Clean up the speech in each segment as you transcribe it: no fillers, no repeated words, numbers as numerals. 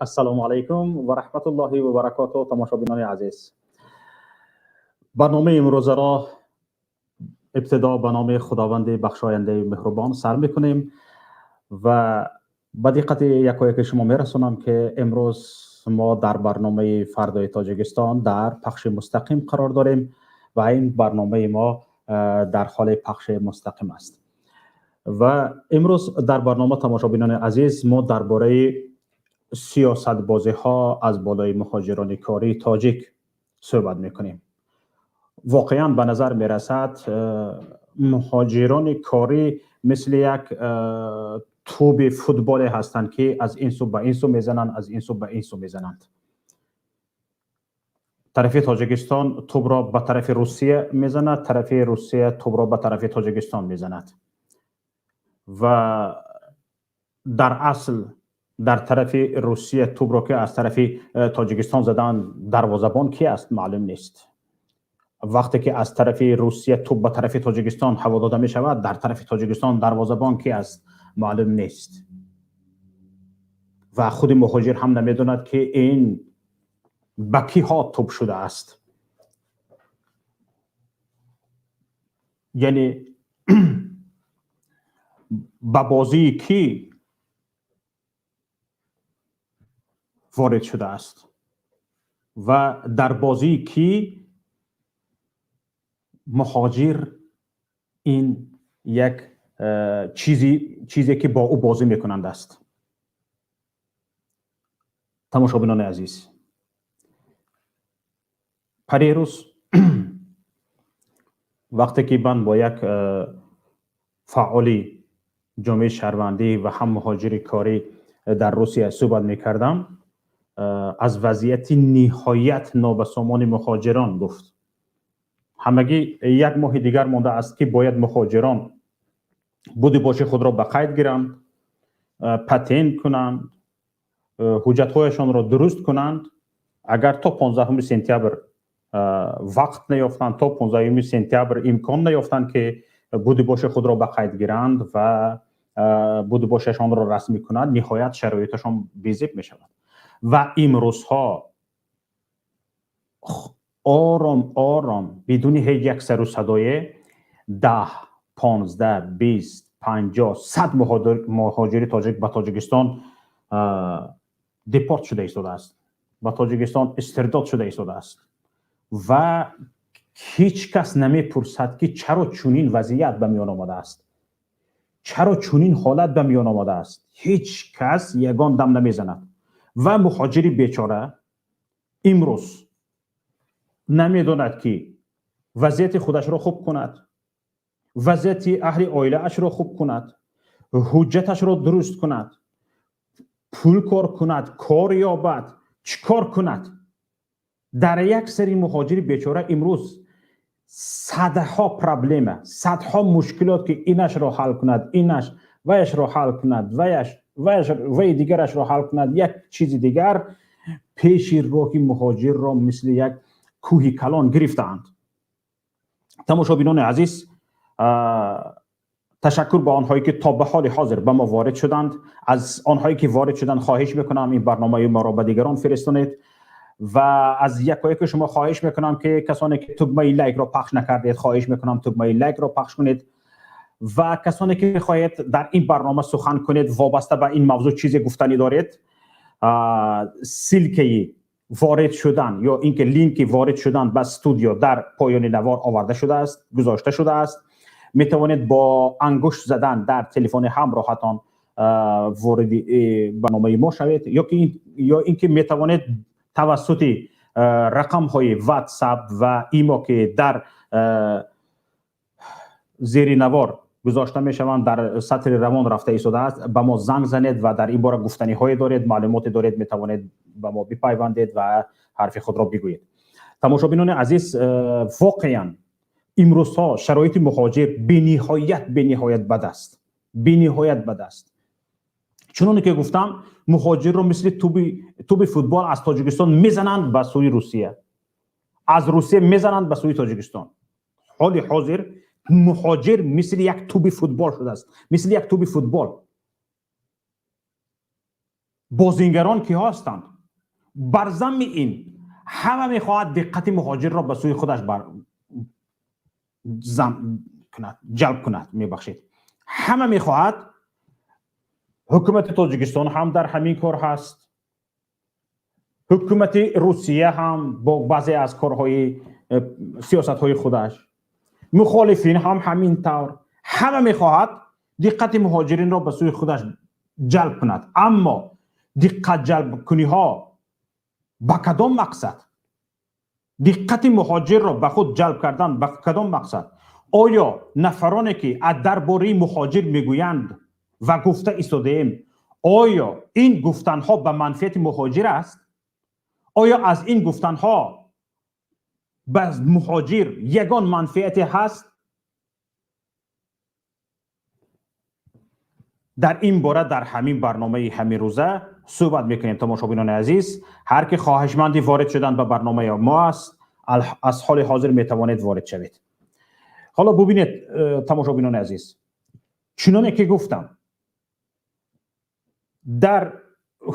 Ассалому алайкум ва раҳматуллоҳи ва баракоту, тамошобинони азиз. Барномаи имрӯзаро ибтидо ба номи Худованди бахшояндаи меҳрубон сар мекунем ва ба диққати якояки шумо мерасонам, ки имрӯз мо дар барномаи «Фардои Тоҷикистон» дар пахши мустақим қарор дорем ва ин барномаи мо дар ҳоли пахши мустақим аст. Ва имрӯз дар барнома, тамошобинони азиз, мо дар бораи сиёсатбозиҳо аз болои муҳоҷирони кории тоҷик суҳбат мекунем. Воқеан ба назар мерасад, муҳоҷирони корӣ мисли як тӯби футболе ҳастанд, ки аз ин сӯ ба ин сӯ мезананд, аз ин сӯ ба ин сӯ мезананд. Тарафи Тоҷикистон тӯбро ба тарафи Русия мезанад, тарафи Русия тӯбро ба тарафи Тоҷикистон мезанад ва дар асл дар тарафи Русия тӯбро, ки аз тарафи Тоҷикистон задаанд, дарвозабон ки аст, маълум нест. Вақте ки аз тарафи Русия тӯб ба тарафи Тоҷикистон ҳаво дода мешавад, дар тарафи Тоҷикистон дарвозабон ки аст, маълум нест ва худи муҳоҷир ҳам намедонад, ки ин ба киҳо тӯб шудааст, яъне ба бозии кӣ ворид шудааст ва дар бозии кӣ муҳоҷир ин як чизе ки бо ӯ бозӣ мекунанд аст. Тамошобинони азиз, парерӯз вақте ки ман бо як фаъоли ҷомеаи шаҳрвандӣ ва ҳам муҳоҷири корӣ дар Русия суҳбат мекардам, аз вазъияти ниҳоят нобасомони муҳоҷирон гуфт. Ҳамагӣ як моҳи дигар монда аст, ки бояд муҳоҷирон буду боши худро ба қайд гиранд, патент кунанд, ҳуҷҷатҳояшонро дуруст кунанд. Агар то 15 сентябр вақт наёфтанд, то 15 сентябр имкон наёфтанд, ки буду боши худро ба қайд гиранд ва буду бошашонро расмӣ кунанд, ниҳоят шароиташон безеб мешавад. Ва имрӯзҳо ором ором, бидуни ҳеҷ як сару садое, 10, 15, 20, 50, 100 муҳоҷири тоҷик ба Тоҷикистон депорт шуда истодааст, ба Тоҷикистон истирдод шуда истодааст ва ҳеҷ кас намепурсад, ки чаро чунин вазъият ба миён омадааст, чаро чунин ҳолат ба миён омадааст. Ҳеҷ кас ягон дам намезанад ва муҳоҷири бечора имрӯз намедонад, ки вазъияти худашро хуб кунад, вазъияти аҳли оилаашро хуб кунад, ҳуҷҷаташро дуруст кунад, пул кор кунад, кор ёбад, чӣ кор кунад. Дар як сари муҳоҷири бечора имрӯз садҳо проблема, садҳо мушкилот, ки инашро ҳал кунад, инаш ваяшро ҳал кунад, ваяш ваи дигарашро ҳал кунад, як чизи дигар пеши роҳи муҳоҷирро мисли як кӯҳи калон гирифтаанд. Тамошобинони азиз, ташаккур ба онҳое ки то ба ҳоли ҳозир ба мо ворид шуданд. Аз онҳое ки ворид шуданд хоҳиш мекунам, ин барномаи моро ба дигарон фиристонед ва аз якояки шумо хоҳиш мекунам, ки касоне ки тугмаи лайкро пахш накардед, хоҳиш мекунам, тугмаи лайкро пахш кунед ва касоне ки мехоҳед дар ин барнома сухан кунед, вобаста ба ин мавзӯъ чизе гуфтанӣ доред, ссылкаи ворид шудан ё ин ки линки ворид шудан ба студио дар поёни навор оварда шудааст, гузошта шудааст. Метавонед бо ангушт задан дар телефони ҳамроҳатон вориди барномаи мо шавед ё ин ки метавонед тавассути рақамҳои WhatsApp ва Имо, ки дар зери навор гузошта мешаванд, дар сатри равон рафта истодааст, ба мо занг занед ва дар ин бора гуфтаниҳое доред, маълумоте доред, метавонед ба мо бипайвандед ва ҳарфи худро бигӯед. Тамошобинони азиз, воқеан имрӯзҳо шароити муҳоҷир бениҳоят, бениҳоят бад аст, бениҳоят бад аст. Чуноне ки гуфтам, муҳоҷирро мисли тӯби футбол аз Тоҷикистон мезананд ба сӯи Русия, аз Русия мезананд ба сӯи Тоҷикистон. Ҳоли ҳозир муҳоҷир мисли як тӯби футбол шудааст, мисли як тӯби футбол. Бозингарон киҳо ҳастанд? Бар замми ин ҳама мехоҳад диққати муҳоҷирро ба сӯи худаш бар зам кунад, ҷалб кунад, мебахшед. Ҳама мехоҳад. Ҳукумати Тоҷикистон ҳам дар ҳамин кор ҳаст, ҳукумати Русия ҳам бо баъзе аз корҳои сиёсатҳои худаш, мухолифин ҳам ҳамин тавр. Ҳама мехоҳад диққати муҳоҷиринро ба сӯи худаш ҷалб кунад. Аммо диққат ҷалбкуниҳо ба кадом мақсад? Диққати муҳоҷирро ба худ ҷалб кардан ба кадом мақсад? Оё нафароне, ки аз дар бораи муҳоҷир мегӯянд ва гуфта истодаем, оё ин гуфтанҳо ба манфиати муҳоҷир аст? Оё аз ин гуфтанҳо ба муҳоҷир ягон манфиате ҳаст? Дар ин бора дар ҳамин барномаи ҳаминрӯза суҳбат мекунем. Тамошобинони азиз, ҳар ки хоҳишманди ворид шудан ба барномаи мо аст, аз ҳоли ҳозир метавонед ворид шавед. Ҳоло бубинед, тамошобинони азиз, чуноне ки гуфтам, дар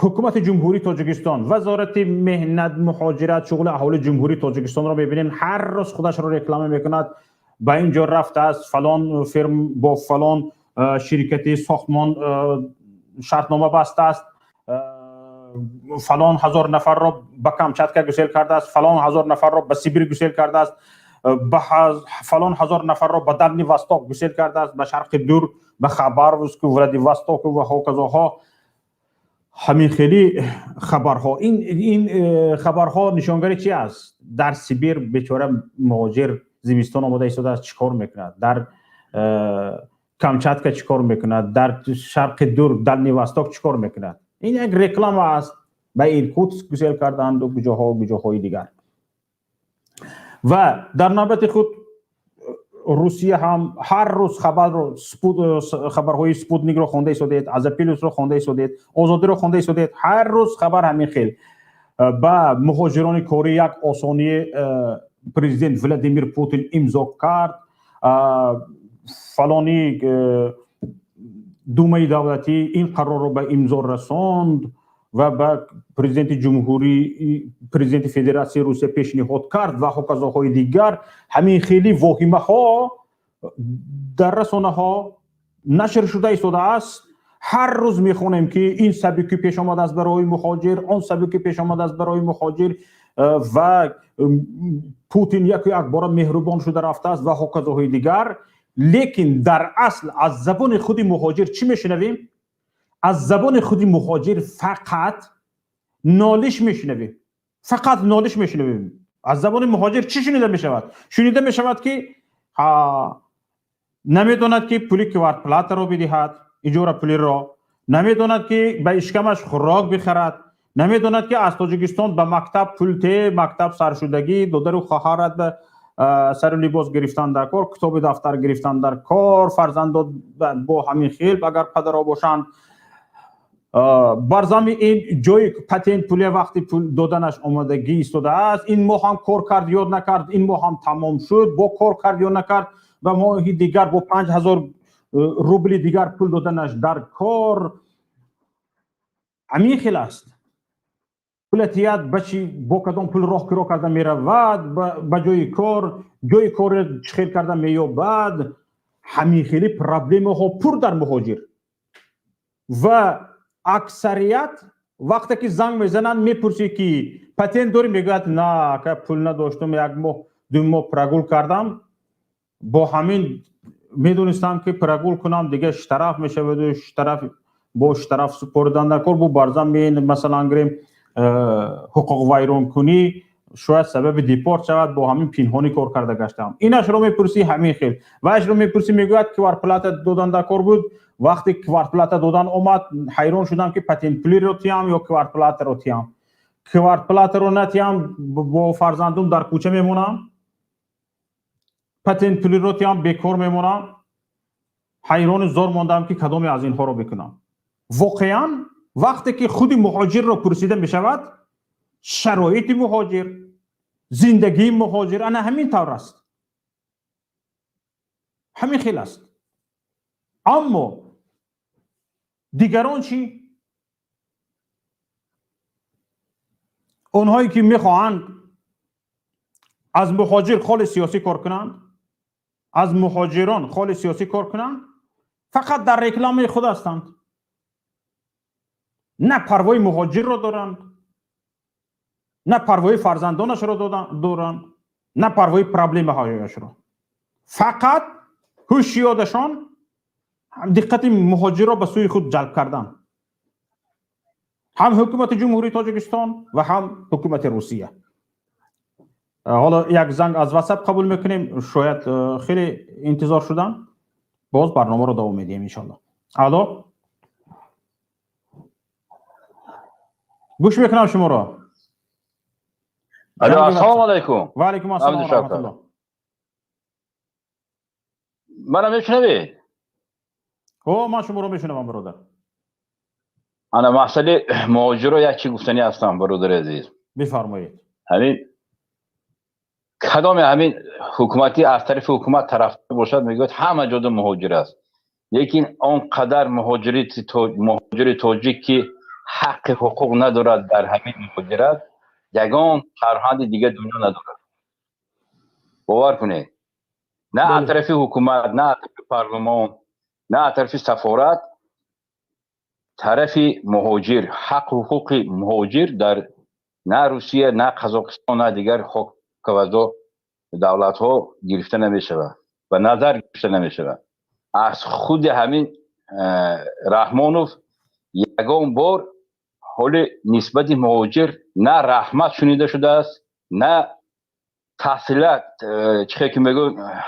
ҳукумати Ҷумҳурии Тоҷикистон, Вазорати меҳнат, муҳоҷират, шуғли аҳолии Ҷумҳурии Тоҷикистонро мебинем, ҳар рӯз худашро реклама мекунад. Ба ин ҷо рафтааст, фалон фирм бо фалон ширкати сохтмон шартнома бастааст, фалон ҳазор нафарро ба Камчатка гусел кардааст, фалон ҳазор нафарро ба Сибир гусел кардааст, ба фалон ҳазор нафарро ба Дальний Восток гусел кардааст, ба Шарқи Дур, ба Хабаровску, Владивостоку ва ҳоказоҳо. Ҳамин хели хабарҳо. Ин хабарҳо нишонгари чи аст? Дар Сибир бечора муҳоҷир зимистон омода истодааст, чӣ кор мекунад? Дар Камчатка чӣ кор мекунад? Дар Шарқи Дур, Дальний Восток чӣ кор мекунад? Ин як реклама аст. Ба Иркутск гусел карданду куҷоҳо, куҷоҳои дигар. Ва дар навбати худ Русия ҳам ҳар рӯз хабарро, хабарҳои Спутникро хонда истодед, Азия Плюсро хонда истодед, Озодиро хонда истодед. Ҳар рӯз хабар ҳамин хел: ба муҳоҷирони корӣ як осонӣ президент Владимир Путин имзо кард, фалони Думаи давлатӣ ин қарорро ба имзо расонд ва ба президенти ҷумҳурӣ, президенти Федератсияи Русия пешниҳод кард ва ҳоказоҳои дигар. Ҳамин хели воҳимаҳо дар расонаҳо нашр шуда истодааст. Ҳар рӯз мехонем, ки ин сабукӣ пеш омадааст барои муҳоҷир, он сабукӣ пеш омадааст барои муҳоҷир ва Путин яку якбора меҳрубон шуда рафтааст ва ҳоказоҳои дигар. Лекин дар асл аз забони худи муҳоҷир чӣ мешунавем? Аз забони худи муҳоҷир фақат нолиш мешунавем, фақат нолиш мешунавем. Аз забони муҳоҷир чӣ шунида мешавад? Шунида мешавад, ки намедонад, ки пули квартплатаро бидиҳад, иҷора пулиро намедонад, ки ба ишкамаш хӯрок бихарад, намедонад, ки аз Тоҷикистон ба мактаб пул те, мактаб саршудагӣ, додару хоҳарат ба сару либос гирифтан дар кор, китоби дафтар гирифтан дар кор, фарзандо бо ҳамин хел, агар падаро бошанд. Бар замми ин ҷои патент пуле вақти пул доданаш омодагӣ истодааст. Ин моҳ ҳам кор кард ё накард, ин моҳ ҳам тамом шуд, бо кор кард ё накард, ва моҳи дигар бо 5000 рубли дигар пул доданаш дар кор. Ҳамин хел аст. Пула тият, ба чи, бо кадом пул роҳ киро карда меравад ба ҷои кор, ҷои коре чӣ хел карда меёбад? Ҳамин хели проблемаҳо пур дар муҳоҷир. Ва аксарият вақте ки занг мезананд, мепурсӣ, ки патент дорӣ? Мегӯяд: «На, ака, пул надоштам, як моҳ, 2 моҳ прогул кардам. Бо ҳамин медонистам, ки прогул кунам, дига штраф мешаваду штраф бо штраф супоридан дар кор бу барзам, масалан гирем, ҳуқуқвайронкунӣ шояд сабаби депорт шавад. Бо ҳамин пинҳонӣ кор карда гаштам». Инашро мепурсӣ, ҳамин хел. Вайшро мепурсӣ, мегӯяд: «Квартплата додан дар кор буд. Вақте квартплата додан омад, ҳайрон шудам, ки патентпулиро тиям ё квартплатаро тиям. Квартплатаро натиям, бо фарзандум дар кӯча мемонам, патентпулиро тиям, бекор мемонам. Ҳайрони зор мондам, ки кадоме аз инҳоро бикунам». Воқеан, вақте ки худи муҳоҷирро пурсида мешавад, шароити муҳоҷир, зиндагии муҳоҷир ана ҳамин тавр аст, ҳамин хел аст. Аммо дигарон чӣ? Онҳое ки мехоҳанд аз муҳоҷир холи сиёсӣ кор кунанд, аз муҳоҷирон холи сиёсӣ кор кунанд, фақат дар рекламаи худ ҳастанд, на парвои муҳоҷирро доранд, на парвои фарзандонашро доранд, на парвои проблемаҳояшро. Фақат ҳуши ёдашон диққати муҳоҷирро ба сӯи худ ҷалб кардан, ҳам ҳукумати Ҷумҳурии Тоҷикистон ва ҳам ҳукумати Русия. Ҳоло як занг аз Ватсап қабул мекунем, шояд хеле интизор шуданд. Боз барномаро давом медиҳем, иншоалло. Алло, гӯш мекунам шуморо. Алло, ассалому алайкум. Ва алайкум ассалом ва раҳматуллоҳ. Мана мешунавед? Ҳо, ман шуморо мешунавам, бародар. Ана масъалаи муҳоҷиро як чи гуфтанӣ ҳастам, бародари азиз. Бифармоед. Ҳамин кадоме ҳамин ҳукуматӣ аз тарафи ҳукумат тарафдор бошад, мегӯяд, ҳама ҷода муҳоҷир аст, лекин он қадар муҳоҷири тоҷик, ки ҳаққи ҳуқуқ надорад дар ҳамин муҳоҷират, ягон шаҳрванди дигар дунё надорад. Бовар кунед, на аз тарафи ҳукумат, на аз тарафи парлумон, на аз тарафи сафорат тарафи муҳоҷир ҳаққу ҳуқуқи муҳоҷир дар на Русия, на Қазоқистон, на дигар хокавазо давлатҳо гирифта намешавад, ба назар гирифта намешавад. Аз худи ҳамин Раҳмонов ягон бор ҳоли нисбати муҳоҷир на раҳмат шунида шудааст, на таҳсилат, чӣ ки мегӯ,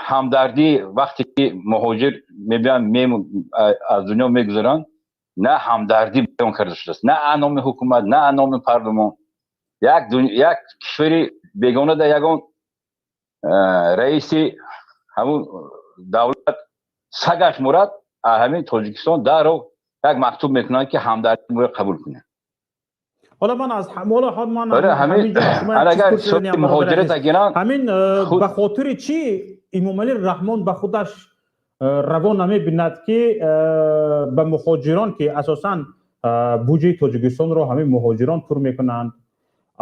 ҳамдардӣ. Вақте ки муҳоҷир мебиёнд, аз дунё мегузаранд, на ҳамдардӣ баён карда шудааст, на аз номи ҳукумат, на аз номи парлумон. Як кишвари бегона дар ягон раиси ҳамун давлат сагаш мурад, ҳамин Тоҷикистон дарро як мактуб мекунанд, ки ҳамдардӣ бояд қабул кунанд. Ҳоло ман аз ҳоло ман ҳамин агар муҳоҷират гиранд. Ҳамин ба хотири чӣ Имомалӣ Раҳмон ба худаш раво намебинад, ки ба муҳоҷирон, ки асосан буҷаи Тоҷикистонро ҳамин муҳоҷирон пур мекунанд,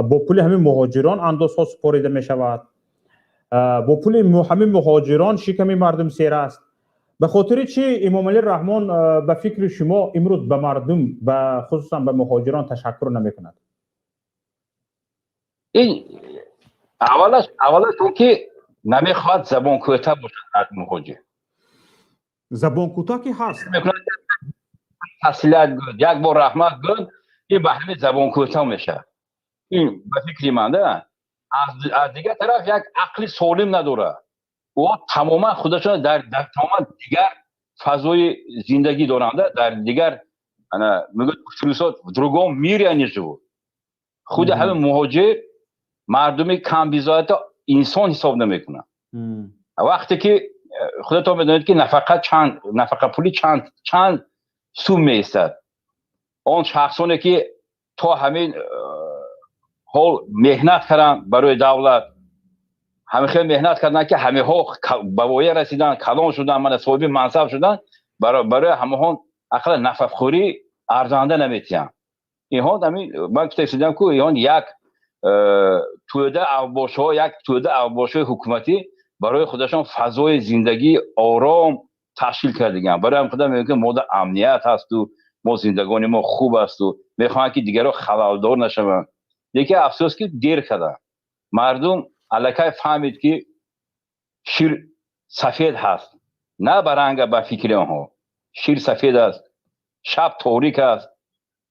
бо пули ҳамин муҳоҷирон андозҳо супорида мешавад, бо пули ҳамин муҳоҷирон шиками мардум сер аст, ба хотири чӣ Имомалӣ Раҳмон, ба фикри шумо, имрӯз ба мардум, ба хусусан ба муҳоҷирон ташаккур намекунад? Ин аввалаш он ки намехоҳад забонкӯтаҳ бошад аз муҳоҷир. Забонкӯтоҳ ки ҳаст. Таслият гӯд, як бор раҳмат гӯд, ин ба ҳамин забонкӯтоҳ мешавад. Ин ба фикри ман да. Аз дигар тараф як ақли солим надорад. Ӯ тамоман худашон дар тамоман дигар фазои зиндагӣ доранд, дар дигар, ана мегӯяд философ, в другом мире они живут. Худи ҳамин муҳоҷир мардуми камбизоата инсон ҳисоб намекунад. Вақте ки худатон медонед, ки нафақа чанд, нафақапулӣ чанд сум меистад, он шахсоне ки то ҳамин ҳол меҳнат карданд барои давлат, ҳамин хел меҳнат карданд, ки ҳамеҳо ба воя расиданд, калон шуданд, мана соҳиби мансаб шуданд, барои ҳамаҳон ақалла нафақхӯрӣ арзанда наметиҳанд. Инҳо ҳамин ман гуфта ку, инҳон як тӯда авбошҳо, як тӯда авбошҳои ҳукуматӣ барои худашон фазои зиндагии ором ташкил кардагианд. Барои ҳам худам мегӯям, ки мода амният ҳасту мо зиндагони мо хуб асту мехоҳанд, ки дигарро халалдор нашаванд. Лекин афсӯс, ки дер карданд. Мардум аллакай фаҳмид, ки шир сафед ҳаст, на баранга. Ба фикри онҳо шир сафед аст, шаб торик аст,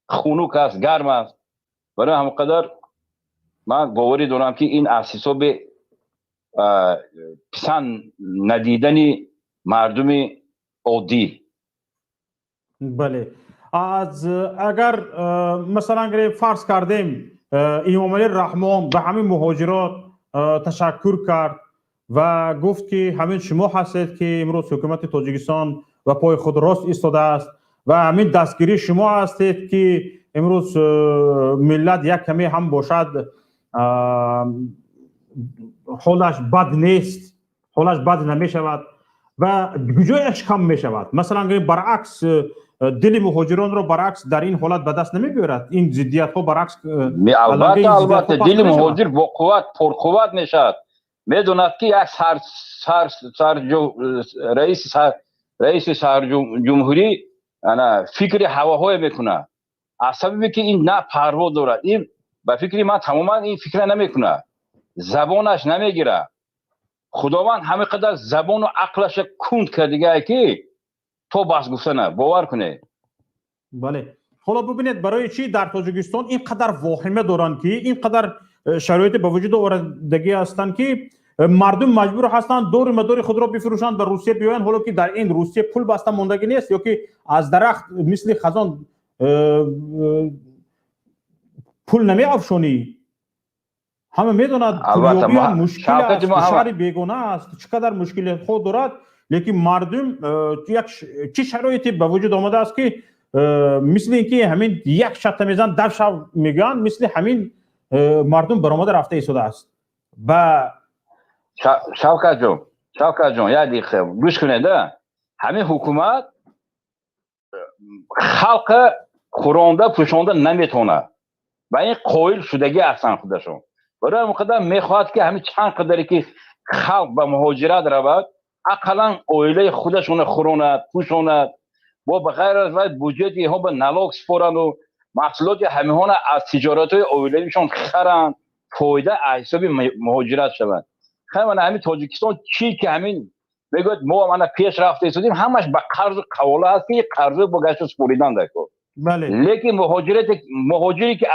хунук аст, гарм аст. Барои ҳамон қадар ман боварӣ дорам, ки ин аз ҳисоби писанд надидани мардуми оддӣ. Бале, аз агар масалан гирем, фарз кардем, Имомалӣ Раҳмон ба ҳамин муҳоҷирот ташаккур кард ва гуфт, ки ҳамин шумо ҳастед, ки имрӯз ҳукумати Тоҷикистон ба пои худ рост истодааст ва ҳамин дастгирии шумо ҳастед, ки имрӯз миллат як каме ҳам бошад, ҳолаш бад нест, ҳолаш бад намешавад. Ва куҷояш кам мешавад? Масалан, баръакс, дили муҳоҷиронро баръакс дар ин ҳолат ба даст намебиёрад? Ин зиддиятҳо баръакс Албатта, албатта, дили муҳоҷир боқувват, пурқувват мешавад. Медонад, ки як раиси сарҷумҳурӣ ана фикри ҳавоҳое мекунад, аз сабабе ки ин на парво дорад. Ин, ба фикри ман, тамоман ин фикра намекунад, забонаш намегирад. Худованд ҳама қадар забону ақлаша кунд кардигае, ки то бас гуфтана, бовар кунед. Бале, ҳоло бубинед, барои чӣ дар Тоҷикистон ин қадар воҳима доранд, ки ин қадар шароите ба вуҷуд овардагӣ ҳастанд, ки мардум маҷбур ҳастанд дору мадори худро бифурӯшанд, ба Русия биёянд, ҳоло ки дар ин Русия пул баста мондагӣ нест ё ки аз дарахт мисли хазон пул намеафшонӣ. Ҳама медонад, пулёбиам мушкил аст, шаҳри бегона аст, чӣ қадар мушкилиятҳо дорад, лекин мардум як чӣ шароите ба вуҷуд омадааст, ки мисли ин ки ҳамин як шатта мезан, дар шав мегӯянд, мисли ҳамин мардум баромада рафта истодааст ба Шавкатҷон, Шавкатҷон, як дақиқа гӯш кунед. Ҳамин ҳукумат халқа хӯронда, пӯшонда наметавонад ба ин қоил шудагӣ ҳастанд худашон. Барои ҳамин қадар мехоҳад, ки ҳамин чанд қадаре ки халқ ба муҳоҷират равад, ақаллан оилаи худашона хӯронад, пӯшонад, бо ба ғайр аз вай буҷети инҳо ба налог супорану маҳсулоти ҳамиҳона аз тиҷоратҳои оилавишон харанд, фоида аз ҳисоби муҳоҷират шавад. Хай, мана ҳамин Тоҷикистон чӣ ки ҳамин мегӯяд, мо мана пеш рафта истодем, ҳамаш ба қарзу қавола аст, ки қарзу бо гашту супоридан дар кор. Лекин муҳоҷире ки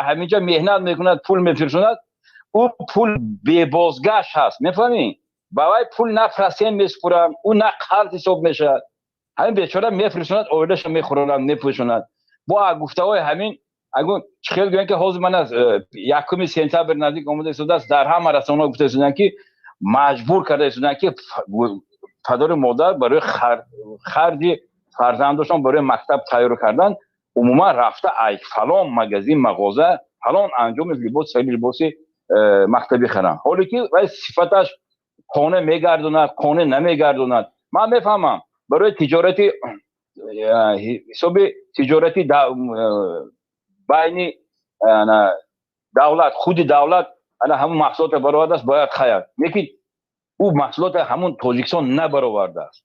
ҳаминҷа меҳнат мекунад, пул мефирсонад, ӯ пул бебозгашт ҳаст, мефаҳмӣ? Ба вай пул на процент месупуранд, ӯ на қарз ҳисоб мешавад. Ҳамин бечора мефирсонад, оилаша мехӯронад, мепӯшонад. Бо гуфтаҳои ҳамин агун чӣ хел гӯянд, ки ҳозир ман аз 1 сентябр наздик омода истодааст, дар ҳама расонаҳо гуфта истоданд, ки маҷбур карда истоданд, ки падару модар барои харҷи фарзандошон, барои мактаб тайёр кардан, умуман рафта ай фалон магазин, мағоза, фалон анҷоми либос, сари либоси мактабӣ харанд, ҳоле ки вай сифаташ қонеъ мегардонад, қонеъ намегардонад. Ман мефаҳмам, барои тиҷорати ҳисоби тиҷорати байни давлат, худи давлат ана ҳамун маҳсулотро баровардааст, бояд хаят, лекин ӯ маҳсулотро ҳамун Тоҷикистон набаровардааст.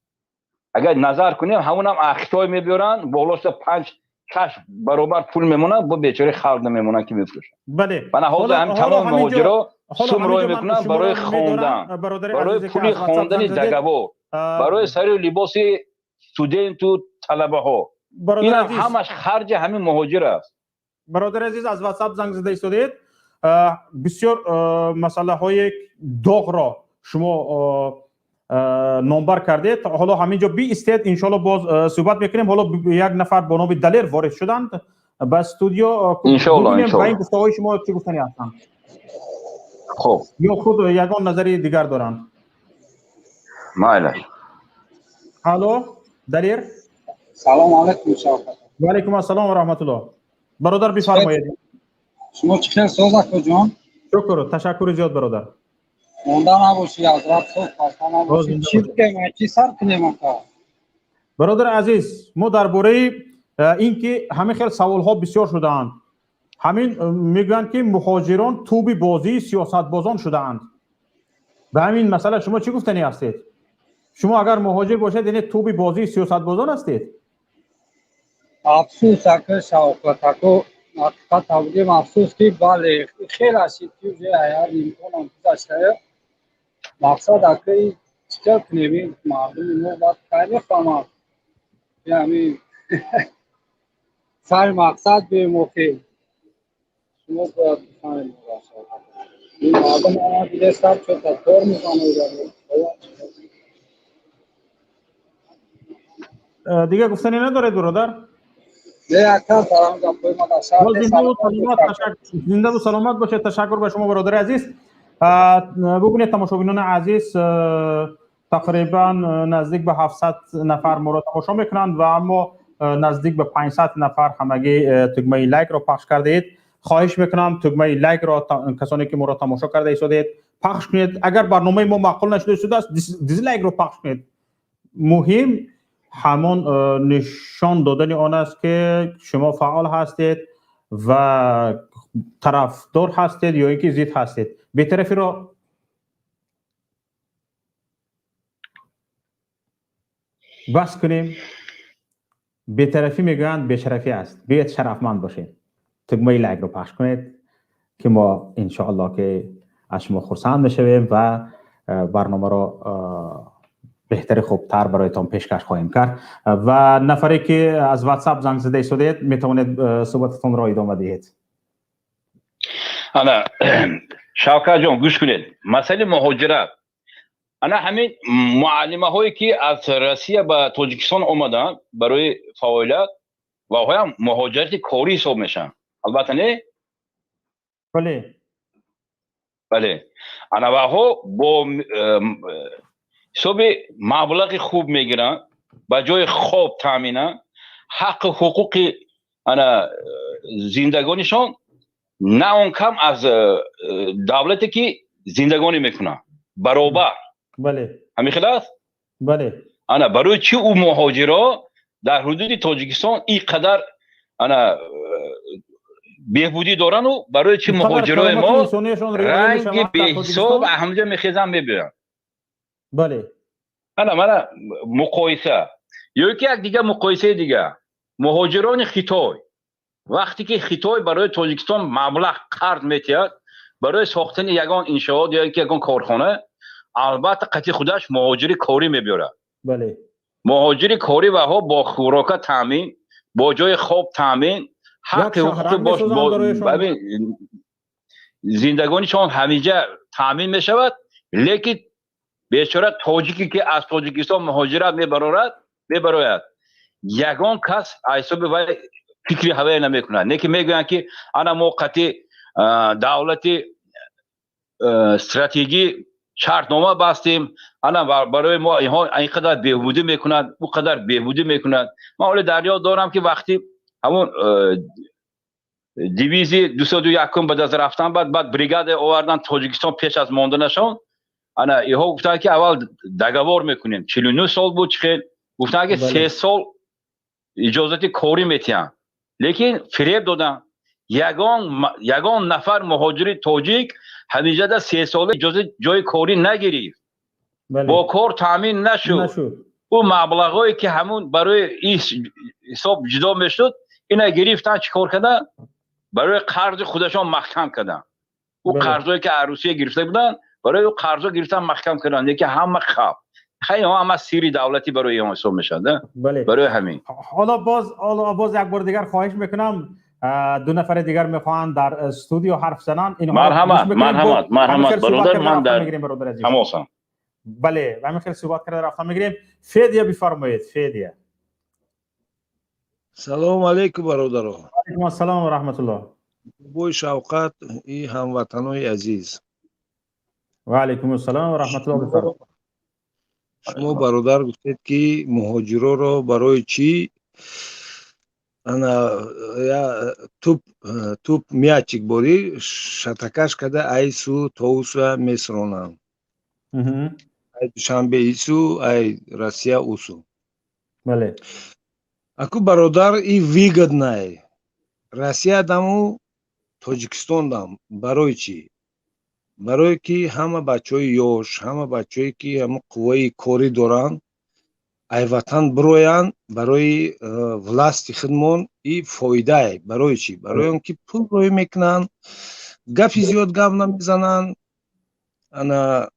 Агар назар кунем, ҳамунам аз Хитой мебиёранд, болошта панҷ шаш баробар пул мемонад, бо бечораи халқ намемонанд, ки мефурӯшанд. Мана ҳозир ҳамин тамоми муҳоҷиро сум рой мекунанд барои хондан, барои пули хондани договор, барои сари либоси студенту талабаҳо. Инам ҳамаш харҷи ҳамин муҳоҷир аст. Бародари азиз, аз WhatsApp занг зада истодед. Бисёр масъалаҳои доғро шумо номбар кардед. Ҳоло ҳамин ҷо биистед, иншоалло боз суҳбат мекунем. Ҳоло як нафар бо номи Далер ворид шуданд ба студио. Ба ин гуфтаҳои шумо чӣ гуфтани ҳастанд? Хуб. Ё худ ягон назари дигар доранд? Майлаш. Алло, Далер. Салому алайкум, Шавкат. Ва алайкум ассалом ва раҳматуллоҳ, бародар, бифармоед. Шумо чӣ хел, соз, акоҷон? Шукр, ташаккури зиёд, бародар. Монда набошӣ, ҳазрат, соз, хаста набошӣ. Чӣ бигӯем, чӣ сар кунем, ака? Бародари азиз, мо дар бораи ин ки ҳамин хел саволҳо бисёр шудаанд, ҳамин мегӯянд, ки муҳоҷирон тӯби бозии сиёсатбозон шудаанд. Ба ҳамин масъала шумо чӣ гуфтанӣ ҳастед? Шумо агар муҳоҷир бошед, яъне тӯби бозии сиёсатбозон ҳастед? Афсӯс, ака Шавкат, ако ҳақиқат бигӯем, афсӯс, ки бале, хеле шид, ки уже ҳаят имконам гузаштая. Мақсад, ака, чӣ кор кунем? Ин мардуми мо баъд кай мефаҳмад, ки ҳамин сари мақсад бием? Охи шумо бояд бифаҳмед, ин мардум ама дидестам, чота тор мезанад. Дигар гуфтанӣ надоред, бародар? Не, ака, дарам гапҳои ман дар шаҳр. Зиндаву саломат бошед. Ташаккур ба шумо, бародари азиз. Бубинед, тамошобинони азиз, тақрибан наздик ба 700 нафар моро тамошо мекунанд ва аммо наздик ба 500 нафар ҳамагӣ тугмаи лайкро пахш кардаед. Хоҳиш мекунам, тугмаи лайкро, касоне ки моро тамошо карда истодед, пахш кунед. Агар барномаи мо маъқул нашуда истодааст, дизлайкро пахш кунед. Муҳим ҳамон нишон додани он аст, ки шумо фаъол ҳастед ва тарафдор ҳастед ё ин ки зид ҳастед. Бетарафиро бас кунем. Бетарафӣ, мегӯянд, бешарафӣ аст. Биёед, шарафманд бошем. Тугмаи лайкро пахш кунед, ки мо иншоаллоҳ ки аз шумо хурсанд мешавем ва барномаро беҳтари хубтар бароятон пешкаш хоҳем кард. Ва нафаре ки аз WhatsApp занг зада истодед, метавонед суҳбататонро идома диҳед. Ана, Шавкатҷон, гӯш кунед. Масъалаи муҳоҷират, ана ҳамин муаллимаҳое, ки аз Россия ба Тоҷикистон омаданд барои фаъолият, ваҳоям муҳоҷирати корӣ ҳисоб мешаванд, албатта, не? Бале. Бале, ана ваҳо бо ҳисоби маблағи хуб мегиранд, ба ҷои хоб таъминанд, ҳаққу ҳуқуқи ана зиндагонишон на он кам аз давлате, ки зиндагонӣ мекунанд, баробар. Бале. Ҳамин хел аст? Бале. Ана барои чӣ ӯ муҳоҷиро дар ҳудуди Тоҷикистон ин қадар ана беҳбудӣ дорану барои чӣ муҳоҷирои мо ранги беҳисоб ҳамҷа мехезанд, мебиёянд? Бале. Ана мана муқоиса ё ки як дига муқоисаи дига: муҳоҷирони Хитой. Вақте ки Хитой барои Тоҷикистон маблағ қарз метиҳад барои сохтани ягон иншоот ё ки ягон корхона, албатта, қатъи худаш муҳоҷири корӣ мебиёрад. Муҳоҷири корӣ ваҳо бо хӯрока таъмин, бо ҷои хоб таъмин, ҳаққи ҳуқуқи зиндагонишон ҳамиҷа таъмин мешавад. Лекин бечора тоҷике, ки аз Тоҷикистон муҳоҷират мебарояд, ягон кас ҳисоби вай фикри ҳавае намекунад. Не ки мегӯянд, ки ана мо қатъи давлати стратегӣ шартнома бастем, ана барои мо инҳо ин қадар беҳбудӣ мекунад, ӯ қадар беҳбудӣ мекунад. Ман ҳоле дар ёд дорам, ки вақти ҳамон дивизии 201-ум ба даст рафтан, баъд бригада овардан Тоҷикистон, пеш аз монданашон ана иҳо гуфтанд, ки аввал договор мекунем. 49 сол буд, чӣ хел гуфтанд, ки 3 сол иҷозати корӣ метиҳанд, лекин фиреб доданд. Ягон нафар муҳоҷири тоҷик ҳамиҷада 3 сола иҷозати ҷои корӣ нагирифт, бо кор таъмин нашуд. Ӯ маблағҳое, ки ҳамун барои ин ҳисоб ҷудо мешуд, ина гирифтан, чӣ кор карданд? Барои қарзи худашон маҳкам карданд. Ӯ қарзое, ки аз Русия гирифта буданд, барои ӯ қарзо гирифтан, маҳкам карданд. Лекин ҳама хаб хай, ҳама сири давлатӣ барои он ҳисоб мешавад. Барои ҳамин. Ҳоло боз як бор дигар хоҳиш мекунам, ду нафари дигар мехоҳанд дар студио ҳарф зананд. Марҳамат, марҳамат, марҳамат, бародар, ман дар тамосам. Бале, ҳамин хел суҳбат карда рафта мегирем. Федия, бифармоед, Федия. Салому алейкум, бародаро. Алейкум ассалом ва раҳматуллоҳ. Бой Шавқат и ҳамватанои азиз. Ва алейкум ассалом ва раҳматуллоҳ, бифармоед. Шумо, бародар, гуфтед, ки муҳоҷироро барои чӣ ана я туп туп мячик борӣ шатакаш карда айсу тоусу месронанд, ай Душанбе ису, ай Россия усу. Бале. Аку, бародар, и выгодно й Россия даму Тоҷикистон дам. Барои чӣ? Барое ки ҳама бачаҳои ёш, ҳама бачаҳое, ки ҳама қувваи корӣ доранд, ай ватан бироянд, барои власти худмон и фоидае. Барои чӣ? Барои он ки пул рӯй мекунанд, гапи зиёд гап намезананд. Ана,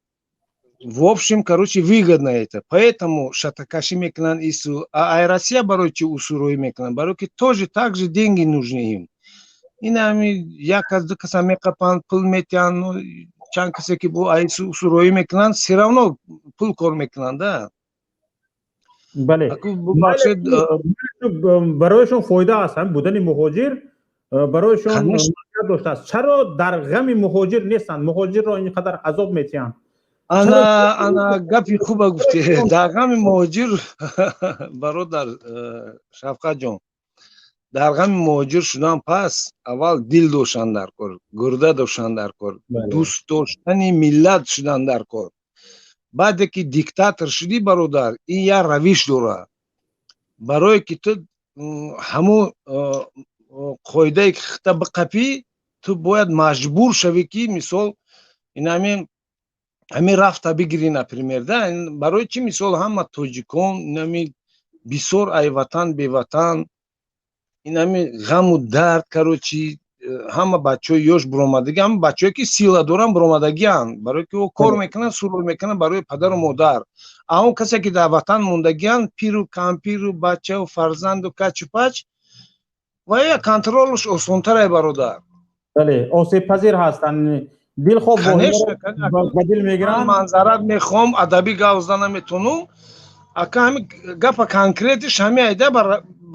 в общем, короче, выгодно это, поэтому шатакашӣ мекунанд ису. А ай Россия барои чӣ усу рӯй мекунанд? Барое ки тоже так же деньги нужны им. Ин ҳами як кас, ду каса меқапанд, пул метиҳанд. Чанд касе, ки бо айсу усу рӯй мекунанд, все равно пул кор мекунанд, да. Бале, барояшон фоида аст ҳам будани муҳоҷир, барояшон доштааст. Чаро дар ғами муҳоҷир нестанд? Муҳоҷирро ин қадар азоб метиҳанд. Ана, ана, гапи хуба гуфтӣ. Дар ғами муҳоҷир, бародар Шавқатҷон, дар ғами муҳоҷир шудан пас аввал дил доштан дар кор, гурда доштан дар кор, дӯст доштани миллат шудан дар кор. Баъде ки диктатор шудӣ, бародар, ин як равиш дорад, барое ки ту ҳамун қоидае ки хита биқапӣ, ту бояд маҷбур шавӣ, ки мисол инамин ҳамин рафта бигирӣ, например, да. Барои чӣ, мисол, ҳама тоҷикон инами бисёр ай ватан беватан, инами ғаму дард, короче, ҳама бачаҳои ёш буромадагӣ, ҳама бачаҳое ки сила доранд, буромадагианд, барое ки ӯ кор мекунанд, сурур мекунанд барои падару модар. А он касе ки дар ватан мондагианд, пиру кампиру бачаву фарзанду качу пач, ва я контролш осонтарай, бародар. Бале, осебпазир ҳастанд, дилхоҳ ба дил мегиранд. Манзарат мехоҳам, адабӣ гап зада наметонам, ака. Ҳами гапа конкретиш ҳами айда,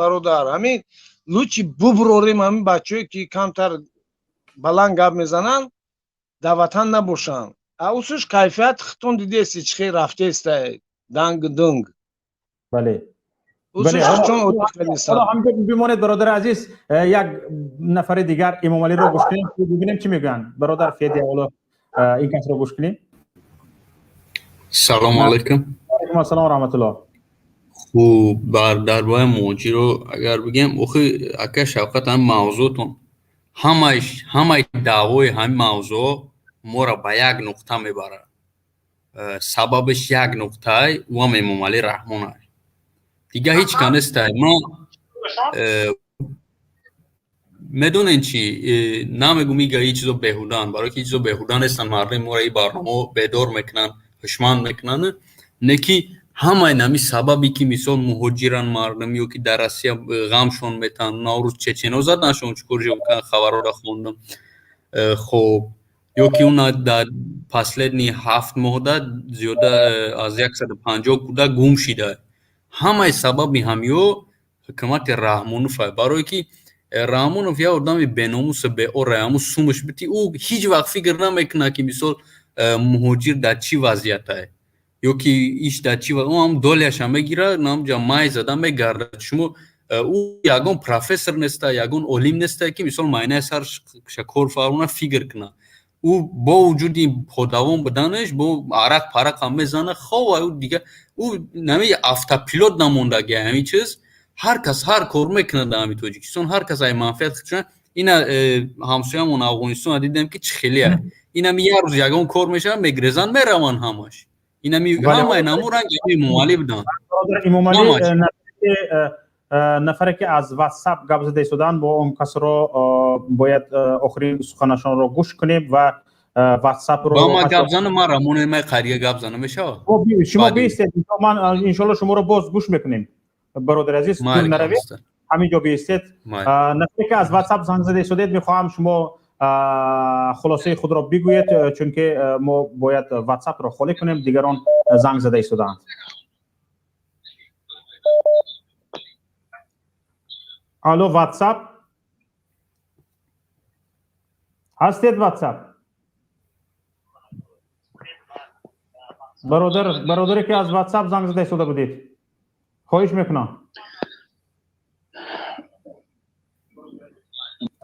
бародар. Ҳами лучше буброрем, ҳамин бачаҳое ки камтар баланд гап мезананд, дар ватан набошанд. А усуш кайфият хитон дидеси, чӣ хел рафтестай, данг дунг. Бале, ҳамҷо бимонед, бародари азиз. Як нафари дигар, Эмомалиро гӯш кунем, бибинем, чӣ мегӯянд. Бародар Федя, ҳоло ин касро гӯш кунем. Салому алайкум. Алайкум ассалом, раҳматуллоҳ. Хуб, бар дар бораи муҳоҷиро агар бигем, охи, ака Шавқат, ҳами мавзӯътон, ҳамаи даъвои ҳамин мавзӯъ моро ба як нуқта мебарад. Сабабаш як нуқтаи, ӯам Эмомалӣ Раҳмонай, дигар ҳеҷ ка нестай. Ман медонен чи намегум, ига ҳеҷ чизо беҳудаанд, барое ки ҳеҷ чизо беҳуда нестанд. Мардуми моро ин барномаҳо бедор мекунанд, ҳушманд мекунанд. Не ки ҳамаи нами сабаби ки, мисол, муҳоҷиран мардум ё ки дар Россия ғамшон метаҳанд. Наврӯз чечено заданшон, чӣ кор хабарҳоро хондам. Хоб, ё ки уна дар последний 7 моҳда зиёда аз 150 кӯдак гум шида. Ҳамаи сабаби ҳамиё ҳукумати Раҳмонов, барое ки Раҳмонов як одами беномусу беора. Ҳамун сумаш бити, ӯ ҳеҷ вақт фикр намекунад, ки, мисол, муҳоҷир дар чӣ вазъиятае ё ки иш дар чӣ. Ӯ ҳам доляша мегирад, намҷа май зада мегардад. Шумо, ӯ ягон профессор неста, ягон олим неста, ки, мисол, майнаи сарша кор фармона, фикр кунад. Ӯ бо вуҷуди подавон буданаш, бо арақ парақам мезана, хова. Ӯ дига ӯ нами автопилот намондаги. Ҳамин чиз, ҳар кас ҳар кор мекунад дар ҳамин Тоҷикистон, ҳар кас ай манфиат худшон. Ина ҳамсоямон Афғонистона дидем, ки чӣ хелия. Инами як рӯз ягон кор мешавад, мегрезанд, мераванд ҳамаш. Инами ҳамаи намо ранги Эмомалӣ буданд. Эмомалӣ, нафаре ки аз Ватсап гап зада истоданд, бо он касро бояд охирин суханашонро гӯш кунем ва Ватсапро Ба ма гап занам, ман рамоне май қария гап занам мешавад. Шумо биистед, ман иншоалло шуморо боз гӯш мекунем, бародари азиз, дур наравед, ҳамин ҷо биистед. Нафаре ки аз Ватсап занг зада истодед, мехоҳам шумо хулосаи худро бигӯед, чунки мо бояд Ватсапро холӣ кунем, дигарон занг зада истодаанд. Алло, Ватсап ҳастед? Ватсап, бародар, бародаре ки аз Ватсап занг зада истода будед, хоҳиш мекунам,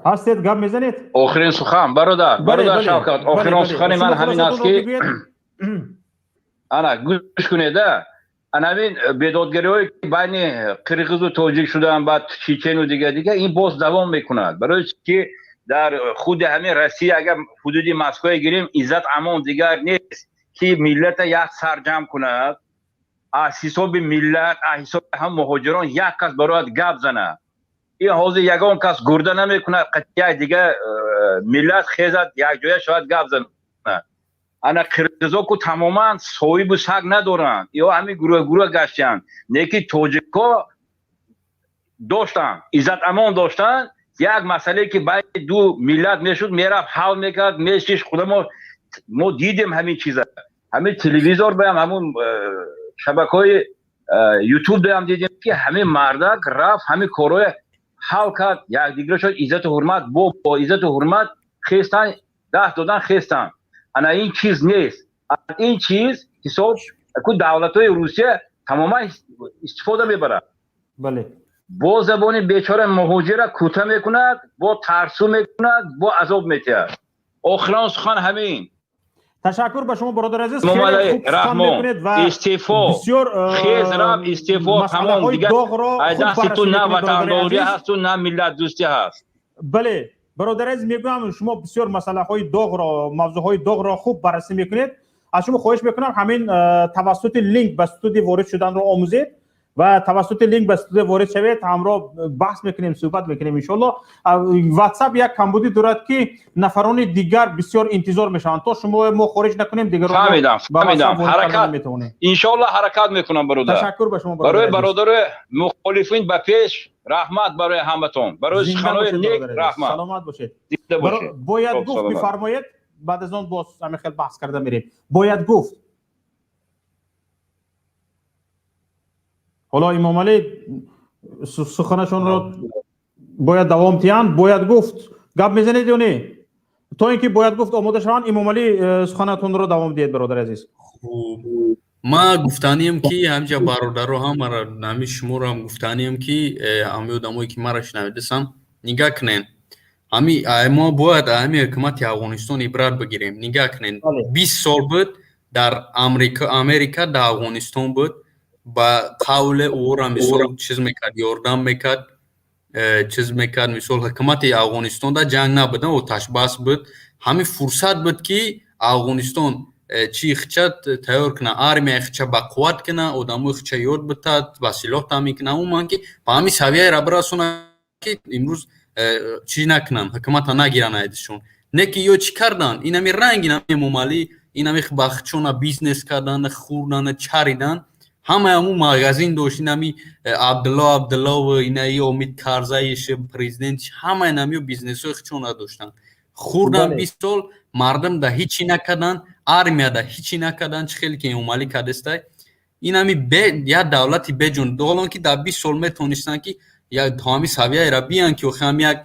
ҳастед, гап мезанед. Охирин сухан, бародар, бародар Шавкат, охирин сухани ман ҳамин аст, ки ана гӯш кунед. Ана ҳамин бедодгариҳое ки байни қирғизу тоҷик шудан, баъд чечену дига дига, ин боз давом мекунад, барои ки дар худи ҳамин Россия, агар ҳудуди Москвае гирем, иззат амон дигар нест, ки миллата як сарҷамъ кунад, аз ҳисоби миллат, аз ҳисоби ҳам муҳоҷирон як кас барояд гап занад. Ин ҳозир ягон кас гурда намекунад, қатъияи дига миллат хезад, якҷоя шавад, гап занад. Ана қирғизо ку тамоман соҳибу саг надоранд, ё ҳамин гурӯҳ гурӯҳ гаштанд. Не ки тоҷикҳо доштанд, иззатамон доштанд. Як масъалае ки байни ду миллат мешуд, мерафт, ҳал мекард, мешиш. Худамо мо дидем ҳамин чиза, ҳамин телевизор баям, ҳамун шабакаҳои Ютуб баям дидем, ки ҳамин мардак рафт, ҳамин корҳоя ҳал кард, якдигарро шуд, иззату ҳурмат, бо иззату ҳурмат хестан, даст додан, хестан. Ана ин чиз нест. Ин чиз ҳисоб ку давлатҳои Русия тамоман истифода мебарад. Бале. Бо забони бечора муҳоҷира кӯта мекунад, бо тарсу мекунад, бо азоб метиҳад. Охирон сухан ҳамин. Ташаккур ба шумо, бародари азиз. Хеле хуб сухан мекунед ва истеъфо бисёр хез раф, истеъфо, тамом. Масъалаҳои дигар доғро аз хуб дасти ту баррасӣ на мекунед, бародари ватандорӣ азиз. ҳасту, на миллатдӯстӣ ҳаст. Бале, бародари азиз, мегӯям, шумо бисёр масъалаҳои доғро, мавзӯъҳои доғро хуб баррасӣ мекунед. Аз шумо хоҳиш мекунам, ҳамин тавассути линк ба студия ворид шуданро омӯзед ва тавассути линк ба студия ворид шавед, ҳамроҳ баҳс мекунем, суҳбат мекунем, иншоалло. Ватсап як камбудӣ дорад, ки нафарони дигар бисёр интизор мешаванд, то шумо мо хориҷ накунем, дигарон Фаҳмидам. ба WhatsApp Фаҳмидам. ворид карда Ҳаракат наметавонем. Иншоалло, ҳаракат мекунам, бародар. Ташаккур ба шумо, барои бародари азиз. Бародари мухолифин ба пеш, раҳмат барои ҳаматон, барои Зинда суханои бошед, нек. бародари азиз. Раҳмат. Саломат бошед. Зинда бошед. Бояд Хоб, гуфт, саломат. бифармоед, баъд аз он боз ҳамин хел баҳс карда мерем. Бояд гуфт, ҳоло Имомалӣ суханашонро бояд давом диҳанд. Бояд гуфт, гап мезанед ё не? То ин ки бояд гуфт омода шаванд, Имомалӣ, суханатонро давом диҳед, бародари азиз. Хуб, ман гуфтанием, ки ҳамҷа бародаро, ҳамара, ҳами шуморо ҳам гуфтанием, ки ҳами одамое, ки мара шунавидасам, нигаҳ кунен, ҳами мо бояд ҳами ҳукумати Афғонистон ибрат бигирем. Нигаҳ кунен, 20 сол буд дар Амрика, Америка дар Афғонистон буд, ба қавле ӯра мисол чиз мекард, ёрдам мекард, чиз мекард. Мисол, ҳукумати Афғонистон дар ҷанг набуд, оташбас буд. Ҳамин фурсат буд, ки Афғонистон чи хича тайёр куна, армияи хича бақувват куна, одамои хича ёд битад, ба силоҳ таъмин куна, умуман ки ба ҳамин савияеро бирасона, ки имрӯз чӣ накунанд, ҳукумата нагиранд айдишон. Не ки ё чӣ карданд? Инами ранг, инами Эмомалӣ, инами бахчона бизнес кардан, хӯрдан, чаридан, ҳамаи ҳамун магазин дошт. Инами Абдулло Абдуллов, инаи Омид Карзаиш, президент, ҳамаи инамиё бизнесҳои хичона доштанд, хӯрдан. 20 сол мардум да ҳичи накарданд, армия да ҳичи накарданд. Чӣ хеле ки Эмомалӣ кардестай, инами як давлати беҷон, ҳолон ки дар 20 сол метавонистанд, ки то ҳами савияеро биян, ки охи ҳами як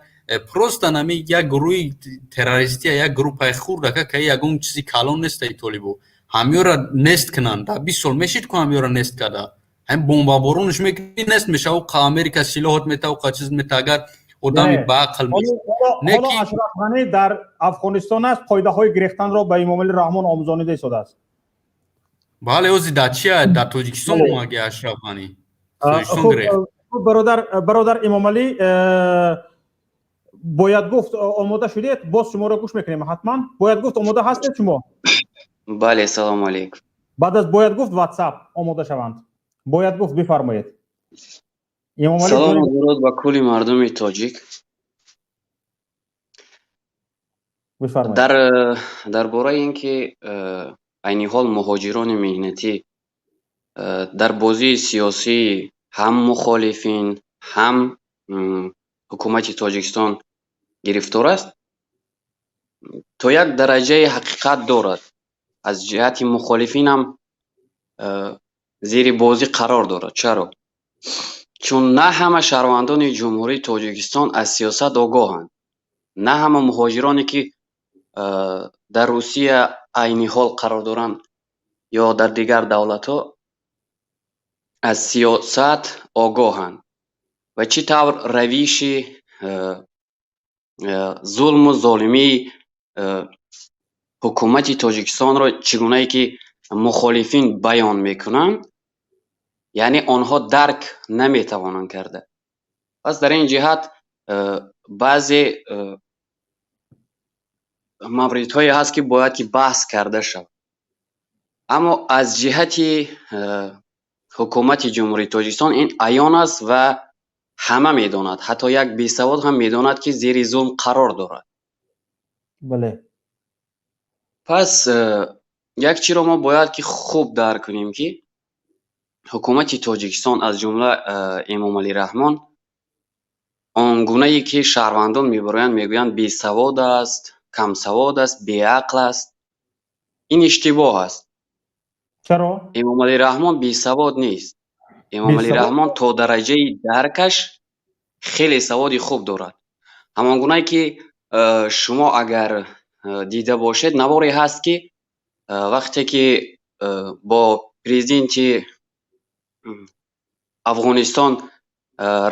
просто нами як гурӯҳи террористия, як группаи хурдака, ка ягон чизи калон нестаи, толибо ҳамёра нест кунанд. Дар 20 сол мешид ку ҳамёра нест карда, ҳамин бомбаборонш мекунӣ, нест мешава. Америка силоҳот мета, қа чиз мета, агар одами баақл. Ҳоло Ашраф Ғанӣ дар Афғонистон аст, қоидаҳои гирехтанро ба Имомалӣ Раҳмон омӯзонида истодааст. Бале, ози дар чия, дар Тоҷикистон омаги Ашраф Ғанӣ, Тоҷикистон гирехт. Бародар Имомалӣ, бояд гуфт, омода шудед? Боз шуморо гӯш мекунем ҳатман. Бояд гуфт, омода ҳастед шумо? Бале, салому алейкум. Баъд аз бояд гуфт, Ватсап омода шаванд. Бояд гуфт, бифармоед. Салому дуруд ба кулли мардуми тоҷик. Дар бораи ин ки айни ҳол муҳоҷирони меҳнатӣ дар бозии сиёсии ҳам мухолифин, ҳам ҳукумати Тоҷикистон гирифтор аст, то як дараҷаи ҳақиқат дорад. Аз ҷиҳати мухолифинам зери бозӣ қарор дорад. Чаро? Чун на ҳама шаҳрвандони Ҷумҳурии Тоҷикистон аз сиёсат огоҳанд, на ҳама муҳоҷироне, ки дар Русия айни ҳол қарор доранд ё дар дигар давлатҳо, аз сиёсат огоҳанд ва чӣ тавр равиши зулму золимии ҳукумати Тоҷикистонро, чӣ гунае ки мухолифин баён мекунанд, яъне онҳо дарк наметавонанд карда. Пас дар ин ҷиҳат баъзе мавридҳое ҳаст, ки бояд ки баҳс карда шавад. Аммо аз ҷиҳати ҳукумати Ҷумҳурии Тоҷикистон ин аён аст ва ҳама медонад, ҳатто як бесавод ҳам медонад, ки зери зулм қарор дорад. Пас як чиро мо бояд ки хуб дарк кунем, ки ҳукумати Тоҷикистон, аз ҷумла Эмомалӣ Раҳмон, он гунае ки шаҳрвандон мебароянд, мегӯянд, бесавод аст, камсавод аст, беақл аст, ин иштибоҳ аст. Чаро? Эмомалӣ Раҳмон бесавод нест. Эмомалӣ Раҳмон то дараҷаи даркаш хеле саводи хуб дорад. Ҳамон гунае ки шумо агар дида бошед, наворе ҳаст, ки вақте ки бо президенти Афғонистон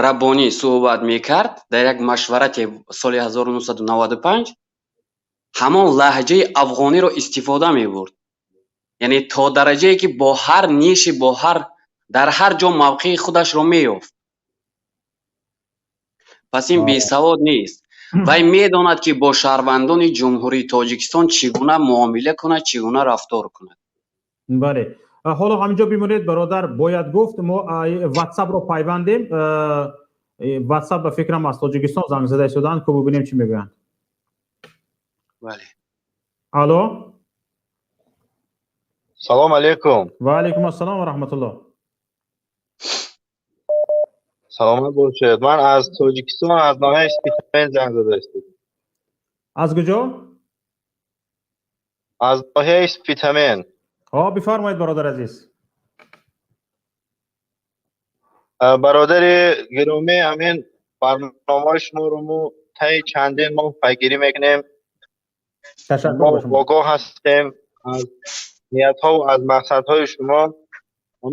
Раббонӣ суҳбат мекард дар як машварате соли 1995. Ҳамон лаҳҷаи афғониро истифода мебурд. Яъне то дараҷае ки бо ҳар ниши, бо ҳар дар ҳар ҷо мавқеи худашро меёфт. Пас ин бесавод нест. Вай медонад, ки бо шаҳрвандони Ҷумҳурии Тоҷикистон чӣ гуна муомила кунад, чӣ гуна рафтор кунад. Бале, ҳоло ҳаминҷо бимонед, бародар. Бояд гуфт, мо ватсапро пайвандем. Ватсап, ба фикрам, аз Тоҷикистон занг зада истоданд, ку бубинем, чӣ мегӯянд. Бале. Алло. Салом алейкум. Ва алайкум ассалом ва раҳматуллоҳ. Саломат бошед. Ман аз Тоҷикистон, аз ноҳияи Спитамен занг зада истодам. Аз куҷо? Аз ноҳияи Спитамен. Ҳо, бифармоед, бародар азиз. Бародари гиромӣ, ҳамин барномаҳои шуморо мо таи чандин моҳ пайгирӣ мекунем. Ташаккур ба шумо. Огоҳ ҳастем аз ниятҳову аз мақсадҳои шумо.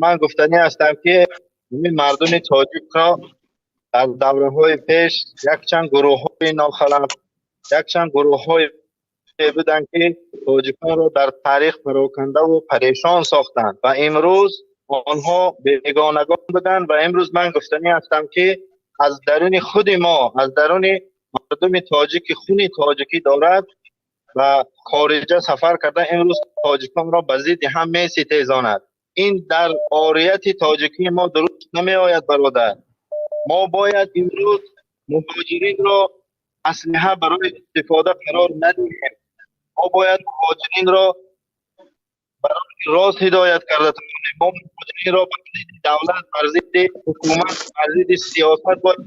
Ман гуфтанӣ ҳастам, ки ҳамин мардуми тоҷикро дар давраҳои пеш якчанд гурӯҳҳои нохалаф, якчанд гурӯҳҳое буданд, ки тоҷиконро дар таърих парокандаву парешон сохтанд ва имрӯз онҳо бегонагон буданд. Ва имрӯз ман гуфтанӣ ҳастам, ки аз даруни худи мо, аз даруни мардуми тоҷик, ки хуни тоҷикӣ дорад ва хориҷа сафар карда, имрӯз тоҷиконро ба зидди ҳам меситезонад. Ин дар орияти тоҷикии мо дуруст намеояд, бародар. Мо бояд имрӯз муҳоҷиринро аслиҳа барои истифода қарор надиҳем. Мо бояд муҳоҷиринро барои рост ҳидоят карда тавонем. Мо муҳоҷиринро бар зидди давлат, бар зидди ҳукумат, бар зидди сиёсат бояд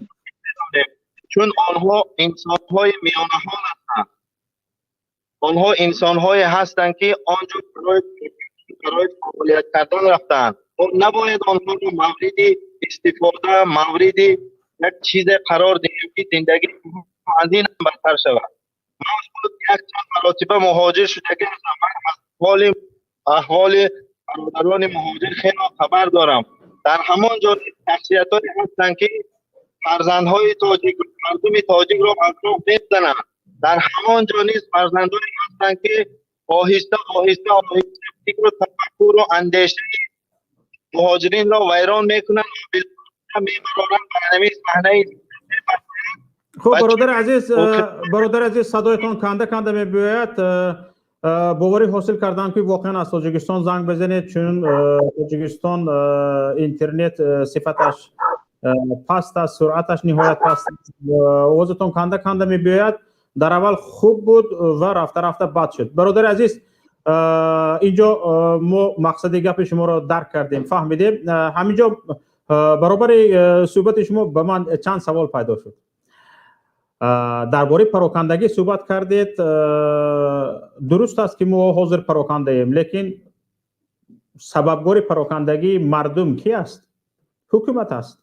бидонем, чун онҳо инсонҳои миёнаҳол ҳастанд. Онҳо инсонҳое ҳастанд, ки он ҷо барои фаъолият кардан рафтаанд. Мо набояд онҳоро мавриди истифода, мавриди як чизе қарор диҳем, ки зиндагии аз ин ҳам бадтар шавад. Ман худ якчанд маротиба муҳоҷир шудагӣ ҳастам. Ман аз аҳволи бародарони муҳоҷир хело хабар дорам. Дар ҳамон ҷо шахсиятҳое ҳастанд, ки фарзандҳои тоҷик, мардуми тоҷикро аз роҳ мезананд. Дар ҳамон ҷо низ фарзандоне ҳастанд, ки оҳиста оҳиста оҳиста фикру тафаккуру андешаи муҳоҷиринро вайрон мекунанд, мебароранд ба ҳамин саҳнаи. Хуб, бародари азиз, бародари азиз, садоятон канда канда мебиёяд. Боварӣ ҳосил кардам, ки воқеан аз Тоҷикистон занг бизанед, чун Тоҷикистон интернет сифаташ паст аст, суръаташ ниҳоят паст аст. Овозатон канда канда мебиёяд. Дар аввал хуб буд ва рафта рафта бад шуд. Бародари азиз, инҷо мо мақсади гапи шуморо дарк кардем, фаҳмидем. Ҳаминҷо баробари суҳбати шумо ба ман чанд савол пайдо шуд. Дар бораи парокандагӣ суҳбат кардед. Дуруст аст, ки мо ҳозир парокандаем, лекин сабабгори парокандагии мардум ки аст? Ҳукумат аст.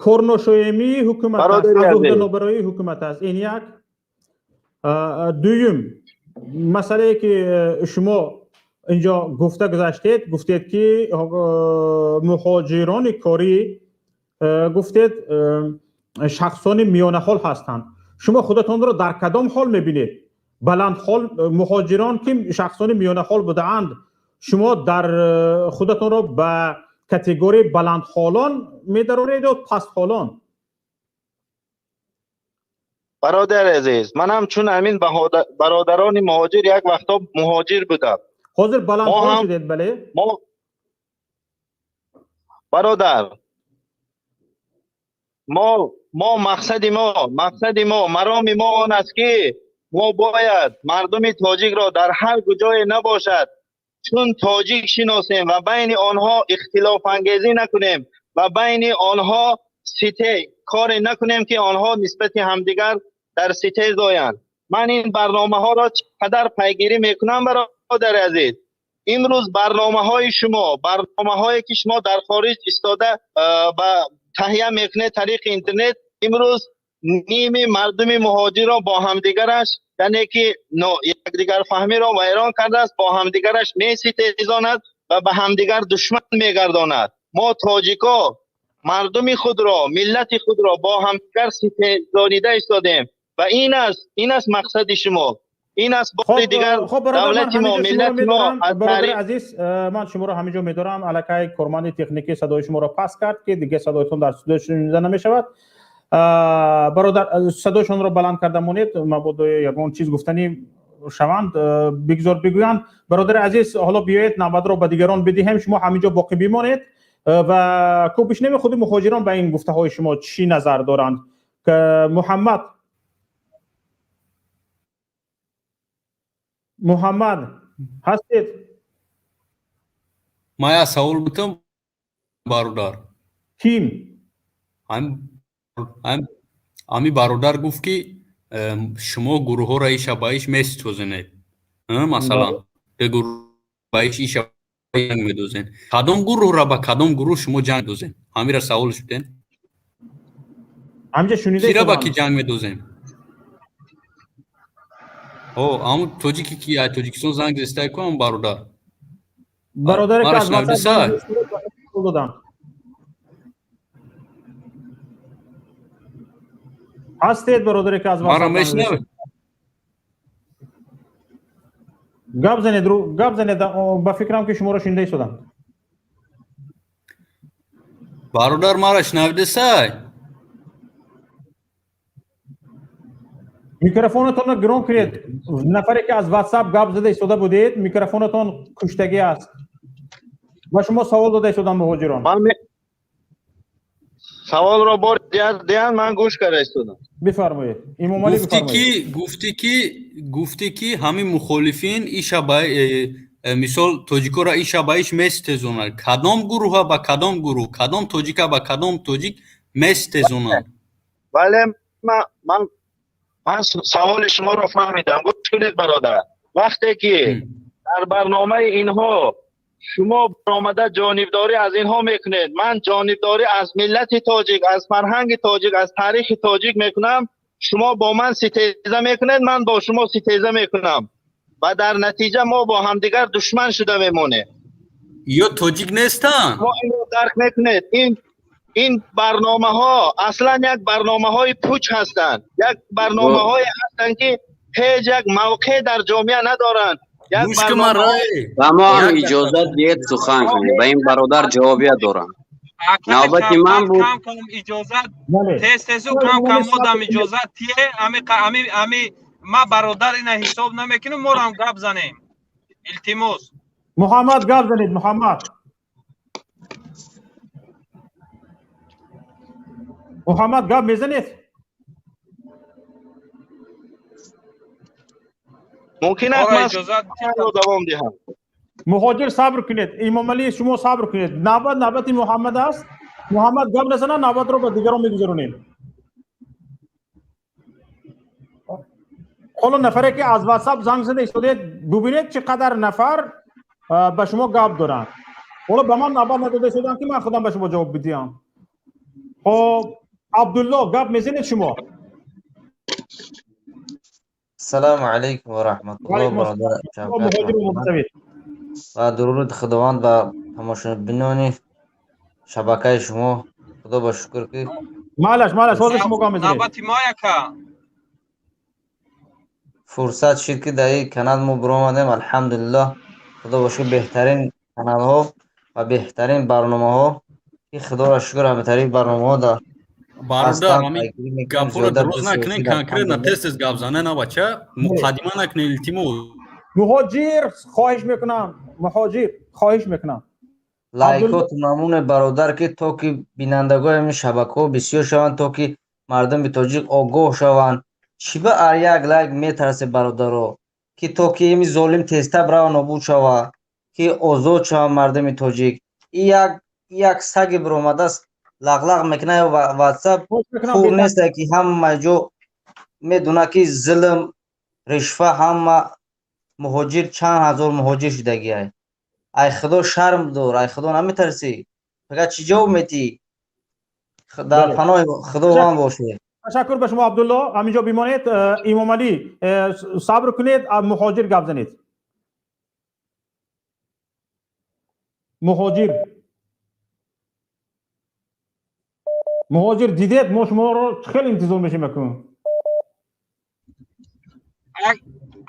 Корношоямии ҳукумат аст, аз уҳданобароии ҳукумат аст. Ин як. Дуюм масъалае, ки шумо инҷо гуфта гузаштед, гуфтед, ки муҳоҷирони корӣ, гуфтед, шахсони миёнаҳол ҳастанд. Шумо худатонро дар кадом ҳол мебинед? Баландҳол муҳоҷирон, ки шахсони миёнаҳол будаанд, шумо дар худатонро ба категорияи баландҳолон медароред ё пастҳолон? Бародари азиз, манам чун ҳамин бародарони муҳоҷир як вақтҳо муҳоҷир будам. Ҳозир баландҳол шудед, бале. Бародар, мо мақсади мо, мароми мо он аст, ки мо бояд мардуми тоҷикро дар ҳар куҷое набошад, чун тоҷик шиносем ва байни онҳо ихтилофангезӣ накунем ва байни онҳо сите коре накунем, ки онҳо нисбати ҳамдигар дар ситез оянд. Ман ин барномаҳоро чӣ қадар пайгирӣ мекунам, бародари азиз. Имрӯз барномаҳои шумо, барномаҳое ки шумо дар хориҷ истода ба таҳия мекунед тариқи интернет, имрӯз ними мардуми муҳоҷирро бо ҳамдигараш, яъне ки якдигарфаҳмиро вайрон кардааст, бо ҳамдигараш меситезонад ва ба ҳамдигар душман мегардонад. Мо тоҷико мардуми худро, миллати худро бо ҳамдигар ситезонида истодем. Ва ин аст, ин аст мақсади шумо. Ин аст бори дигар давлати мо, миллати мо аз бародари азиз, ман шуморо ҳамин ҷо медорам. Аллакай корманди техникӣ садои шуморо паст кард, ки дигар садоятон дар студия шунида намешавад. Бародар, садояшонро баланд карда монед, мабодо ягон чиз гуфтанӣ шаванд, бигзор бигӯянд. Бародари азиз, ҳоло биёед навбатро ба дигарон бидиҳем, шумо ҳамин ҷо боқӣ бимонед ва ку бишнавем худи муҳоҷирон ба ин гуфтаҳои шумо чӣ назар доранд. Муҳаммад, Муҳаммад ҳастед? Ман як савол бутам, бародар. Ким? Ҳами бародар гуфт, ки шумо гурӯҳҳоро иша ба иш меситозенед, масалан, ба иш иша ҷанг медозен. Кадом гурӯҳра ба кадом гурӯҳ шумо ҷанг медозен? Ҳамира саволш буден. Ҳамҷа шунида. Кира ба ки ҷанг медозем? О, ҳамун тоҷике, ки аз Тоҷикистон занг зестай ку, ҳамун бародар. Бародаре ки Маро аз шунавдиса? Додам. Ҳастед, бародаре ки аз Маро мешунавед? Гап занед, гап занед, ба фикрам, ки шуморо шунида истодам. Бародар, маро шунавдисай? Микрофонатонро гирон кунед. Нафаре ки аз WhatsApp гап зада истода будед, микрофонатон куштагӣ аст. Ба шумо савол дода истодам муҳоҷирон. Саволро бор диҳанд, ман гӯш карда истодам. Бифармоед, Имомалӣ. Гуфтӣ ки, гуфтӣ ки ҳамин мухолифин иша ба мисол тоҷикоро иша ба иш местезонанд. Кадом гурӯҳа ба кадом гурӯҳ, кадом тоҷика ба кадом тоҷик местезонанд? Бале, ман саволи шуморо фаҳмидам. Гӯш кунед, бародар, вақте ки дар барномаи инҳо шумо баромада ҷонибдорӣ аз инҳо мекунед, ман ҷонибдорӣ аз миллати тоҷик, аз фарҳанги тоҷик, аз таърихи тоҷик мекунам. Шумо бо ман ситеза мекунед, ман бо шумо ситеза мекунам ва дар натиҷа мо бо ҳамдигар душман шуда мемонем. Ё тоҷик нестанд? Шумо инро дарк мекунед. Ин барномаҳо аслан як барномаҳои пуч ҳастанд, як барномаҳое ҳастанд, ки ҳеҷ як мавқеъ дар ҷомеа надоранд. Як Гӯш кун, ман рай. Ба мо ҳам иҷозат диҳед сухан кунем. Ба ин бародар ҷавобия дорам. Навбати ман буд. Кам кам иҷозат, тез тезу кам кам модам иҷозат тие. Ами ма бародар ина ҳисоб намекунем, морам гап занем. Илтимос. Муҳаммад, гап занед, Муҳаммад. Муҳаммад, гап мезанед? Мумкин аст ман давом диҳам? Муҳоҷир, сабр кунед. Имомалӣ, шумо сабр кунед. Навбат навбати Муҳаммад аст. Муҳаммад гап назанад, навбатро ба дигарон мегузаронем. Ҳоло нафаре ки аз WhatsApp занг зада истодед, бубинед, чӣ қадар нафар ба шумо гап доранд. Ҳоло ба ман навбат надода истоданд, ки ман худам ба шумо ҷавоб бидиҳам. Хоб, Абдулло, гап мезанед шумо? Салому алайкум ва раҳматуллоҳ, бародар ва дуруди Худованд ба тамошобинони шабакаи шумо. Худо ба шукр, ки Малаш, малаш, ҳозир шумо гап мезанед. Навбати мо яка. Фурсат шид, ки дар ин канал мо биромадем. Алҳамдулиллоҳ, худо ба шукр, беҳтарин каналҳо ва беҳтарин барномаҳо, ки худоро шукр, ҳаматарин барномаҳо дар Бародар, ҳамин гапҳоро дуруст накунед, конкретно тез тез гап зане, на бача, муқаддима накунед, илтимос. Муҳоҷир, хоҳиш мекунам, муҳоҷир, хоҳиш мекунам. Лайкоту мамнуне, бародар, ки то ки бинандагони ҳамин шабакаҳо бисёр шаванд, то ки мардуми тоҷик огоҳ шаванд. Чӣ ба ар як лайк метарсе, бародаро, ки то ки ими золим тезтар рава нобуд шава, ки озод шаванд мардуми тоҷик. И як саги биромадааст, лағлағ мекунад WhatsApp, хуб нест, ки ҳама ҷо медонад, ки зулм, ришва, ҳама муҳоҷир, чанд ҳазор муҳоҷир шудагиай. Ай худо шарм дор, ай худо наметарсӣ? Фақат чӣ ҷавоб метиҳӣ? Дар паноҳи Худованд бошед. Ташаккур ба шумо, Абдулло, ҳаминҷо бимонед. Имомалӣ, сабр кунед, муҳоҷир, гап занед. Муҳоҷир, муҳоҷир, дидед, мо шуморо хеле интизор мешем акун.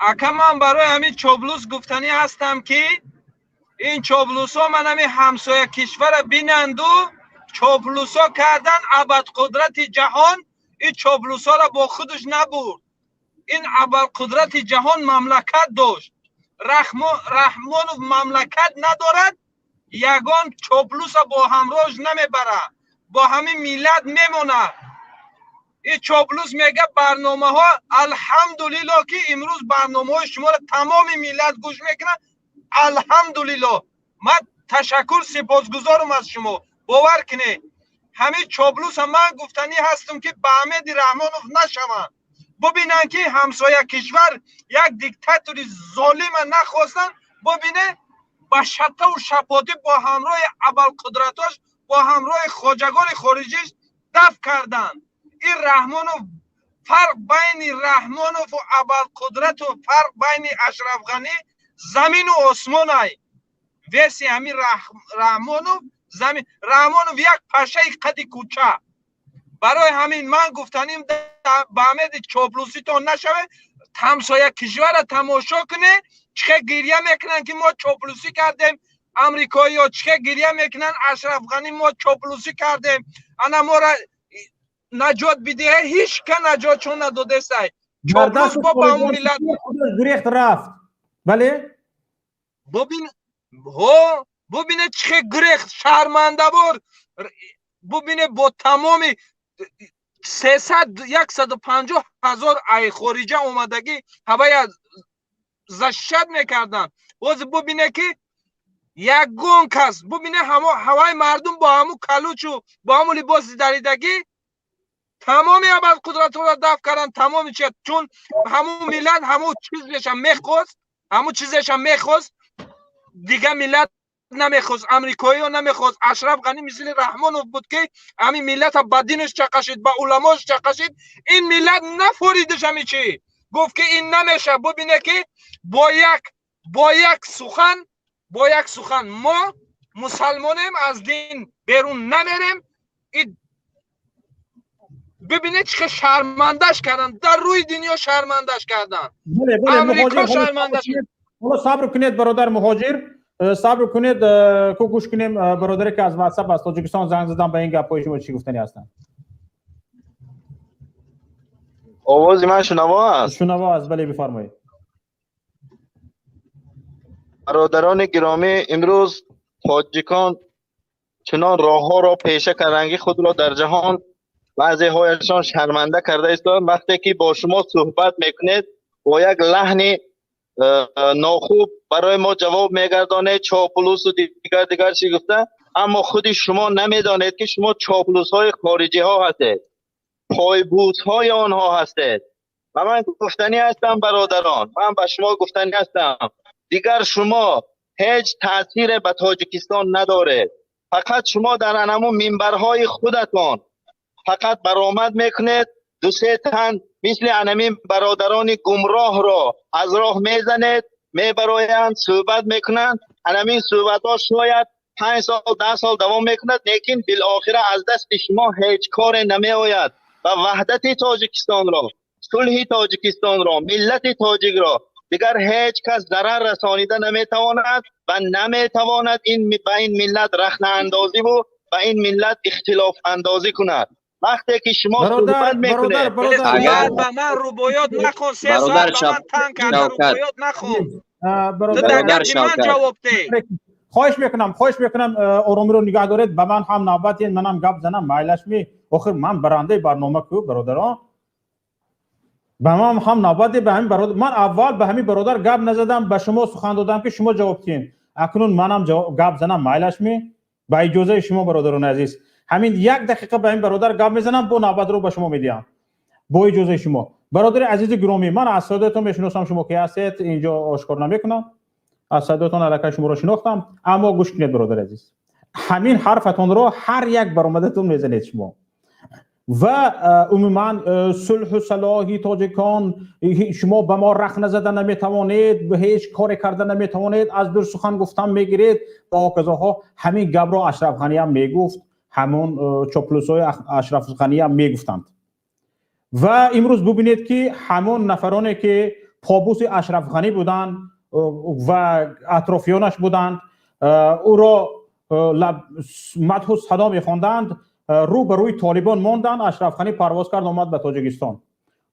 Ака, ман барои ҳамин чоплус гуфтанӣ ҳастам, ки ин чоплусҳо ман ҳамин ҳамсоя кишвара бинанду чоплусҳо кардан. Абадқудрати ҷаҳон ин чоплусҳоро бо худаш набурд. Ин абарқудрати ҷаҳон мамлакат дошт. Раҳмонов мамлакат надорад, ягон чоплуса бо ҳамроҳш намебарад, бо ҳамин миллат мемонад. Ин чоплус мега барномаҳо. Алҳамдулилло, ки имрӯз барномаҳои шуморо тамоми миллат гӯш мекунад. Алҳамдулилло, ман ташаккур, сипосгузорам аз шумо. Бовар кунед, ҳамин чоплуса ман гуфтанӣ ҳастам, ки ба Аҳмеди Раҳмонов нашаванд. Бубинанд, ки ҳамсоя кишвар як диктатори золима нахостанд. Бубине, ба шаттаву шапотӣ бо ҳамроҳи абалқудратош, бо ҳамроҳи хоҷагони хориҷиш дафт карданд. Ин Раҳмонов, фарқ байни Раҳмонову абалқудрату фарқ байни Ашрафғанӣ замину осмонай. Веси ҳамин Раҳмонов замин, Раҳмонов як пашаи қади кӯча. Барои ҳамин ман гуфтаним, ба Аҳмеди чоплуситон нашавед. Ҳамсоя кишварро тамошо кунед, чӣ гиря мекунанд, ки мо чоплусӣ кардем. Амрикоиё чӣ гиря мекунанд: Ашрафғанӣ, мо чоплусӣ кардем, ана мора наҷот бидиҳе. Ҳеҷ ка наҷотшон надодесай. Чоплус бо ба ҳамун миллат гурехт, рафт, бале. Бубин, ҳо, бубине, чӣ гурехт шармандабор. Бубине, бо тамоми сесад 150 000 ай хориҷа омадагӣ ҳавая защищать мекарданд. Ҳозир бубине, ки ягон кас, бубине, ҳаваи мардум бо ҳамун калучу бо ҳамун либоси даридагӣ тамоми абарқудратҳоро дафт карданд. Тамоми чи, чун ҳамун миллат ҳамун чизеша мехост, ҳамун чизеша мехост, дигар миллат намехост, амрикоиё намехост. Ашраф Ғанӣ мисли Раҳмонов буд, ки ҳамин миллата ба динаш чақашид, ба уламош чақашид. Ин миллат нафоридиш. Ҳами чӣ гуфт, ки ин намеша. Бубине, ки бо як сухан, бо як сухан: мо мусалмонем, аз дин берун намерем. Бибинед, чӣ шармандаш карданд, дар рӯи дунё шармандаш карданд. Амрико шармандаш. Ҳоло сабр кунед, бародар муҳоҷир, сабр кунед, ку гӯш кунем бародаре, ки аз Ватсап аз Тоҷикистон занг задан. Ба ин гапҳои шумо чӣ гуфтанӣ ҳастанд? Овози ман шунаво аст? Шунаво аст, бале, бифармоед. Бародарони гиромӣ, имрӯз тоҷикон чунон роҳҳоро пеша карданд, ки худро дар ҷаҳон баъзеҳояшон шарманда карда истодаанд. Вақте ки бо шумо суҳбат мекунед, бо як лаҳни нохуб барои мо ҷавоб мегардонед, чоплусу дигар дигар чӣ гуфта. Аммо худи шумо намедонед, ки шумо чоплусҳои хориҷиҳо ҳастед, пойбӯсҳои онҳо ҳастед. Ва ман гуфтанӣ ҳастам, бародарон, ман ба шумо гуфтанӣ ҳастам: дигар шумо ҳеҷ таъсире ба Тоҷикистон надоред. Фақат шумо дар анамун минбарҳои худатон фақат баромад мекунед, ду-се тан мисли анамин бародарони гумроҳро аз роҳ мезанед, мебароянд, суҳбат мекунанд. Анамин суҳбатҳо шояд 5 сол, 10 сол давом мекунад, лекин билохира аз дасти шумо ҳеҷ коре намеояд ва ваҳдати Тоҷикистонро, сулҳи Тоҷикистонро, миллати тоҷикро дигар ҳеҷ кас зарар расонида наметавонад ва наметавонад ин ба ин миллат рахнаандозиву ба ин миллат ихтилофандозӣ кунад. Вақте ки шумо суҳбат мекунед Агар ба ман рубоёт нахон, 3 соат ба ман танг карда, рубоёт нахон. Ту дар гапи ман ҷавоб деҳ. Хоҳиш мекунам, хоҳиш мекунам, оромиро нигоҳ доред. Ба ман ҳам навбат, манам гап занам, майлашми? Охир ман барандаи барнома ку, бародарон. Ба ман ҳам навбат. Ба ҳамин бародар, ман аввал ба ҳамин бародар гап назадам, ба шумо сухан додам, ки шумо ҷавоб диҳед. Акнун манам гап занам, майлашми? Ба иҷозаи шумо, бародарони азиз, ҳамин як дақиқа ба ин бародар гап мезанам, бо навбатро ба шумо медиҳам, бо иҷозаи шумо. Бародари азизи гиромӣ, ман аз садоятон мешиносам шумо ки ҳастед, инҷо ошкор намекунам. Аз садоятон аллакай шуморо шинохтам. Аммо гӯш кунед, бародари азиз, ҳамин ҳарфатонро ҳар як баромадатон мезанед шумо ва умуман сулҳу салоҳи тоҷикон, шумо ба мо рахна зада наметавонед, ҳеҷ коре карда наметавонед, аз дур сухан гуфтан мегиред ва ҳоказоҳо. Ҳамин гапро Ашраф Ғаниям мегуфт, ҳамон чоплусҳои Ашраф Ғаниям мегуфтанд. Ва имрӯз бубинед, ки ҳамон нафароне, ки Побуси Ашраф Ғанӣ буданд ва атрофиёнаш буданд, ӯро мадҳу садо мехонданд, рӯ ба рӯи Толибон монданд. Ашраф Ғанӣ парвоз кард, омад ба Тоҷикистон.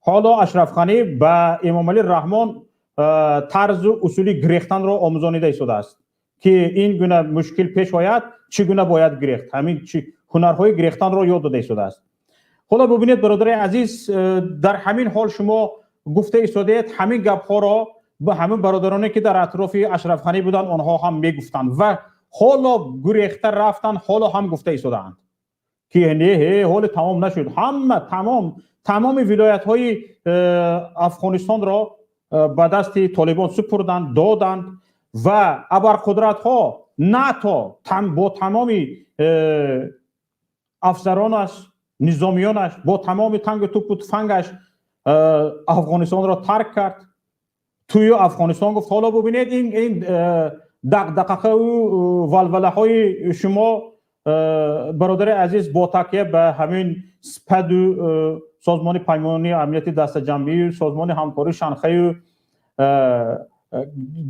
Ҳоло Ашраф Ғанӣ ба Эмомалӣ Раҳмон тарзу усули гирехтанро омӯзонида истодааст, ки ин гуна мушкил пеш ояд, чӣ гуна бояд гирехт. Ҳамин ҳунарҳои гирехтанро ёд дода истодааст. Ҳоло бубинед, бародари азиз, дар ҳамин ҳол шумо гуфта истодаед. Ҳамин гапҳоро ба ҳамин бародароне, ки дар атрофи Ашраф Ғанӣ буданд, онҳо ҳам мегуфтанд ва ҳоло гурехта рафтанд, ҳоло ҳам гуфта истодаанд, ки не, ҳоле тамом нашуд. Ҳама тамом, тамоми вилоятҳои Афғонистонро ба дасти Толибон супурданд, доданд ва абарқудратҳо, НАТО бо тамоми афсаронаш, низомиёнаш, бо тамоми тангу тупу туфангаш Афғонистонро тарк кард. Тую Афғонистон гуфт. Ҳоло бубинед, ин дақдақаҳаю валвалаҳои шумо, бародари азиз, бо такя ба ҳамин СПАДу, Созмони Паймони Амнияти Дастаҷамъию, Созмони Ҳамкории Шанхаю,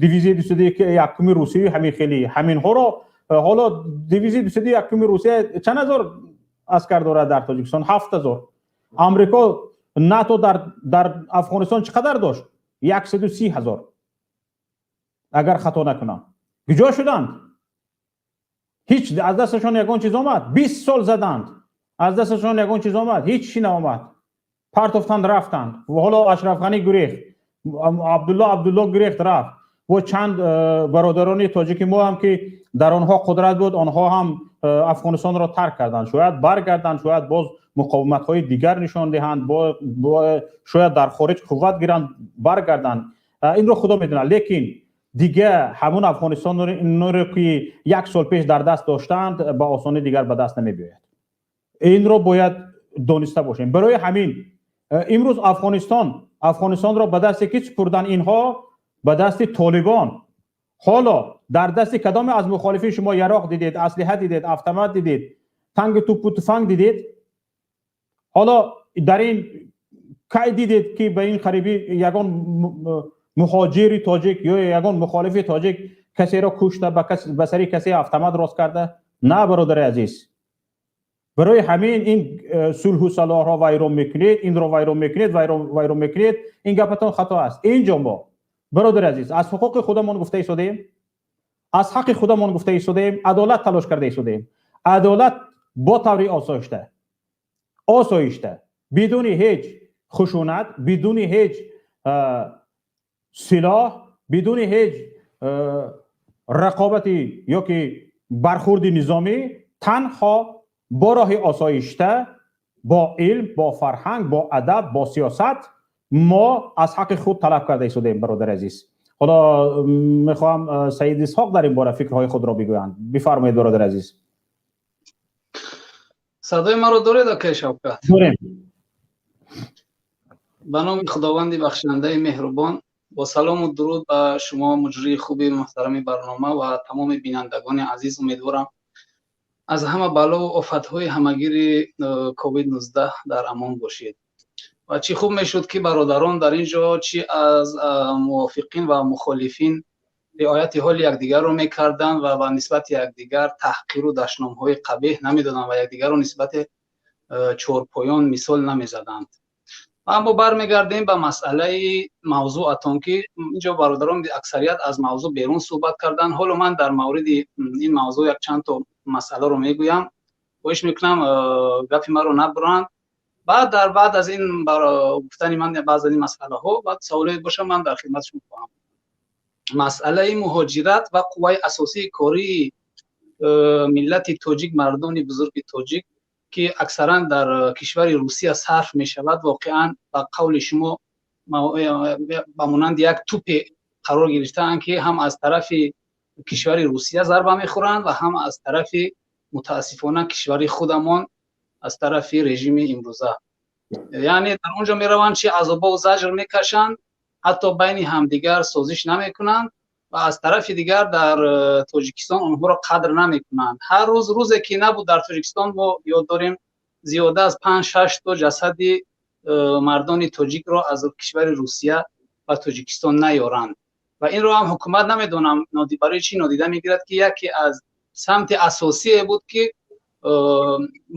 дивизияи 201-уми Русию, ҳамин хели ҳаминҳоро. Ҳоло дивизияи 201-уми Русия чанд ҳазор аскар дорад дар Тоҷикистон? 7000. Амрико, НАТО дар Афғонистон чӣ қадар дошт? 130 000, агар хато накунам. Куҷо шуданд? Ҳеҷ аз дасташон ягон чиз омад? 20 сол заданд, аз дасташон ягон чиз омад? Ҳеҷ чи наомад. Партофтанд, рафтанд. Ҳоло Ашраф Ғанӣ гурехт, Абдулло Абдулло гурехт, рафт. Бо чанд бародарони тоҷики мо ҳам, ки дар онҳо қудрат буд, онҳо ҳам Афғонистонро тарк карданд. Шояд баргарданд, шояд боз муқовиматҳои дигар нишон диҳанд, шояд дар хориҷ қувват гиранд, баргарданд. Инро Худо медонад. Лекин дига ҳамун Афғонистонро, ки як сол пеш дар даст доштанд, ба осонӣ дигар ба даст намебиёяд. Инро бояд дониста бошем. Барои ҳамин имрӯз Афғонистонро ба дасти ки супурдан инҳо? Ба дасти Толибон. Ҳоло дар дасти кадоме аз мухолифин шумо яроқ дидед, аслиҳа дидед, автомат дидед, танги тупу туфанг дидед? Ҳоло дар ин кай дидед, ки ба ин қарибӣ ягон муҳоҷири тоҷик ё ягон мухолифи тоҷик касеро кушта, ба сари касе автомат рост карда? На, бародари азиз. Барои ҳамин ин сулҳу салоҳро вайрон мекунед, инро вайрон мекунед, вайрон мекунед. Ин гапатон хато аст. Инҷо мо, бародари азиз, аз ҳуқуқи худамон гуфта истодаем, аз ҳаққи худамон гуфта истодаем, адолат талош карда истодаем. Адолат бо таври осоишта, осоишта, бидуни ҳеҷ хушунат, бидуни ҳеҷ силоҳ, бидуни ҳеҷ рақобати ё ки бархурди низомӣ, танҳо бо роҳи осоишта, бо илм, бо фарҳанг, бо адаб, бо сиёсат мо аз ҳаққи худ талаб карда истодаем, бародари азиз. Ҳоло мехоҳам, Саид Исҳоқ дар ин бора фикрҳои худро бигӯянд. Бифармоед, бародари азиз. Садои маро доред, акай Шавкат? Дорем. Ба номи Худованди бахшандаи меҳрубон, бо салому дуруд ба шумо, муҷрии хуби муҳтарами барнома, ва тамоми бинандагони азиз. Умедворам, аз ҳама балову офатҳои ҳамагири ковид-19 дар амон бошед. Ва чӣ хуб мешуд, ки бародарон дар ин ҷо, чӣ аз мувофиқин ва мухолифин, риояти ҳоли якдигарро мекарданд ва ба нисбати якдигар таҳқиру дашномҳои қабеҳ намедоданд ва якдигарро нисбати чорпоён мисол намезаданд. Аммо бармегардем ба масъалаи мавзӯъатон, ки инҷо бародарон аксарият аз мавзӯъ берун суҳбат карданд. Ҳоло ман дар мавриди ин мавзӯъ якчанд то масъаларо мегӯям. Хоҳиш мекунам, гапи маро набуранд. Баъд дар баъд аз ин гуфтани ман баъз аз ин масъалаҳо, баъд саволе боша, ман дар хидмати шумо хоҳам. Масъалаи муҳоҷират ва қувваи асосии кории миллати тоҷик, мардони бузурги тоҷик, ки аксаран дар кишвари Русия сарф мешавад, воқеан, ба қавли шумо, ба монанди як тӯпе қарор гирифтаанд, ки ҳам аз тарафи кишвари Русия зарба мехӯранд ва ҳам аз тарафи, мутаассифона, кишвари худамон, аз тарафи режими имрӯза. Яъне дар он ҷо мераванд, чи азобову заҷр мекашанд, ҳатто байни ҳамдигар созиш намекунанд ва аз тарафи дигар дар Тоҷикистон онҳоро қадр намекунанд. Ҳар рӯз, рӯзе ки набуд дар Тоҷикистон, мо ёд дорем, зиёда аз панҷ шаш то ҷасади мардони тоҷикро аз кишвари Русия ба Тоҷикистон наёранд. Ва инро ҳам ҳукумат намедонам барои чӣ нодида мегирад, ки яке аз самти асосие буд, ки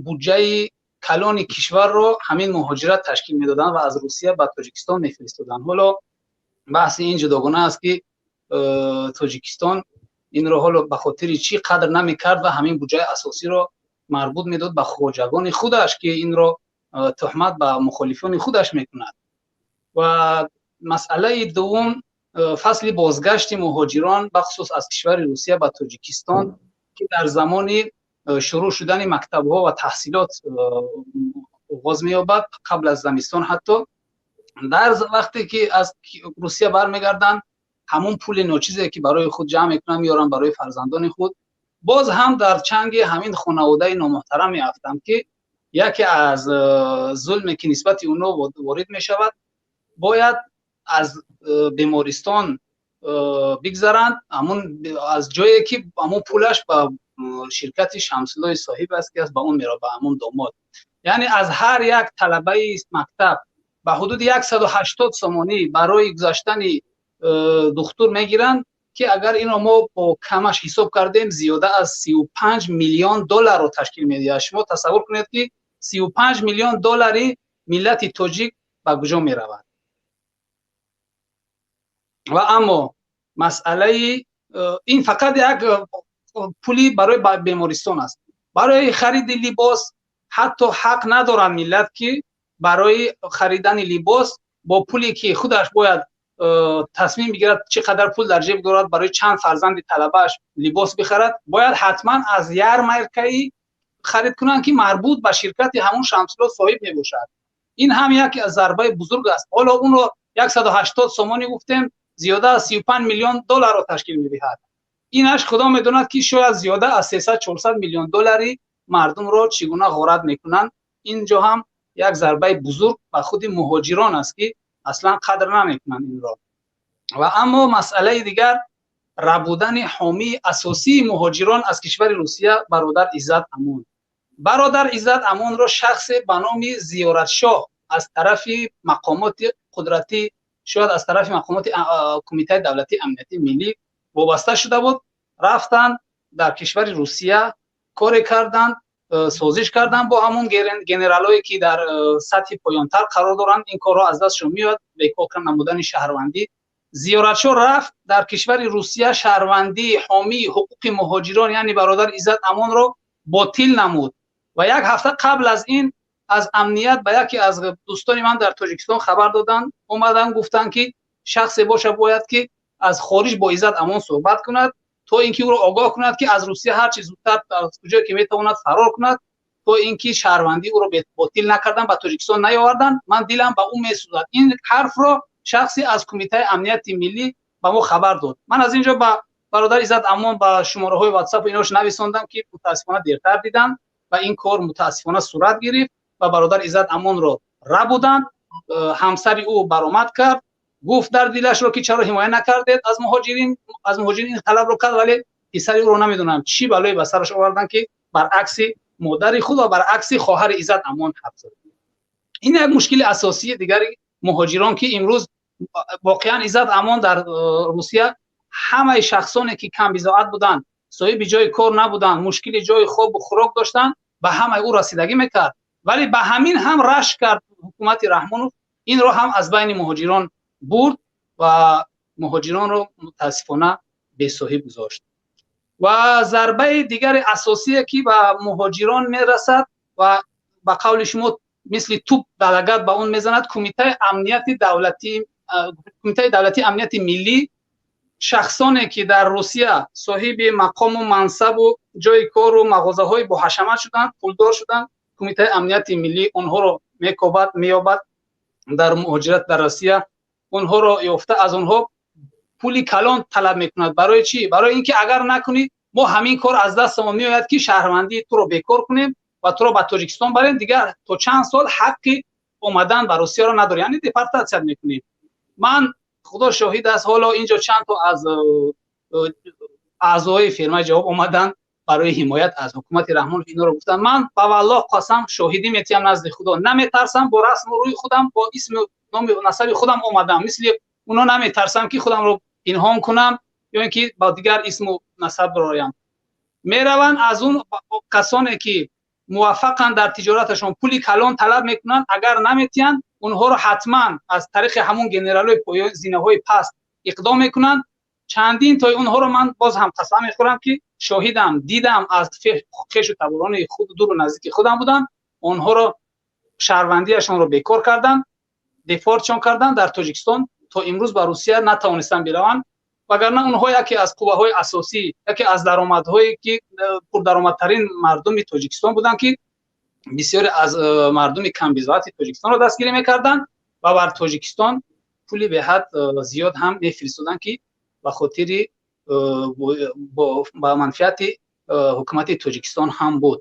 буҷаи калони кишварро ҳамин муҳоҷират ташкил медоданд ва аз Русия ба Тоҷикистон мефиристоданд. Ҳоло баҳси ин ҷудогона аст, ки Тоҷикистон инро ҳоло ба хотири чӣ қадр намекард ва ҳамин буҷаи асосиро марбут медод ба хоҷагони худаш, ки инро туҳмат ба мухолифони худаш мекунад. Ва масъалаи дуввум, фасли бозгашти муҳоҷирон, бахусус аз кишвари Русия ба Тоҷикистон, ки дар замони шурӯъ шудани мактабҳо ва таҳсилот оғоз меёбад, қабл аз замистон ҳатто, дар вақте ки аз Русия бармегарданд, ҳамон пули ночизе ки барои худ ҷамъ мекунанд, меоранд барои фарзандони худ, боз ҳам дар чанги ҳамин хонаводаи номуҳтарам меафтанд, ки яке аз зулме ки нисбати онҳо ворид мешавад, бояд аз бемористон бигзаранд, ҳамон аз ҷое ки ҳамон пулаш ба ширкати Шамсуллои соҳиб аст, ки аст ба он меравад, ба ҳамон домод. Яъне аз ҳар як талабаи мактаб ба ҳудуди 180 сомонӣ барои гузаштани духтур мегиранд, ки агар инро мо бо камаш ҳисоб кардем, зиёда аз 35 миллион долларро ташкил медиҳад. Шумо тасаввур кунед, ки 35 миллион доллари миллати тоҷик ба куҷо меравад. Ва аммо масъалаи ин фақат як пули барои бемористон аст. Барои хариди либос ҳатто ҳақ надоранд миллат, ки барои харидани либос бо пуле ки худаш бояд тасмим бигирад чӣ қадар пул дар ҷеб дорад, барои чанд фарзанди талабааш либос бихарад, бояд ҳатман аз ярмаркаи харид кунанд, ки марбут ба ширкати ҳамон Шамсулло соҳиб мебошад. Ин ҳам яке аз зарбаи бузург аст. Ҳоло онро 180 сомонӣ гуфтем, зиёда аз 35 миллион долларро ташкил медиҳад. Инаш худо медонад, ки шояд зиёда аз 300-400 миллион доллари мардумро чӣ гуна ғорат мекунанд. Инҷо ҳам як зарбаи бузург ба худи муҳоҷирон аст, ки аслан қадр намекунанд инро. Ва аммо масъалаи дигар, рабудани ҳомии асосии муҳоҷирон аз кишвари Русия, бародар Иззат Амон. Бародар Иззат Амонро шахсе ба номи Зиёратшоҳ аз тарафи мақомоти қудратӣ, шояд аз тарафи мақомоти Кумитаи давлатии амнияти миллӣ вобаста шуда буд, рафтанд дар кишвари Русия, коре карданд, созиш карданд бо ҳамон генералое ки дар сатҳи поёнтар қарор доранд. Ин корҳо аз дастшон меояд, бекор намудани шаҳрвандӣ. Зиёратшоҳ рафт дар кишвари Русия, шаҳрвандии ҳомии ҳуқуқи муҳоҷирон, яъне бародар Иззат Амонро ботил намуд. Ва як ҳафта қабл аз ин аз амният ба яке аз дӯстони ман дар Тоҷикистон хабар доданд, омаданд, гуфтанд, ки шахсе боша, бояд ки аз хориҷ бо Иззат Амон суҳбат кунад, то инки ӯро огоҳ кунад, ки аз Русия ҳарчи зудтар аз куҷое ки метавонад фарор кунад, то инки шаҳрвандии ӯро ботил накардан, ба Тоҷикистон наёварданд. Ман дилам ба ӯ месӯзад. Ин ҳарфро шахсе аз Кумитаи амнияти миллӣ ба мо хабар дод. Ман аз инҷо ба бародар Иззат Амон ба шумораҳои WhatsApp инош нависондам, ки мутаассифона дертар дидам ва ин кор мутаассифона сурат гирифт ва бародар Иззат Амонро рабуданд. Ҳамсари ӯ баромад кард, гуфт дар дилашро, ки чаро ҳимоя накардед аз муҳоҷирин, аз муҳоҷирин ин талабро кард, вале писари ӯро намедонам чӣ балое ба сараш оварданд, ки баръакси модари худ ва баръакси хоҳари Иззат Амон ҳарф зад. Ин як мушкили асосии дигари муҳоҷирон, ки имрӯз воқеан Иззат Амон дар Русия ҳамаи шахсоне ки камбизоат буданд, соҳиби ҷои кор набуданд, мушкили ҷои хобу хӯрок доштанд, ба ҳамаи ӯ расидагӣ мекард. Вале ба ҳамин ҳам рашк кард ҳукумати Раҳмонов, инро ҳам аз байни муҳоҷирон бурд ва муҳоҷиронро мутаассифона бесоҳиб гузошт. Ва зарбаи дигари асосие ки ба муҳоҷирон мерасад ва ба қавли шумо мисли туп далагат ба он мезанад, Кумитаи амнияти давлатӣ, Кумитаи давлатии амнияти миллӣ, шахсоне ки дар Русия соҳиби мақому мансабу ҷои кору мағозаҳои боҳашамат шуданд, пулдор шуданд, Кумитаи амнияти миллӣ онҳоро мекобад, меёбад дар муҳоҷират дар Русия, онҳоро ёфта аз онҳо пули калон талаб мекунад. Барои чӣ? Барои инки агар накунӣ, мо ҳамин кор аз дастамон меояд, ки шаҳрвандии туро бекор кунем ва туро ба Тоҷикистон барем, дигар то чанд сол ҳаққи омадан ба Русияро надорӣ, яъне депортатсия мекунем. Ман, худо шоҳид аст, ҳоло инҷо чанд то аз аъзои фирмаи ҷавоб омаданд барои ҳимоят аз ҳукумати Раҳмонов, инҳоро гуфтанд. Ман ба валлоҳ қасам, шоҳидӣ метиҳам назди худо, наметарсам, бо расму рӯи худам, бо исму номи насаби худам омадам, мисли Онҳо наметарсам, ки худамро пинҳон кунам ё ин ки ба дигар исму насаб бироям. Мераванд, аз он касоне ки муваффақанд дар тиҷораташон, пули калон талаб мекунанд. Агар наметиҳанд, онҳоро ҳатман аз тариқи ҳамон генералҳои зинаҳои паст иқдом мекунанд. Чандин тои онҳоро ман боз ҳам қасам мехӯрам, ки шоҳидам, дидам, аз хешу таборони худ, дуру наздики худам буданд. Онҳоро шаҳрвандиашонро бекор карданд, депортшон карданд дар Тоҷикистон. То имрӯз ба Русия натавонистанд бираванд, вагарна онҳо яке аз қувваҳои асосӣ, яке аз даромадҳое ки пурдаромадтарин мардуми Тоҷикистон буданд, ки бисёре аз мардуми камбизоати Тоҷикистонро дастгирӣ мекарданд ва бар Тоҷикистон пули беҳад зиёд ҳам мефиристоданд, ки ба хотири ба манфиати ҳукумати Тоҷикистон ҳам буд.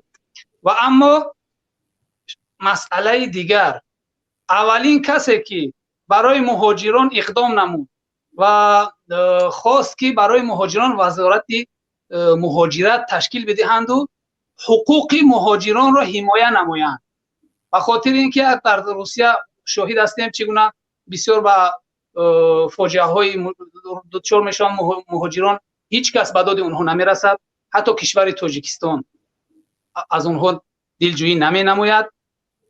Ва аммо масъалаи дигар, аввалин касе ки барои муҳоҷирон иқдом намуд ва хост, ки барои муҳоҷирон вазорати муҳоҷират ташкил бидиҳанду ҳуқуқи муҳоҷиронро ҳимоя намоянд, ба хотири ин ки дар Русия шоҳид ҳастем, чӣ гуна бисёр ба фоҷиаҳои дучор мешаванд муҳоҷирон, ҳеҷ кас ба доди онҳо намерасад, ҳатто кишвари Тоҷикистон аз онҳо дилҷӯӣ наменамояд,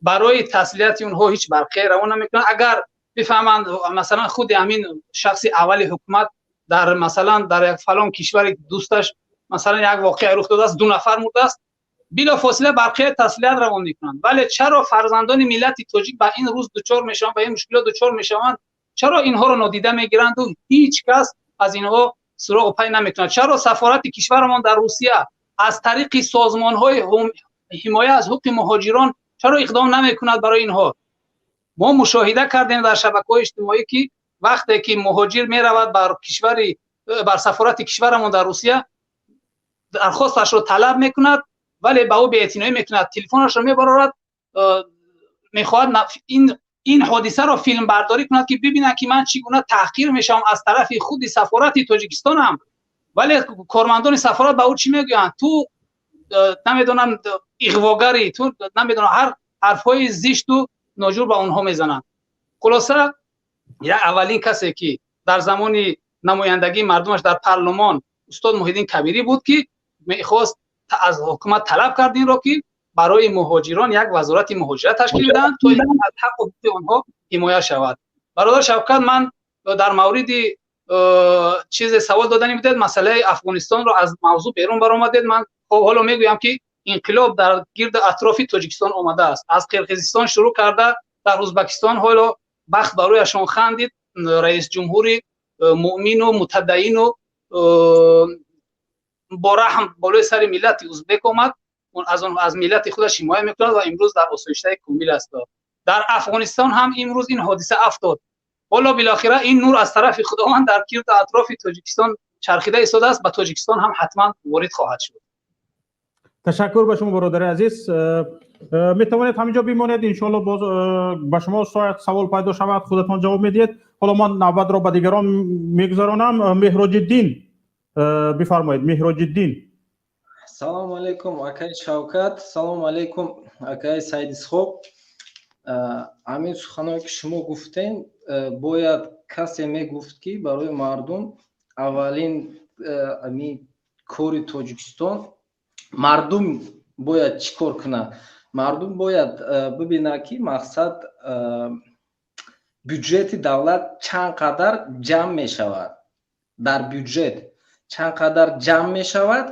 барои таслияти онҳо ҳеҷ барқия равон намекунад. Агар бифаҳманд, масалан, худи ҳамин шахси аввали ҳукумат дар, масалан, дар як фалон кишвари дӯсташ, масалан, як воқеа рух додааст, ду нафар мурдааст, билофосила барқияи таслият равон мекунанд. Вале чаро фарзандони миллати тоҷик ба ин рӯз дучор мешаванд, ба ин мушкилот дучор мешаванд? Чаро инҳоро нодида мегиранду ҳеҷ кас аз инҳо суроғу пай намекунад? Чаро сафорати кишварамон дар Русия аз тариқи созмонҳои ҳимоя аз ҳуқуқи муҳоҷирон чаро иқдом намекунад барои инҳо? Мо мушоҳида кардем дар шабакаҳои иҷтимоӣ, ки вақте ки муҳоҷир меравад бар кишвари, бар сафорати кишварамон дар Русия, дархосташро талаб мекунад, вале ба ӯ беэътиноӣ мекунад, телефонашро мебарорад, мехоҳад ин ҳодисаро филмбардорӣ кунад, ки бибинад, ки ман чӣ гуна таҳқир мешавам аз тарафи худи сафорати Тоҷикистонам. Вале кормандони сафорат ба ӯ чӣ мегӯянд? Ту намедонам иғвогарӣ, ту намедонам, ҳар ҳарфҳои зишту ноҷур ба онҳо мезананд. Хулоса, як аввалин касе ки дар замони намояндагии мардумаш дар парлумон устод Муҳиддин Кабирӣ буд, ки мехост, аз ҳукумат талаб кард инро, ки барои муҳоҷирон як вазорати муҳоҷират ташкил диҳанд, то аз ҳаққу ҳуқуқи онҳо ҳимоя шавад. Бародар Шавкат, ман дар мавриди чизе савол додани будед, масъалаи Афғонистонро аз мавзӯъ берун баромадед. Ман ҳоло мегӯям, ки инқилоб дар гирди атрофи Тоҷикистон омадааст, аз Қирғизистон шурӯъ карда, дар Ӯзбекистон ҳоло бахт барояшон хандид, раис ҷумҳури муъмину мутадаину бо раҳм болои сари миллати узбек омад, аз миллати худаш ҳимоя мекунад ва имрӯз дар осоиштаи комил аст. Дар Афғонистон ҳам имрӯз ин ҳодиса афтод. Ҳоло билохира ин нур аз тарафи Худованд дар гирду атрофи Тоҷикистон чархида истодааст, ба Тоҷикистон ҳам ҳатман ворид хоҳад шуд. Ташаккур ба шумо, бародари азиз. Метавонед ҳаминҷо бимонед, иншоалло боз ба шумо шояд савол пайдо шавад, худатон ҷавоб медиҳед. Ҳоло ман навбатро ба дигарон мегузаронам. Меҳроҷиддин, бифармоед, Меҳроҷиддин. Салому алайкум, акаи Шавкат, салому алайкум, акаи Саид Исҳоқ. Ҳамин суханое ки шумо гуфтем, бояд касе мегуфт, ки барои мардум аввалин ҳамин кори Тоҷикистон, мардум бояд чӣ кор кунад. Мардум бояд бибинад, ки мақсад бюҷети давлат чанд қадар ҷамъ мешавад, дар бюҷет чанд қадар ҷамъ мешавад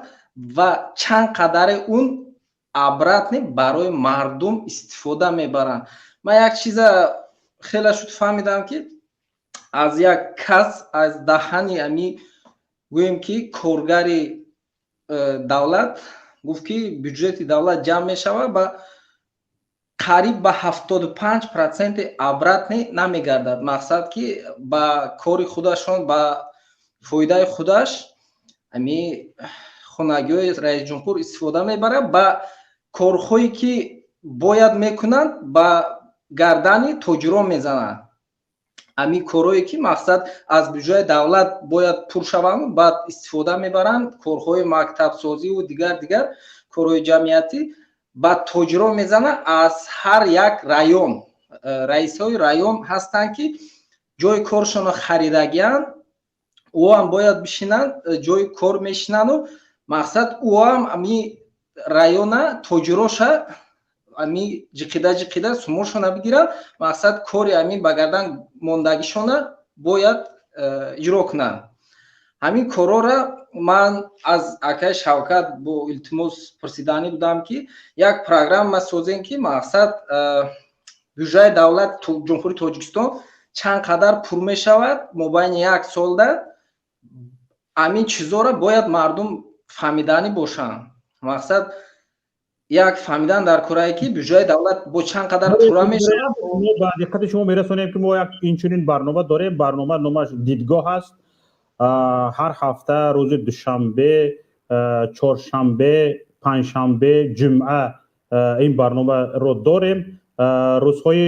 ва чанд қадаре он обратно барои мардум истифода мебаранд. Ман як чиза хеле шуд фаҳмидам, ки аз як кас, аз даҳани ами гӯем ки коргари давлат гуфт, ки бюҷети давлат ҷамъ мешавад, ба қариб ба 75 проценти обратно намегардад. Мақсад ки ба кори худашон, ба фоидаи худаш, ами хонагиҳои раисҷумҳур истифода мебарад, ба корҳое ки бояд мекунанд, ба гардани тоҷирон мезананд. Ами корҳое ки мақсад аз бюҷети давлат бояд пур шаванд, баъд истифода мебаранд, корҳои мактабсозиву дигар дигар корҳои ҷамъиятӣ ба тоҷирон мезананд. Аз ҳар як район раисҳои район ҳастанд, ки Ҷои коршонро харидагиянд, ӯам бояд бишинанд, ҷои кор мешинану мақсад ӯам ами района тоҷироша ами ҷиқида ҷиқида сумошона бигиранд. Мақсад, кори ами ба гардан мондагишона бояд иҷро кунанд. Ҳамин корора ман аз акаи Шавкат бо илтимос пурсиданӣ будам, ки як программа созем, ки мақсад, бюджаи давлат Ҷумҳурии Тоҷикистон чанд қадар пур мешавад мобайни як солда. Ҳамин чизоро бояд мардум фаҳмиданӣ бошанд. Мақсад, як фаҳмидан дар корае, ки бюджаи давлат бо чанд қадар пурра мешавад. Ба диққати шумо мерасонем, ки мо як инчунин барнома дорем. Барнома номаш «Дидгоҳ» аст. Ҳар ҳафта рӯзи душанбе, чоршанбе, панҷшанбе, ҷумъа ин барномаро дорем. Рӯзҳои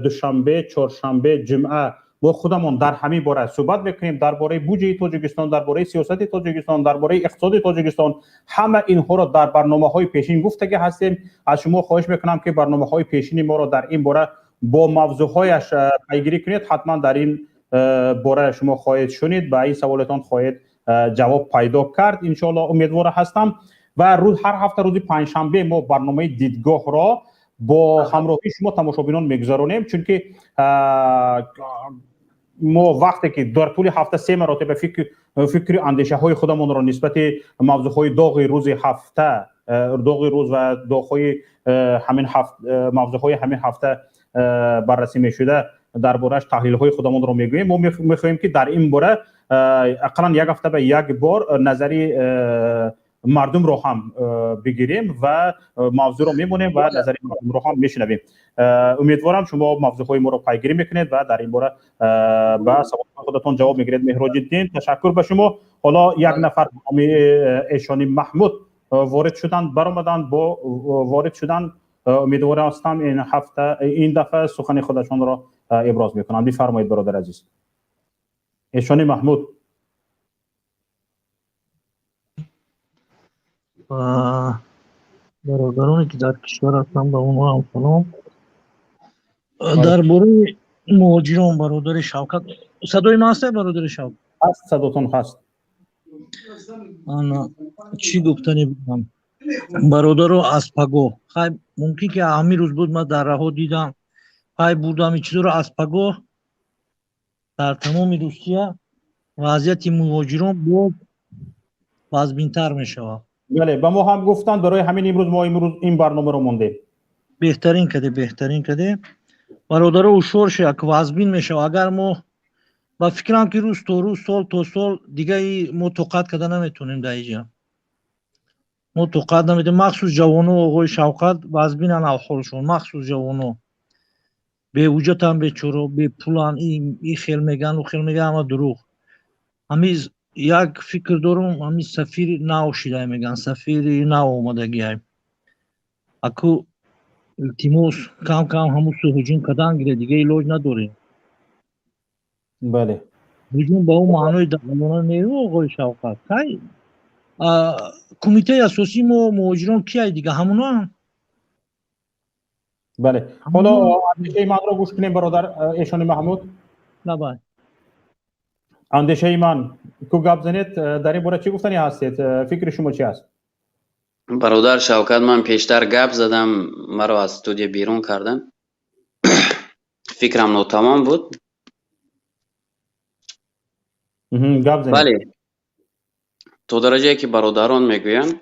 душанбе, чоршанбе, ҷумъа мо худамон дар ҳамин бора суҳбат мекунем: дар бораи буҷаи Тоҷикистон, дар бораи сиёсати Тоҷикистон, дар бораи иқтисоди Тоҷикистон. Ҳама инҳоро дар барномаҳои пешин гуфтагӣ ҳастем. Аз шумо хоҳиш мекунам, ки барномаҳои пешини моро дар ин бора бо мавзӯъҳояш пайгирӣ кунед. Ҳатман дар ин бора шумо хоҳед шунид, ба ин саволатон хоҳед ҷавоб пайдо кард, иншоалло, умедвор ҳастам. Ва ҳар ҳафта рӯзи панҷшанбе мо барномаи «Дидгоҳро» бо ҳамроҳии шумо, тамошобинон, мегузаронем, чунки мо вақте ки дар тӯли ҳафта се маротиба фикри андешаҳои худамонро нисбати мавзӯъҳои доғи рӯзи ҳафта, доғи рӯз ва доғҳои ҳамин мавзӯъҳои ҳамин ҳафта баррасӣ мешуда, дар борааш таҳлилҳои худамонро мегӯем, мо мехоҳем, ки дар ин бора ақаллан як ҳафта ба як бор назари мардумро ҳам бигирем ва мавзӯъро мемонем ва назари мардумро ҳам мешунавем. Умедворам, шумо мавзӯъҳои моро пайгирӣ мекунед ва дар ин бора ба саволҳои худатон ҷавоб мегиред. Меҳроҷиддин, ташаккур ба шумо. Ҳоло як нафар номи Эшони Маҳмуд ворид шуданд, баромаданд, бо ворид шуданд. Умедвор ҳастам, ин ҳафта, ин дафъа сухани худашонро иброз мекунанд. Бифармоед, бародар азиз Эшони Маҳмуд. Бародароне, ки дар кишвар ҳастанд, ба онҳо ҳам салом. Дар бораи муҳоҷирон, бародари Шавкат, садои ман ҳаст, бародари Шавкат? Ҳаст, садотон ҳаст. Ана, чӣ гуфтанӣ будам, бародаро? Аз пагоҳ, хай, мумкин ки ҳамин рӯз буд, ман дар раҳо дидам, пай бурдам ин чизоро. Аз пагоҳ дар тамоми Русия вазъияти муҳоҷирон боз вазбинтар мешавад. Бале, ба мо ҳам гуфтанд, барои ҳамин имрӯз мо имрӯз ин барномаро мондем. Беҳтарин каде, беҳтарин каде, бародаро. Ҳушёр шавед, вазбин мешавад. Агар мо ба фикрам, ки рӯз то рӯз, сол то сол дигаи мо тоқат карда наметонем. Дар иҷа мо тоқат наметонем, махсус ҷавоно, оғои Шавқат, вазбинан авҳолшон. Махсус ҷавоно беҳуҷҷатан, бечоро, бепулан. И хел меган, у хел меган, ҳама дурӯғ. Ҳамин як фикр дорум: ҳамин сафири нав шидай меган, сафири нав омадагиай. Аку, илтимос, кам кам ҳамун су ҳуҷум кардан гире, дига илоҷ надорем. Ҳуҷум ба ӯ маънои дағалона не, оғои Шавқат. Кай кумитаи асосии мо муҳоҷирон кияй дига? Ҳамуна. Бале, ҳоло андешаи манро гӯш кунем, бародар Эшони Маҳмуд. Давай. Андешаи ман ку, гап занед дар ин бора, чӣ гуфтанӣ ҳастед, фикри шумо чи аст? Бародар Шавкат, ман пештар гап задам, маро аз студия берун карданд, фикрам нотамом буд. Гап занед. Бале, то дараҷае ки бародарон мегӯянд,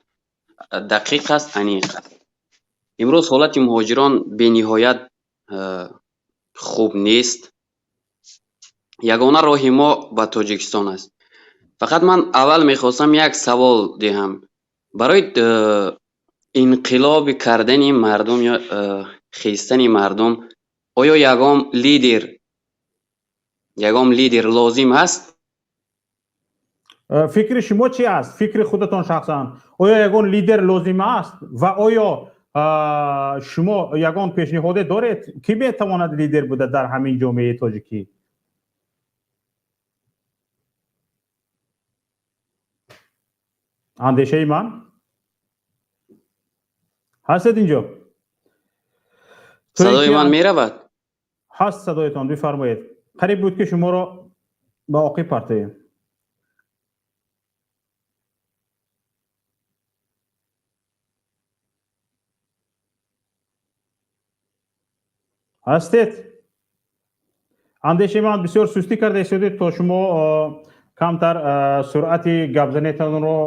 дақиқ аст, аниқ аст. Имрӯз ҳолати муҳоҷирон бениҳоят хуб нест. Ягона роҳи мо ба Тоҷикистон аст. Фақат ман аввал мехостам як савол диҳам: барои инқилоби кардани мардум ё хестани мардум оё ягон лидер лозим аст? Фикри шумо чи аст, фикри худатон шахсан? Оё ягон лидер лозим аст ва оё шумо ягон пешниҳоде доред, ки метавонад лидер буда дар ҳамин ҷомеаи тоҷикӣ? Андешаи ман ҳастед инҷо? Садои ман меравад? Ҳаст садоятон, бифармоед. Қариб буд, ки шуморо ба оқиб партоем. Ҳастед? Андешаи ман, бисёр сустӣ карда истодед, то шумо камтар суръати гапзанитонро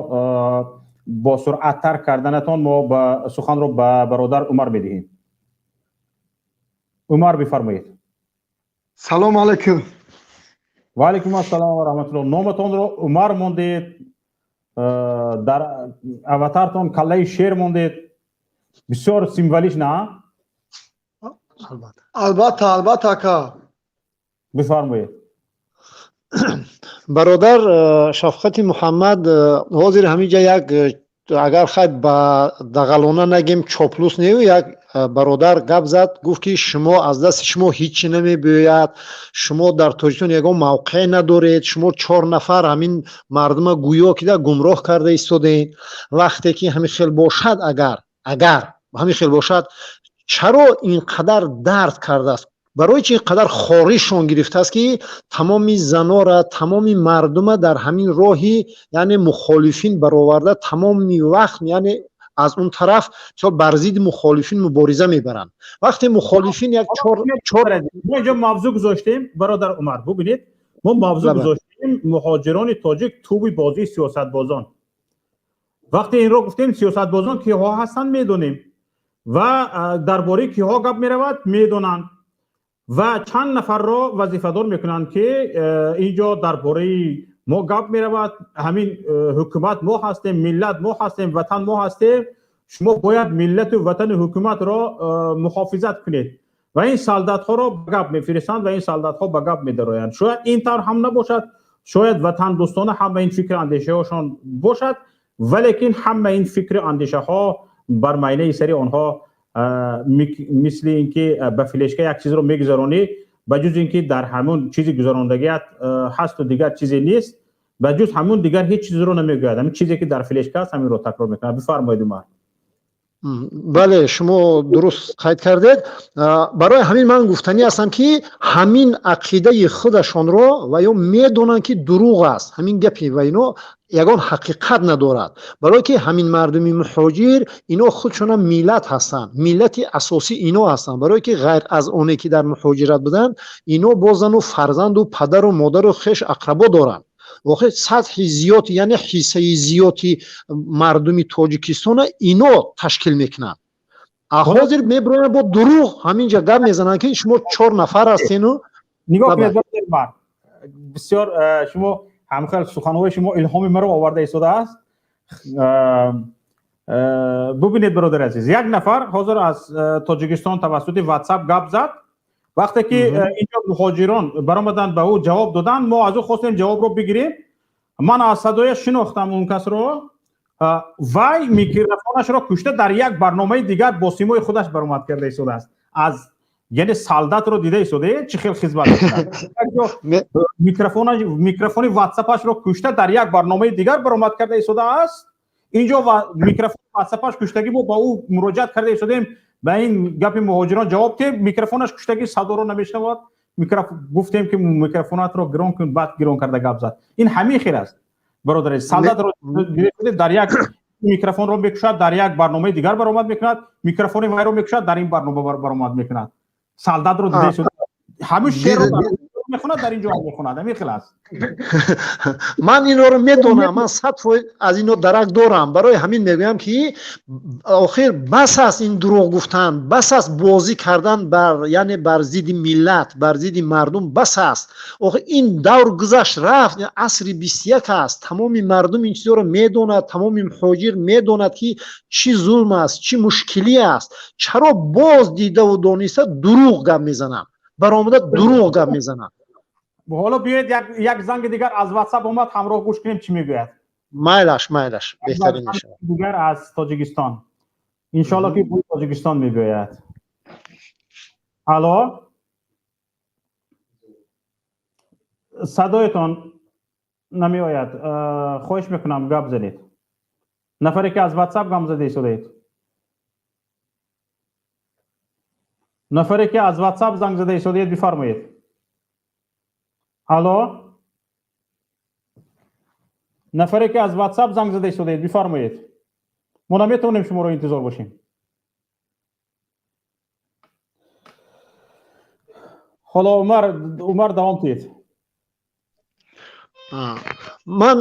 бо суръаттар карданатон, мо ба суханро ба бародар Умар медиҳем. Умар, бифармоед. Салому алайкум. Ва алайкум ассалом ва раҳматуллоҳ. Номатонро Умар мондед, дар аватартон каллаи шер мондед, бисёр символиш, на? Албатта, албатта, ака. Бифармоед. Бародар Шафқати Муҳаммад, ҳозир ҳаминҷа як, агар хай ба дағалона нагем, чоплус нею, як бародар гап зад, гуфт, ки шумо, аз дасти шумо ҳичи намебиёяд, шумо дар Тоҷикистон ягон мавқеъ надоред, шумо чор нафар ҳамин мардума гӯё кида гумроҳ карда истодед. Вақте ки ҳамин хел бошад, агар ҳамин хел бошад, чаро ин қадар дард кардааст? Барои чи ин қадар хоришон гирифтааст, ки тамоми занора, тамоми мардума дар ҳамин роҳи, яъне мухолифин бароварда, тамоми вақт, яъне аз он тараф мисол бар зидди мухолифин мубориза мебаранд, вақте мухолифин як чор Мо инҷо мавзӯъ гузоштем, бародар Умар, бубинед, мо мавзӯъ гузоштем: муҳоҷирони тоҷик тӯби бозии сиёсатбозон. Вақте инро гуфтем, сиёсатбозон киҳо ҳастанд, медонем, ва дар бораи киҳо гап меравад, медонанд, ва чанд нафарро вазифадор мекунанд, ки инҷо дар бораи мо гап меравад, ҳамин ҳукумат мо ҳастем, миллат мо ҳастем, ватан мо ҳастем, шумо бояд миллату ватану ҳукуматро муҳофизат кунед, ва ин солдатҳоро ба гап мефиристанд ва ин солдатҳо ба гап медароянд. Шояд ин тавр ҳам набошад, шояд ватандӯстона ҳама ин фикру андешаҳошон бошад, валекин ҳама ин фикру андешаҳо бар майнаи сари онҳо мисли ин ки ба флешка як чизро мегузаронӣ, ба ҷуз ин ки дар ҳамон чизи гузарондагият ҳасту дигар чизе нест, ба ҷуз ҳамон дигар ҳеҷ чизро намегӯяд. Ҳамин чизе ки дар флешка аст, ҳаминро такрор мекунад. Бифармоед, Умар. Бале, шумо дуруст қайд кардед. Барои ҳамин ман гуфтанӣ ҳастам, ки ҳамин ақидаи худашонро ва ё медонанд, ки дурӯғ аст ҳамин гапи ва ино ягон ҳақиқат надорад, барое ки ҳамин мардуми муҳоҷир ино худшона миллат ҳастанд, миллати асосӣ ино ҳастанд, барое ки ғайр аз оне ки дар муҳоҷират буданд, ино боз зану фарзанду падару модару хеш ақрабо доранд. Воқеъ сатҳи зиёд, яъне ҳиссаи зиёди мардуми Тоҷикистона ино ташкил мекунанд. Ҳозир мебироянд, бо дурӯғ ҳаминҷа гап мезананд, ки шумо чор нафар ҳастену. Нигоҳ кунед, бисёр шумо ҳамхел суханҳои шумо илҳоми маро оварда истодааст. Бубинед, бародари азиз, як нафар ҳозир аз Тоҷикистон тавассути WhatsApp гап зад. Вақте ки инҷо муҳоҷирон баромаданд, ба ӯ ҷавоб доданд, мо аз ӯ хостем ҷавобро бигирем. Ман аз садояш шинохтам он касро. Вай микрофонашро кушта, дар як барномаи дигар бо симои худаш баромад карда истодааст. Аз яъне солдатро дида истода, чӣ хел хизмат микрофони ватсапашро кушта, дар як барномаи дигар баромад карда истодааст. Инҷо микрофони ватсапаш куштагӣ, мо ба ӯ муроҷиат карда истодем, ба ин гапи муҳоҷирон ҷавоб диҳем, микрофонаш куштагӣ, садоро намешнавад. Гуфтем, ки микрофонатро гирон кун, баъд гирон карда гап зад. Ин ҳамин хел аст, бародари, солдатро дар як микрофонро мекушад, дар як барномаи дигар баромад мекунад, микрофони вайро мекушад, дар ин барнома баромад мекунад. Солдатро дида, ҳамин шеърро мехонад, дар ин ҷо мехонад, ҳамин хел аст. Ман инро медонам, ман 100% аз ино дарак дорам. Барои ҳамин мегӯям, ки охир бас аст ин дурӯғ гуфтан, бас аст бозӣ кардан бар, яъне бар зидди миллат, бар зидди мардум, бас аст. Охир ин давр гузашт, рафт, асри 21 аст. Тамоми мардум ин чизҳоро медонад, тамоми муҳоҷир медонад, ки чӣ зулм аст, чӣ мушкилӣ аст. Чаро боз дидаву дониста дурӯғ гап мезананд, баромада дурӯғ гап мезананд? Ҳоло биёед, як занги дигар аз WhatsApp омад, ҳамроҳ гӯш кунем, чӣ мегӯяд. Майлаш, майлаш, беҳтарин мешавад. Дигар аз Тоҷикистон, иншоалло, ки бӯи Тоҷикистон мебиёяд. Алло, садоятон намеояд, хоҳиш мекунам, гап занед. Нафаре ки аз WhatsApp гап зада истодаед, нафаре ки аз WhatsApp занг зада истодаед, бифармоед. Алло, нафаре ки аз WhatsApp занг зада истодаед, бифармоед. Мо наметавонем шуморо интизор бошем. Ҳоло Умар, Умар, давом диҳед. Ман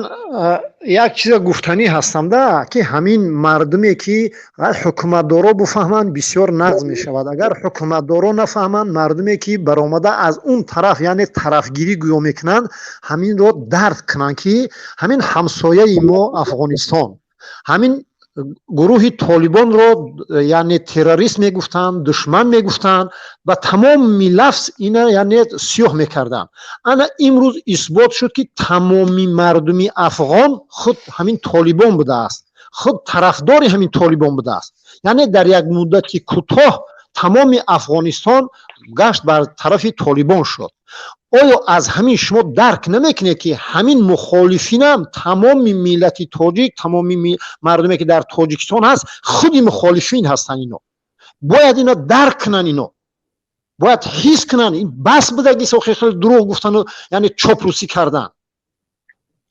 як чиза гуфтанӣ ҳастам да, ки ҳамин мардуме ки ҳукуматдоро буфаҳманд, бисёр нағз мешавад. Агар ҳукуматдоро нафаҳманд, мардуме ки баромада аз он тараф, яъне тарафгирӣ гӯё мекунанд, ҳаминро дарк кунанд, ки ҳамин ҳамсояи мо Афғонистон ҳамин гурӯҳи толибонро, яъне террорист мегуфтанд, душман мегуфтанд, ба тамоми лафз ина, яъне сиёҳ мекарданд. Ана имрӯз исбот шуд, ки тамоми мардуми афғон худ ҳамин толибон будааст, худ тарафдори ҳамин толибон будааст. Яъне дар як муддати кӯтоҳ тамоми Афғонистон гашт бар тарафи толибон шуд. Оё аз ҳамин шумо дарк намекунед, ки ҳамин мухолифинам тамоми миллати тоҷик, тамоми мардуме ки дар Тоҷикистон ҳаст, худи мухолифин ҳастанд? Ино бояд ино дарк кунанд, ино бояд ҳис кунанд, ин бас будаги хеле дурӯғ гуфтану, яъне чоплусӣ кардан.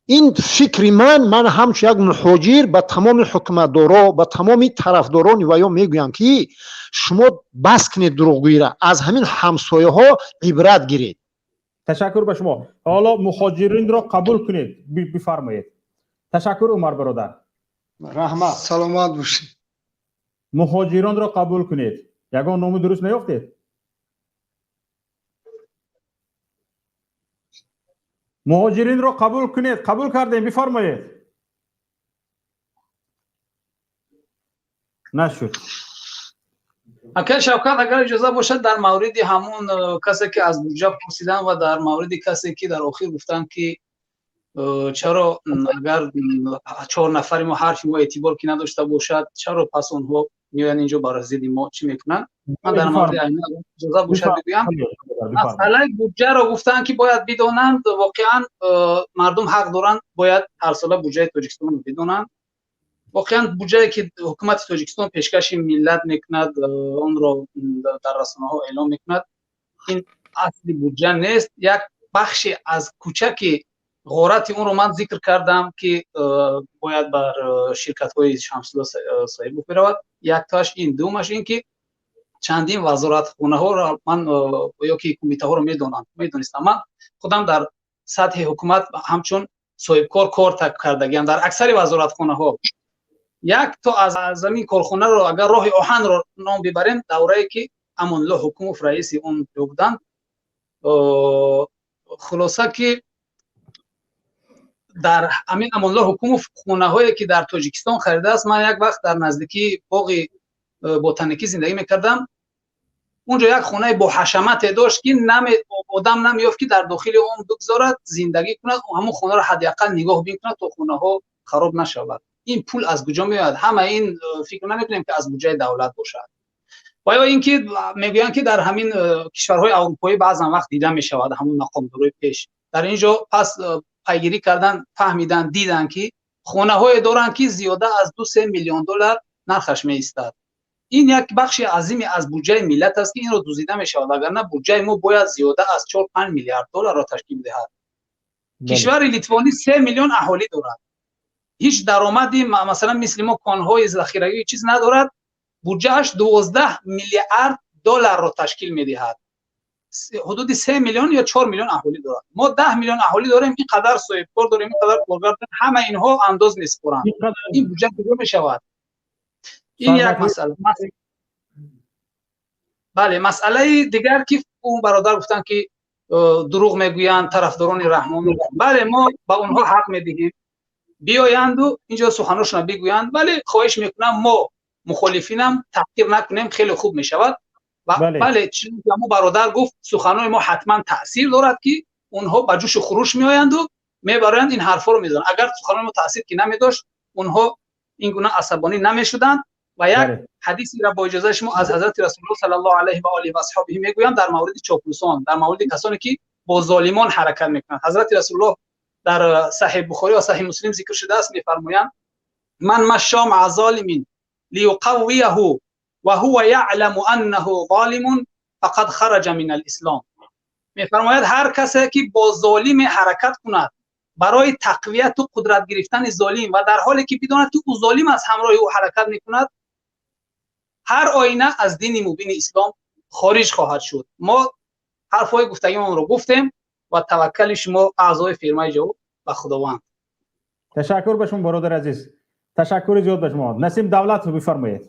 Ин фикри ман. Ман ҳамчун як муҳоҷир ба тамоми ҳукуматдоро, ба тамоми тарафдорони ваё мегӯям, ки шумо бас кунед дурӯғгӯиро, аз ҳамин ҳамсояҳо ибрат гиред. Ташаккур ба шумо. Ҳоло муҳоҷиринро қабул кунед, бифармоед. Ташаккур, Умар бародар. Раҳмат. Саломат бошед. Муҳоҷиронро қабул кунед. Ягон номи дуруст наёфтед? Муҳоҷиринро қабул кунед. Қабул кардем, бифармоед. Нашуд. Ака Шавкат, агар иҷоза бошад, дар мавриди ҳамон касе ки аз буҷа пурсиданд ва дар мавриди касе ки дар охир гуфтанд, ки чаро агар чор нафари мо ҳарфи мо эътибор ки надошта бошад, чаро пас онҳо меоянд инҷо бар зидди мо чӣ мекунанд? Ман дар мавриди иҷоза бошад бигӯям. Масъалаи буҷаро гуфтанд, ки бояд бидонанд. Воқеан мардум ҳақ доранд, бояд ҳарсола буҷаи Тоҷикистонро бидонанд. Воқеан буҷае ки ҳукумати Тоҷикистон пешкаши миллат мекунад, онро дар расонаҳо эълон мекунад, ин асли буҷа нест. Як бахши аз кӯчаки ғорати онро ман зикр кардам, ки бояд бар ширкатҳои Шамсулло Соҳибов биравад. Яктоаш ин. Дуюмаш ин ки чандин вазоратхонаҳоро ман ё ки кумитаҳоро медонам, медонистам. Ман худам дар сатҳи ҳукумат ҳамчун соҳибкор кор кардагиам дар аксари вазоратхонаҳо. Як то аз замин корхонаро агар роҳи оҳанро ном бибарем, даврае ки Амонулло Ҳукумов раиси он буданд, хулоса ки дар ҳамин Амонулло Ҳукумов хонаҳое ки дар Тоҷикистон харидааст, ман як вақт дар наздикии боғи ботаникӣ зиндагӣ мекардам. Унҷо як хонаи бо ҳашамате дошт, ки одам намеёфт, ки дар дохили он бигзорад, зиндагӣ кунад, ҳамон хонаро ҳадди ақал нигоҳ бикунад, то хонаҳо хароб нашавад. Ин пул аз куҷо меояд? Ҳама ин фикр намекунем, ки аз буҷаи давлат бошад. Ва ё ин ки мегӯянд, ки дар ҳамин кишварҳои аврупоӣ баъзан вақт дида мешавад ҳамон мақомдорои пеш. Дар ин ҷо пас пайгирӣ кардан, фаҳмидан, дидан, ки хонаҳое доранд, ки зиёда аз 2-3 миллион доллар нархаш меистад. Ин як бахши азиме аз буҷаи миллат аст, ки инро дуздида мешавад, вагарна буҷаи мо бояд зиёда аз 4-5 миллиард долларро ташкил диҳад. Кишвари Литвонӣ 3 миллион аҳолӣ дорад, ҳеҷ даромади масалан мисли мо конҳои захиравӣ чиз надорад. Буҷааш 12 миллиард долларро ташкил медиҳад. Ҳудуди 3 миллион ё 4 миллион аҳолӣ дорад. Мо 10 миллион аҳолӣ дорем, ин қадар соҳибкор дорем, ин қадар коргар дорем, ҳама инҳо андоз месупоранд. Ин буҷа куҷо мешавад? Ин як масъала. Бале, масъалаи дигар ки он бародар гуфтанд, ки дурӯғ мегӯянд тарафдорони Раҳмон. Бале, мо ба онҳо ҳақ медиҳем, биёянду инҷо суханошонро бигӯянд, вале хоҳиш мекунам, мо мухолифинам таҳқир накунем, хеле хуб мешавад. Бале, чунки ҳамон бародар гуфт, суханои мо ҳатман таъсир дорад, ки онҳо ба ҷӯшу хуруш меоянду мебароянд, ин ҳарфҳоро мезананд. Агар суханои мо таъсир ки намедошт, онҳо ин гуна асабонӣ намешуданд. Ва як ҳадисеро бо иҷозаи шумо аз ҳазрати Расулуллоҳ саллаллоҳу алайҳи ва олиҳи ва асҳобиҳи мегӯям дар мавриди чоплусон, дар мавриди касоне ки бо золимон ҳаракат мекунанд. Ҳазрати Расулуллоҳ дар Саҳеҳи Бухорӣ ва Саҳеҳи Муслим зикр шудааст, мефармоянд: ман машша маъа золимин лиюқаввияҳу ва ҳува яъламу аннаҳу золимун фақад хараҷа минал ислом. Мефармояд, ҳар касе ки бо золиме ҳаракат кунад барои тақвияту қудрат гирифтани золим ва дар ҳоле ки бидонад ки ӯ золим аст, ҳамроҳи ӯ ҳаракат мекунад, ҳар оина аз дини мубини ислом хориҷ хоҳад шуд. Мо ҳарфҳои гуфтагимонро гуфтем ва таваккали шумо, аъзои фирмаи ҷавоб, ба Худованд. Ташаккур ба шумо, бародари азиз, ташаккури зиёд ба шумо. Насим Давлатов, бифармоед.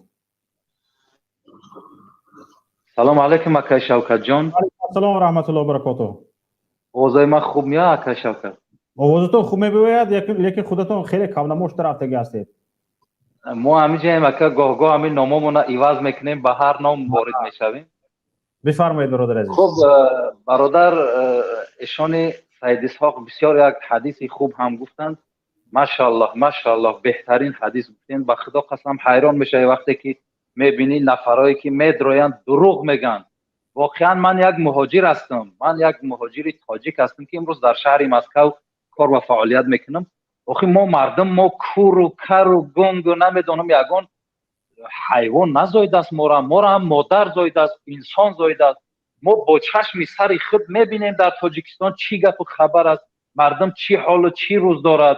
Салом алейкум, акай Шавкатҷон. Ассалому раҳматуллоҳи баракотуҳ. Овозои ман хуб меояд, акай Шавкат? Овозатон хуб мебиёяд, лекин худатон хеле кавнамош рафтагӣ ҳастед. Мо ҳамиҷаем, ака, гоҳ-гоҳ ҳамин номомона иваз мекунем, ба ҳар ном ворид мешавем. Бифармоед, бародари азиз. Хуб, бародар, эшони Саид Исҳоқ бисёр як ҳадиси хуб ҳам гуфтанд. Машааллоҳ, машааллоҳ, беҳтарин ҳадис гуфтем. Ба Худо қасам, ҳайрон мешавӣ, вақте ки мебинӣ нафарое ки медроянд, дурӯғ мегӯянд. Воқеан, ман як муҳоҷир ҳастам, ман як муҳоҷири тоҷик ҳастам, ки имрӯз дар шаҳри Москав кор ва фаъолият мекунам. Охи, мо мардум, мо куру кару гунгу, намедонам, ягон ҳайвон назоидааст мора, мора ҳам модар зоидааст, инсон зоидааст. Мо бо чашми сари худ мебинем, дар Тоҷикистон чӣ гапу хабар аст, мардум чӣ ҳолу чӣ рӯз дорад.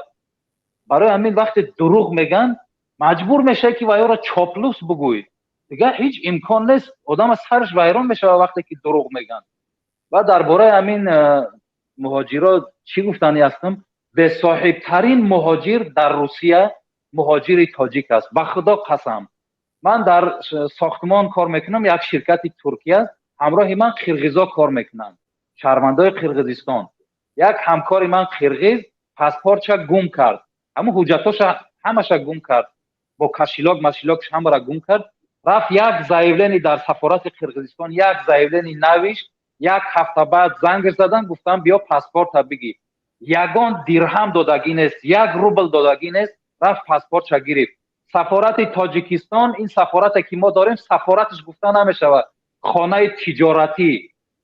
Барои ҳамин, вақте дурӯғ мегӯянд, маҷбур мешавӣ, ки ваёро чоплус бугӯй, дигар ҳеҷ имкон нест. Одам аз сараш вайрон мешавад, вақте ки дурӯғ мегӯянд. Ва дар бораи ҳамин муҳоҷиро чӣ гуфтанӣ ҳастам? Бесоҳибтарин муҳоҷир дар Русия муҳоҷири тоҷик аст. Ба Худо қасам, ман дар сохтмон кор мекунам, як ширкати Туркия. Ҳамроҳи ман қирғизо кор мекунанд, шаҳрвандои Қирғизистон. Як ҳамкори ман қирғиз паспортша гум кард, ҳамун ҳуҷҷатоша ҳамаша гум кард, бо кошелёк машелёк ҳамаро гум кард. Рафт, як заявление дар сафорати Қирғизистон, як заявление навишт. Як ҳафта баъд зангш задан, гуфтам: «Биё, паспорта бигир». Ягон дирҳам додагӣ нест, як рубл додагӣ нест, рафт, паспортша гирифт. Сафорати Тоҷикистон, ин сафорате ки мо дорем, сафораташ гуфта намешавад, хонаи тиҷоратӣ.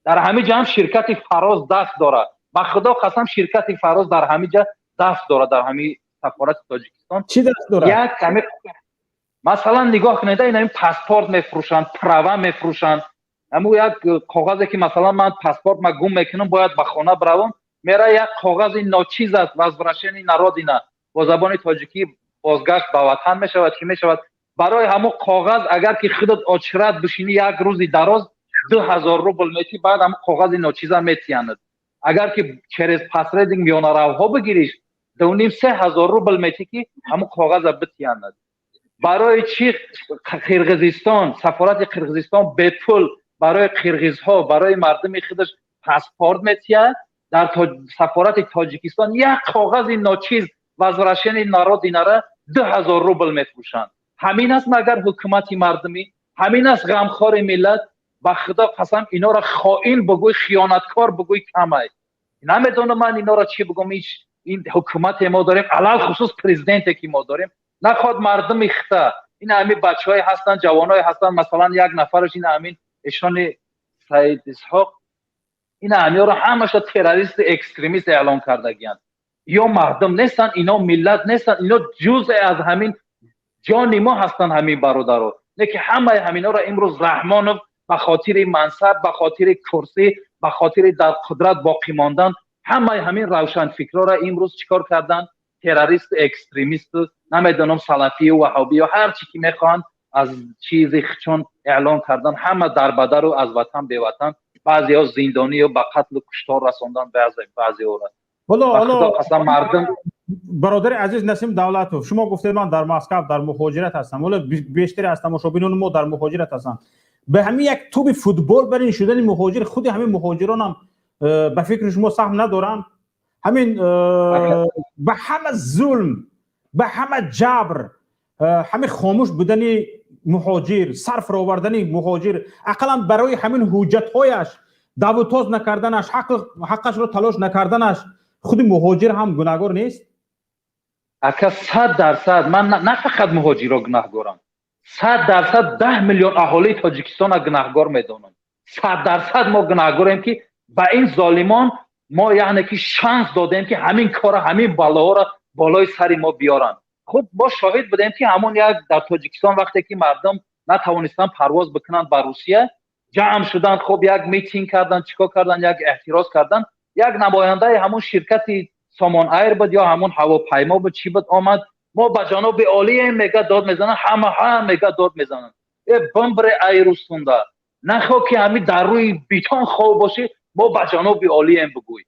Дар ҳамин ҷа ҳам ширкати Фароз даст дорад. Ба Худо қасам, ширкати Фароз дар ҳамин ҷа даст дорад, дар ҳамин сафорати Тоҷикистон. Чӣ даст дорад? Як ҳами, масалан, нигоҳ кунед, ин ҳамин паспорт мефурӯшанд, права мефурӯшанд. Ҳаму як коғазе ки, масалан, ман паспорт ма гум мекунам, бояд ба хона биравам, мера, як коғази ночиз аст, возвращение на родина, бо забони тоҷикӣ бозгашт ба ватан мешавад, чӣ мешавад. Барои ҳамун коғаз, агар ки худат очередь бишинӣ як рӯзи дароз, 2000 рубл метӣ, баъд ҳамун коғази ночиза метиянад. Агар ки через посредник, миёнаравҳо бигириш, 2,5, 3000 рубл метӣ, ки ҳамун коғаза битиянад. Барои чӣ Қирғизистон, сафорати Қирғизистон бепул барои қирғизҳо, барои мардуми худаш паспорт метиҳад, дар сафорати Тоҷикистон як коғази ночиз, возвращение на родина ра 2000 рубл мефурӯшанд? Ҳамин аст магар ҳукумати мардумӣ? Ҳамин аст ғамхори миллат? Ба Худо қасам, инора хоин бугӯй, хиёнаткор бугӯй, камай. Намедонам, ман инора чӣ бугӯм. Ин ҳукумате мо дорем, алалхусус президенте ки мо дорем, нахоҳад мардуми хита. Ин ҳамин бачаҳое ҳастанд, ҷавоное ҳастанд, масалан, як нафараш, ин ҳамин эшони Саид Исҳоқ, ин ҳамиёро ҳамаша террористу экстремист эълон кардагиянд. Ё мардум нестанд, ино миллат нестанд, ино ҷузъе аз ҳамин ҷони мо ҳастанд, ҳамин бародаро. Не ки ҳамаи ҳаминҳоро имрӯз Раҳмонов ба хотири мансаб, ба хотири курсӣ, ба хотири дар қудрат боқӣ мондан, ҳамаи ҳамин равшанфикрҳоро имрӯз чӣ кор карданд? Террористу экстремисту, намедонам, салафию ваҳобию, ҳар чӣ ки мехоҳанд, аз чизи чун эълон кардан. Ҳама дарбадару аз ватан беватан, баъзеҳо зиндонию ба қатлу куштор расондан баъзеҳоро. Ҳоло мардум. Бародари азиз Насим Давлатов, шумо гуфтед, ман дар Москав дар муҳоҷират ҳастам. Ҳоло бештари аз тамошобинони мо дар муҳоҷират ҳастанд. Ба ҳамин як тӯби футбол барин шудани муҳоҷир, худи ҳамин муҳоҷиронам ба фикри шумо саҳм надоранд? Ҳамин ба ҳама зулм, ба ҳама ҷабр, ҳамин хомӯш будани муҳоҷир, сарф ровардани муҳоҷир, ақаллан барои ҳамин ҳуҷҷатҳояш давутоз накарданаш, ҳаққашро талош накарданаш, худи муҳоҷир ҳам гунаҳгор нест? Ака, 100%. Ман на фақат муҳоҷиро гунаҳгорам, 100% 10 миллион аҳолии Тоҷикистона гунаҳгор медонам. 100% мо гунаҳгорем, ки ба ин золимон мо, яъне ки, шанс додем, ки ҳамин кора, ҳамин балоҳоро болои сари мо биёранд. Хуб, мо шоҳид будем, ки ҳамон як дар Тоҷикистон, вақте ки мардум натавонистанд парвоз бикунанд ба Русия. Ҷамъ шуданд, хуб, як митинг карданд, чӣ кор карданд, як эътироз карданд. Як намояндаи ҳамун ширкати Сомон Айр буд ё ҳамун ҳавопаймо буд, чӣ буд, омад: «Мо ба ҷаноби олием», мега, дод мезананд ҳама, ҳа, мега, дод мезананд. Э, бимбре айрустунда нахо ки ҳами дар рӯи битон хоб бошӣ, «мо ба ҷаноби олием» бигӯй.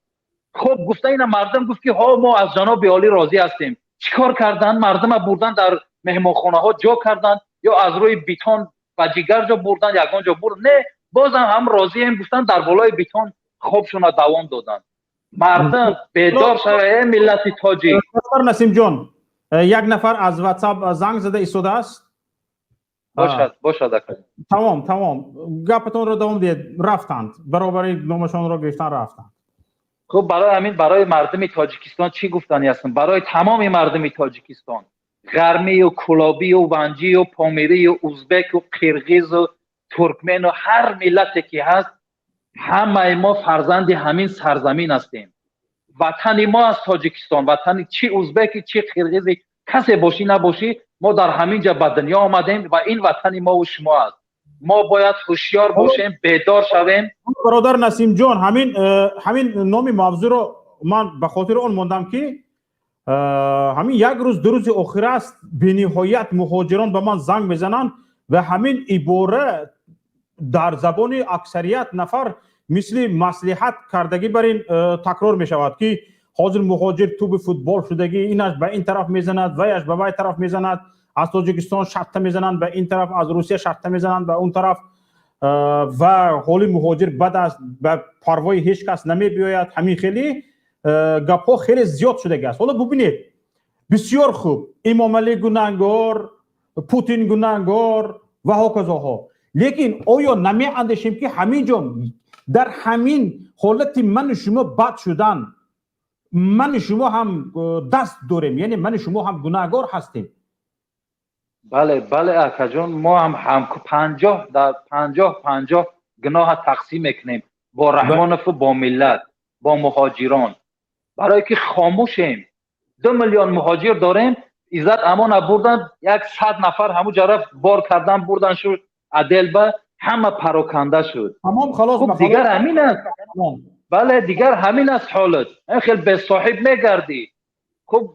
Хуб, гуфта ина мардум гуфт ки ҳо, мо аз ҷаноби олӣ розӣ ҳастем. Чӣ кор карданд? Мардума бурдан, дар меҳмонхонаҳо ҷо карданд ё аз рӯи битон ба дигар ҷо бурдан, ягон ҷо бурд? Не, бозам ҳам розием гуфтан, дар болои битон хобшона давом доданд. Мардум бедор шава, э миллати тоҷик! Насимҷон, як нафар аз WhatsApp занг зада истодааст. Бошад, бошад. Тамом, тамом, гапатонро давом диҳед. Рафтанд, баробари номашонро гирифтан рафтанд. Хуб, барои ҳамин барои мардуми Тоҷикистон чӣ гуфтанӣ ҳастам? Барои тамоми мардуми Тоҷикистон, ғармию кулобию ванҷию помирию узбеку қирғизу туркмену ҳар миллате ки ҳаст, ҳамаи мо фарзанди ҳамин сарзамин ҳастем. Ватани мо аз Тоҷикистон, ватани чӣ узбеки, чӣ қирғизи, касе бошӣ набошӣ, мо дар ҳамин ҷа ба дунё омадем ва ин ватани мову шумо аст. Мо бояд ҳушёр бошем, бедор шавем. Бародар Насимҷон, ҳамин номи мавзӯъро ман ба хотири он мондам, ки ҳамин як рӯз, 2 рӯзи охир аст, бениҳоят муҳоҷирон ба ман занг мезананд ва ҳамин ибора дар забони аксарият нафар мисли маслиҳат кардагӣ бар ин такрор мешавад, ки ҳозир муҳоҷир тӯби футбол шудагӣ, инаш ба ин тараф мезанад, ваяш ба вай тараф мезанад, аз Тоҷикистон шарта мезананд ба ин тараф, аз Русия шарта мезананд ба он тараф ва ҳоли муҳоҷир бад аст, ба парвои ҳеҷ кас намебиёяд. Ҳамин хеле гапҳо хеле зиёд шудагӣ аст. Ҳоло бубинед, бисёр хуб, Имомалӣ гунаҳгор, Путин гунаҳгор ва ҳоказоҳо, лекин оё намеандешем, ки ҳамин ҷо дар ҳамин ҳолати ману шумо бад шудан ману шумо ҳам даст дорем, яъне ману шумо ҳам гунаҳгор ҳастем? Бале, бале, акаҷон, мо ҳам 50 дар 50, 50 гуноҳа тақсим мекунем бо Раҳмонову бо миллат, бо муҳоҷирон, барое ки хомӯшем. 2 миллион муҳоҷир дорем, иззат амона бурдан, 100 нафар ҳамун ҷараф бор кардан бурдан шуд, аделба ҳама пароканда шуд. Тамом, халос. Хуб, дигар ҳамин аст. Бале, дигар ҳамин аст ҳолат, хел бесоҳиб мегардӣ. Хуб,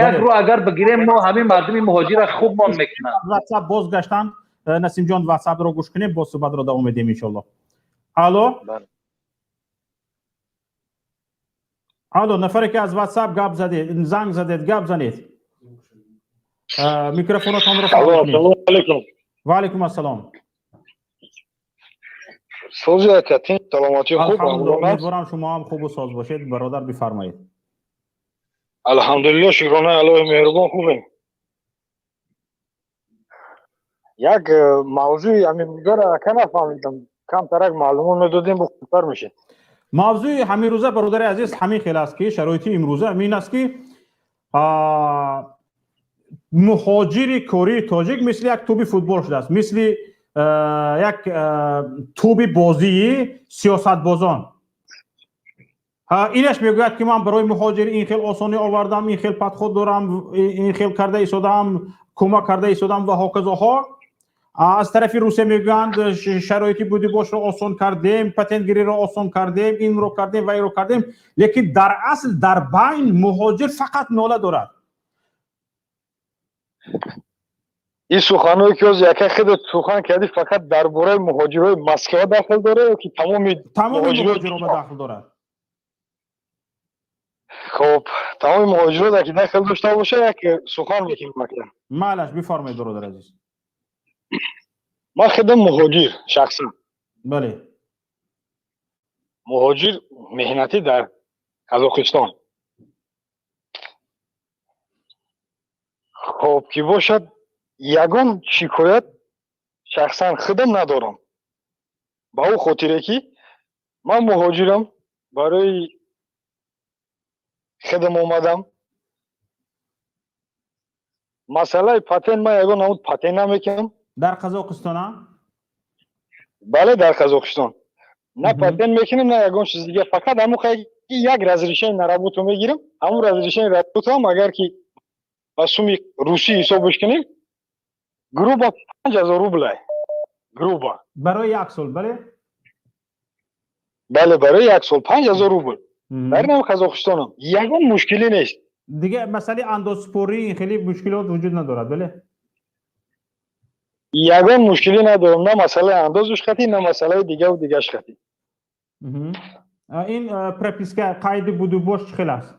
як рӯ агар бигирем, мо ҳамин мардуми муҳоҷира хубмон мекунанд. WhatsApp бозгаштанд. Насимҷон, WhatsApp-ро гӯш кунем, боз суҳбатро давом медиҳем, иншоалло. Алло, алло, нафаре ки аз WhatsApp гап задед, занг задед, гап занед, микрофонатонро. Ассалому алайкум. Ва алайкум ассалом. Сози, ака, саломатӣ, хуб? Умедворам, шумо ҳам хубу соз бошед, бародар, бифармоед. Алҳамдулилло, шукронаи Аллоҳи меҳрубон, хубем. Як мавзӯи ҳамин рӯзаро, ака, нафаҳмидам, камтарак маълумот медодем, бо хубтар мешед. Мавзӯи ҳамин рӯза, бародари азиз, ҳамин хел аст, ки шароити имрӯза ҳамин аст, ки муҳоҷири кории тоҷик мисли як тӯби футбол шудааст, мисли як тӯби бозии сиёсатбозон. Инаш мегӯяд, ки ман барои муҳоҷир ин хел осонӣ овардам, ин хел подход дорам, ин хел карда истодам, кӯмак карда истодам ва ҳоказоҳо. Аз тарафи Русия мегӯянд, шароити будибошро осон кардем, патентгириро осон кардем, инро кардем ва инро кардем, лекин дар асл дар байн муҳоҷир фақат нола дорад. Ин суханҳое ки ҳозир, яка, худат сухан кардӣ, фақат дар бораи муҳоҷирои Москва дахл дорад ё ки тамоми Тамоми муҳоҷиро ба дахл дорад. Хуб, тамоми муҳоҷирот аки дахл дошта боша, як сухан мекунем, ака. Майлаш, бифармоед, бародар азиз. Ман худам муҳоҷир шахсан. Бале. Муҳоҷир меҳнатӣ дар Қазоқистон. Хуб, ки бошад, ягон шикоят шахсан худам надорам, ба ӯ хотире ки ман муҳоҷирам, барои худам омадам. Масъалаи патент, ман ягон намуд патент намекунам. Дар Қазоқистона? Бале, дар Қазоқистон. На патент мекунам, на ягон чиз дига, фақат ҳамун як разрешение на работу мегирам. Ҳамун разрешение работу ҳам, агар ки ба суми русӣ ҳисобш кунем, грубо 5000 рублай. Грубо. Барои як сол, бале? Бале, барои як сол 5000 рубл. Дар инам Қазоқистонам ягон мушкилӣ нест. Дигар масъалаи андозсупорӣ хеле мушкилот вуҷуд надорад, бале? Ягон мушкилӣ надорам, на масъалаи андозаш хати, на масъалаи дигаву дигаш хати. Ин прописка, қайди будубош чӣ хел аст?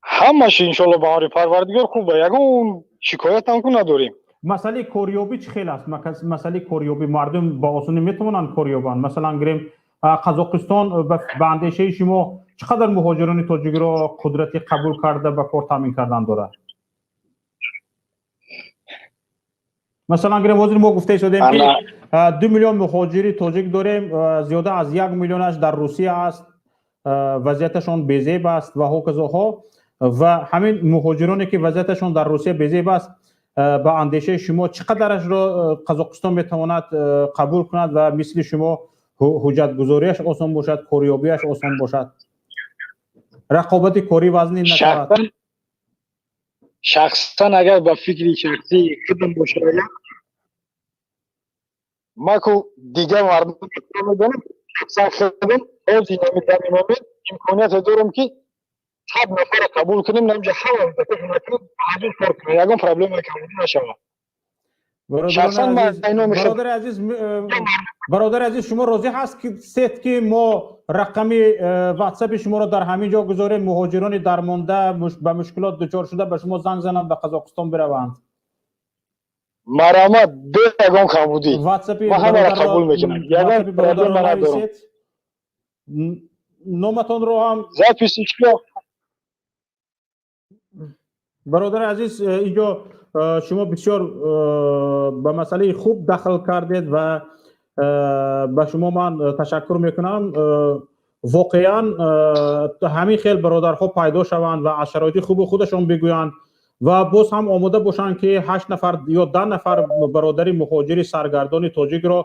Ҳамаш, иншолло, ба амри Парвардигор хуба, ягон шикоятам ку надорем. Масъалаи корёбӣ чӣ хел аст? Масъалаи корёбӣ, мардум ба осонӣ метавонанд кор ёбанд? Масалан, гирем, Қазоқистон ба андешаи шумо чӣ қадар муҳоҷирони тоҷикро қудрати қабул карда ба кор таъмин кардан дорад? Масалан, гирем, ҳозир мо гуфта истодем, ки 2 миллион муҳоҷири тоҷик дорем, зиёда аз 1 миллионаш дар Русия аст, вазъияташон безеб аст ва ҳоказоҳо. Ва ҳамин муҳоҷироне, ки вазъияташон дар Русия безеб аст, ба андешаи шумо чӣ қадарашро Қазоқистон метавонад қабул кунад ва мисли шумо ҳуҷҷатгузориаш осон бошад, корёбиаш осон бошад, рақобати корӣ вазнин нашавад? Шахсан, агар ба фикри шахсии худам бошад, ма ку дигар мардум медонам, шахсан худам ҳозир дар момент имконияте дорам, ки 100 нафарро қабул кунем, намҷа ҳама ҳазур кор кунем, ягон проблема камбудӣ нашавад. Бародари азиз, шумо розӣ ҳаст ки сет ки мо рақами ватсапи шуморо дар ҳамин ҷо гузорем, муҳоҷирони дармонда, ба мушкилот дучор шуда ба шумо занг зананд, ба Қазоқистон бираванд? Марҳамат, бе ягон камбудӣ. Ватсапи Ма ҳамаро қабул мекунам, ягон проблема надорам. Номатонро ҳам Записичка. Бародари азиз, инҷо шумо бисёр ба масъалаи хуб дахл кардед ва ба шумо ман ташаккур мекунам. Воқеан, ҳамин хел бародарҳо пайдо шаванд ва аз шароити хуби худашон бигӯянд ва боз ҳам омода бошанд, ки ҳашт нафар ё 10 нафар бародари муҳоҷири саргардони тоҷикро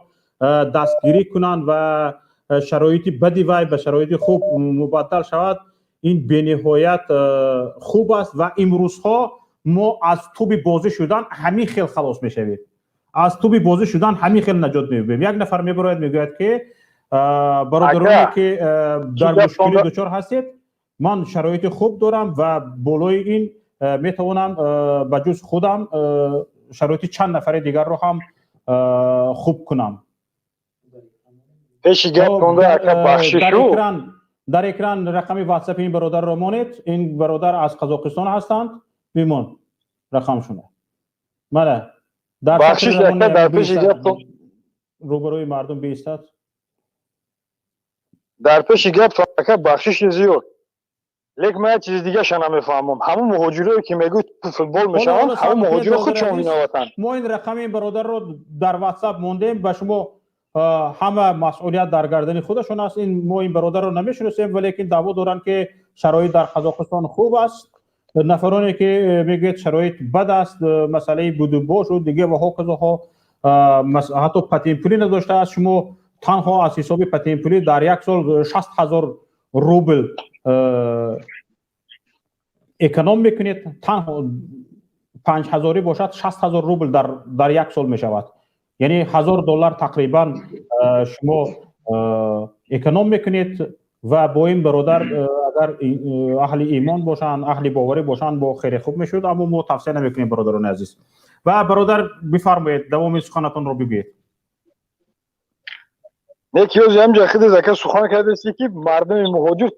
дастгирӣ кунанд ва шароити бади вай ба шароити хуб мубаддал шавад, ин бениҳоят хуб аст. Ва имрӯзҳо мо аз туби бозӣ шудан ҳамин хел халос мешавем, аз туби бозӣ шудан ҳамин хел наҷот меёбем. Як нафар мебарояд, мегӯяд, ки бародароне, ки дар мушкилӣ дучор ҳастед, ман шароити хуб дорам ва болои ин метавонам ба ҷуз худам шароити чанд нафари дигарро ҳам хуб кунам. Пеши гап ака, бахшишу. Дар экран рақами ватсапи ин бародарро монед. Ин бародар аз Қазоқистон ҳастанд. Бимон рақамшуна, мана. Дар бахшиш, ака, дар пеши гаптон рӯбарӯи мардум биистад. Дар пеши гаптон, ака, бахшиши зиёд, лекин ман як чизи дигаша намефаҳмам: ҳамун муҳоҷирое, ки мегӯй футбол мешаванд, ҳамун муҳоҷиро худшон виноватанд. Мо ин рақами ин бародарро дар ватсап мондем ба шумо. Ҳама масъулият дар гардани худашон аст. Ин мо ин бародарро намешиносем, валекин даъво доранд, ки шароит дар Қазоқистон хуб аст. Нафароне, ки мегӯяд, шароит бад аст, масъалаи будубошу дига ва ҳоказоҳо, ҳатто патентпулӣ надоштааст. Шумо танҳо аз ҳисоби патентпулӣ дар як сол 60 000 рубл эконом мекунед. Танҳо 5000-ӣ бошад, 60 000 рубл дар як сол мешавад, яъне 1000 доллар тақрибан шумо эконом мекунед. Ва бо ин бародар агар аҳли имон бошанд, аҳли боварӣ бошанд, бо хеле хуб мешуд, аммо мо тавсия намекунем, бародарони азиз. Ва бародар, бифармоед, давоми суханатонро бигӯед. Не, ки ҳози ҳамҷа худат, ака, сухан кардасти, ки мардуми муҳоҷир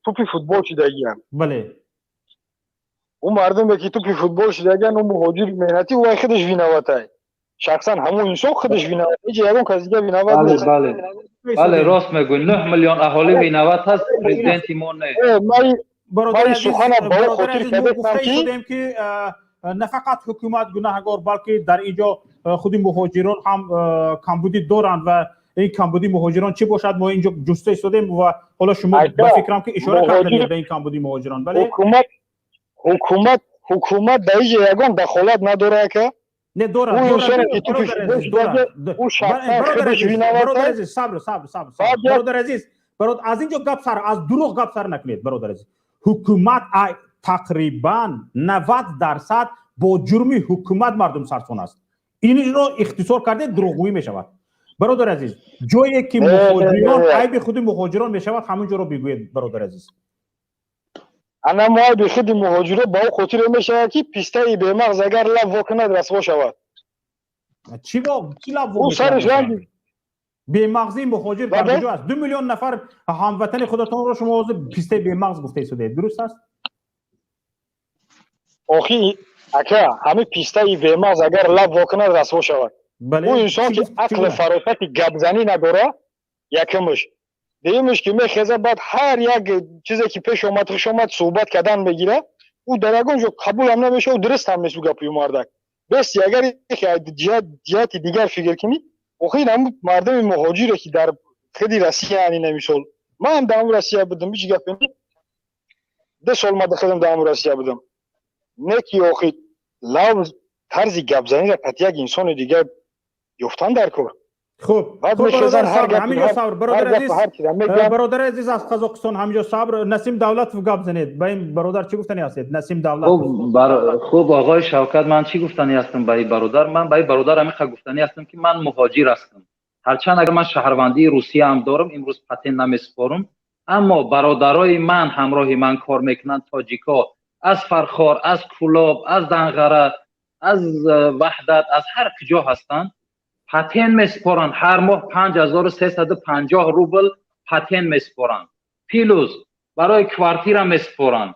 тӯпи футбол шидагиянд. Бале. Ӯ мардуме, ки тӯпи футбол шидагиянд, ӯ муҳоҷир меҳнатӣ, вай худаш виноватай. Шахсан ҳамон инсон худаш виноват, ҳеҷ ягон кас дига виноват. Бале, бале, бале, рост мегӯй. 9 миллион аҳолӣ виноват ҳаст, президенти мо не. Ман сухана ба он хотир кардастам, ки на фақат ҳукумат гунаҳгор, балки дар ин ҷо худи муҳоҷирон ҳам камбудӣ доранд. Ва ин камбуди муҳоҷирон чӣ бошад, мо инҷо ҷуста истодем. Ва ҳоло шумо, ба фикрам, ки ишора кардед ба ин камбуди муҳоҷирон, бале? Ҳукумат дар инҷа ягон дахолат надорад, ака. Не, дорад. Ӯ инсоне, ки тӯпи ӯ шахсан худаш виноват. Азиз, сабр, сабр, сабр, бародар азиз, аз инҷо гап сар, аз дурӯғ гап сар накунед, бародар азиз. Ҳукумат тақрибан 90% бо ҷурми ҳукумат мардум сарсон аст. Инро ихтисор карде, дурӯғгӯӣ мешавад, бародари азиз. Ҷое ки муҳоҷирон, айби худи муҳоҷирон мешавад, ҳамон ҷоро бигӯед, бародари азиз. Ана, мо айби худи муҳоҷиро ба ӯ хотире мешавад, ки пистаи бемағз агар лаб во кунад, расво шавад. Чӣ лаб во? Бемағзии муҳоҷир дар куҷо аст? 2 миллион нафар ҳамватани худатонро шумо ҳозир пистаи бемағз гуфта истодаед, дуруст аст? Охи, ака, ҳамин пистаи бемағз агар лаб во кунад, расво шавад. Ӯ инсон ки ақлу фаросати гапзанӣ надора, якумш. Дуюмш, ки мехеза, баъд ҳар як чизе ки пеш омад, хуш омад, суҳбат кардан мегира. Ӯ дар ягон ҷо қабулам намешавад, дуруст ҳам нест ӯ гапи ӯ мардак. Бести агар ҷиҳати дигар фикр кунӣ, охир ҳамн мардуми муҳоҷире ки дар худи Россия, ина мисол, ман дар ҳамн Россия будам, ҳеҷ гапе, 2 сол ма худам дар ҳамн Россия будам, не ки охир лавз, тарзи гапзаниро қат як инсони дигар ёфтан дар кор. Хуб, ҳаминҷо сабр, бародари азиз, бародари азиз аз Қазоқистон, ҳаминҷо сабр. Насим Давлатов, гап занед. Ба ин бародар чӣ гуфтани ҳастед, Насим Давлатов? Хуб, оғои Шавкат, ман чӣ гуфтани ҳастам ба ин бародар? Ман ба ин бародар ҳамиқа гуфтани ҳастам, ки ман муҳоҷир ҳастам. Ҳарчанд агар ман шаҳрвандии Русияам дорам, имрӯз патент намесупорам, аммо бародарои ман ҳамроҳи ман кор мекунанд, тоҷико аз Фархор, аз Кӯлоб, аз Данғара, аз Ваҳдат, аз ҳар куҷо ҳастанд, патент месупоранд. Ҳар моҳ 5350 рубл патент месупоранд, плюс барои квартира месупоранд.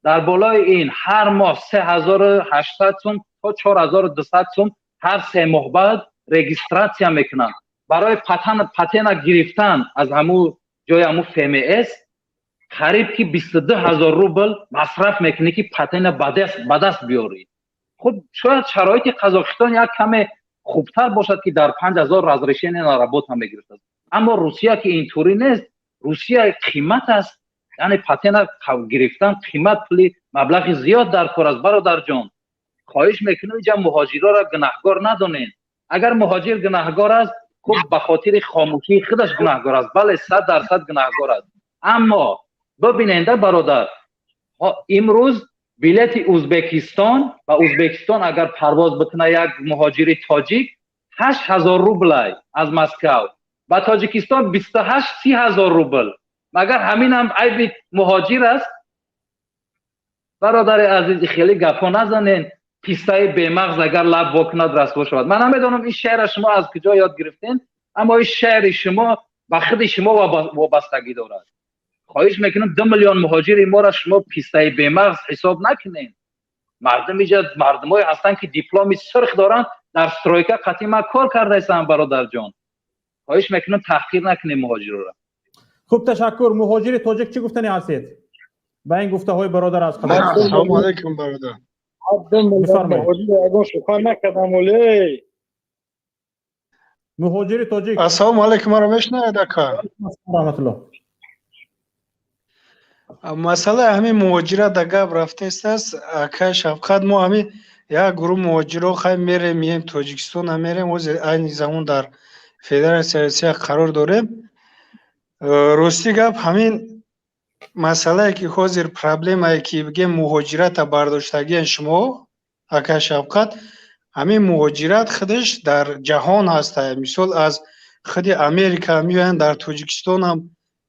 Дар болои ин ҳар моҳ 3800 сум то 4200 сум ҳар 3 моҳ баъд регистрация мекунанд. Барои патента гирифтан аз ҳамун ҷои ҳамун ФМС қариб ки 22 000 рубл масраф мекунӣ, ки патента ба даст биёрӣ. Хуб, шояд шароити Қазоқистон як каме хубтар бошад, ки дар 5000 разрешение на работа мегирифтааст, аммо Русия ки интурӣ нест. Русия қимат аст, яъне патента гирифтан қимат, пули маблағи зиёд дар кор аст. Бародарҷон, хоҳиш мекунем, инҷа муҳоҷирора гунаҳгор надонед. Агар муҳоҷир гунаҳгор аст, хуб, ба хотири хомӯшии худаш гунаҳгор аст, бале, 100% гунаҳгор аст. Аммо бибиненда, бародар, имрӯз билети Узбекистон ба Узбекистон агар парвоз бикуна як муҳоҷири тоҷик, 8000 рублай аз Москав ба Тоҷикистон 28, 30 000 рубл. Магар ҳаминам айби муҳоҷир аст? Бародари азиз, хеле гапҳо назанен. Пистаи бемағз агар лаб во кунад, расво шавад. Ман намедонам, ин шеъра шумо аз куҷо ёд гирифтен, аммо ин шеъри шумо ба худи шумо вобастагӣ дорад. Хоҳиш мекунам, 2 миллион муҳоҷири моро шумо пистаи бемағз ҳисоб накунед. Мардум иҷа мардумое ҳастанд, ки дипломи сурх доранд, дар стройка қатъи ман кор кардаистанд. Бародарҷон, хоҳиш мекунам, таҳқир накунем муҳоҷирора. Хуб, ташаккур. Муҳоҷири тоҷик, чӣ гуфтани ҳастед ба ин гуфтаҳои бародар аз Ассалому алайкум, бародар. Ягон сухан накардам, оле. Муҳоҷири тоҷик. Ассалому алайкум, маро мешунавед, ака? Раҳматулло. Масъалаи ҳамин муҳоҷират да гап рафтаистааст, акай Шавқат. Мо ҳамин як гурӯҳ муҳоҷиро хай мерем, мием, Тоҷикистона мерем, ҳозир айни замон дар Федератсияи Русия қарор дорем. Рости гап, ҳамин масъалае ки ҳозир проблемае ки бигем муҳоҷирата бардоштагиен шумо, акай Шавқат, ҳамин муҳоҷират худаш дар ҷаҳон ҳаста. Мисол, аз худи Америка меоянд, дар Тоҷикистонам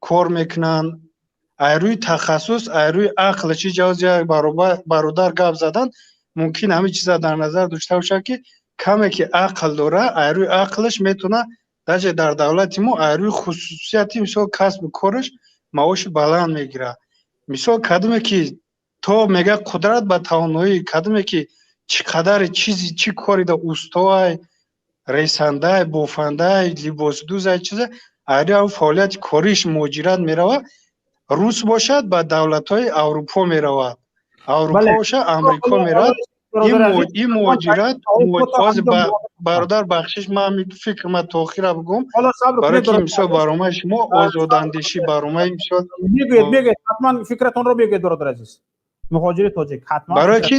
кор мекунанд, ай рӯи тахассус, ай рӯи ақл. Чи ҷавоз як бародар гап задан, мумкин ҳамин чиза дар назар дошта бошад, ки каме ки ақл дора, ай рӯи ақлаш метавона даже дар давлати мо ай рӯи хусусияти, мисол, касбу кораш маоши баланд мегирад. Мисол, кадоме ки то мега қудрат ба тавоноӣ, кадоме ки чӣ қадари чизи чӣ корида устоай, ресандай, бофандай, либосдӯзай, чиза, ай рӯи фаъолияти кориш муҳоҷират меравад. Рус бошад, ба давлатҳои Аврупо меравад, Аврупо бошад, Амрико меравад. Ин муҳоҷират ҳозир, бародар, бахшиш, ман фикр ма то охира бигӯм, барои ки мисол баромаи шумо озодандешӣ, баромаи мисол Мегӯед, мегӯед, ҳатман фикратонро мегӯед, бародар азиз, муҳоҷири тоҷик, ҳатман. Барои ки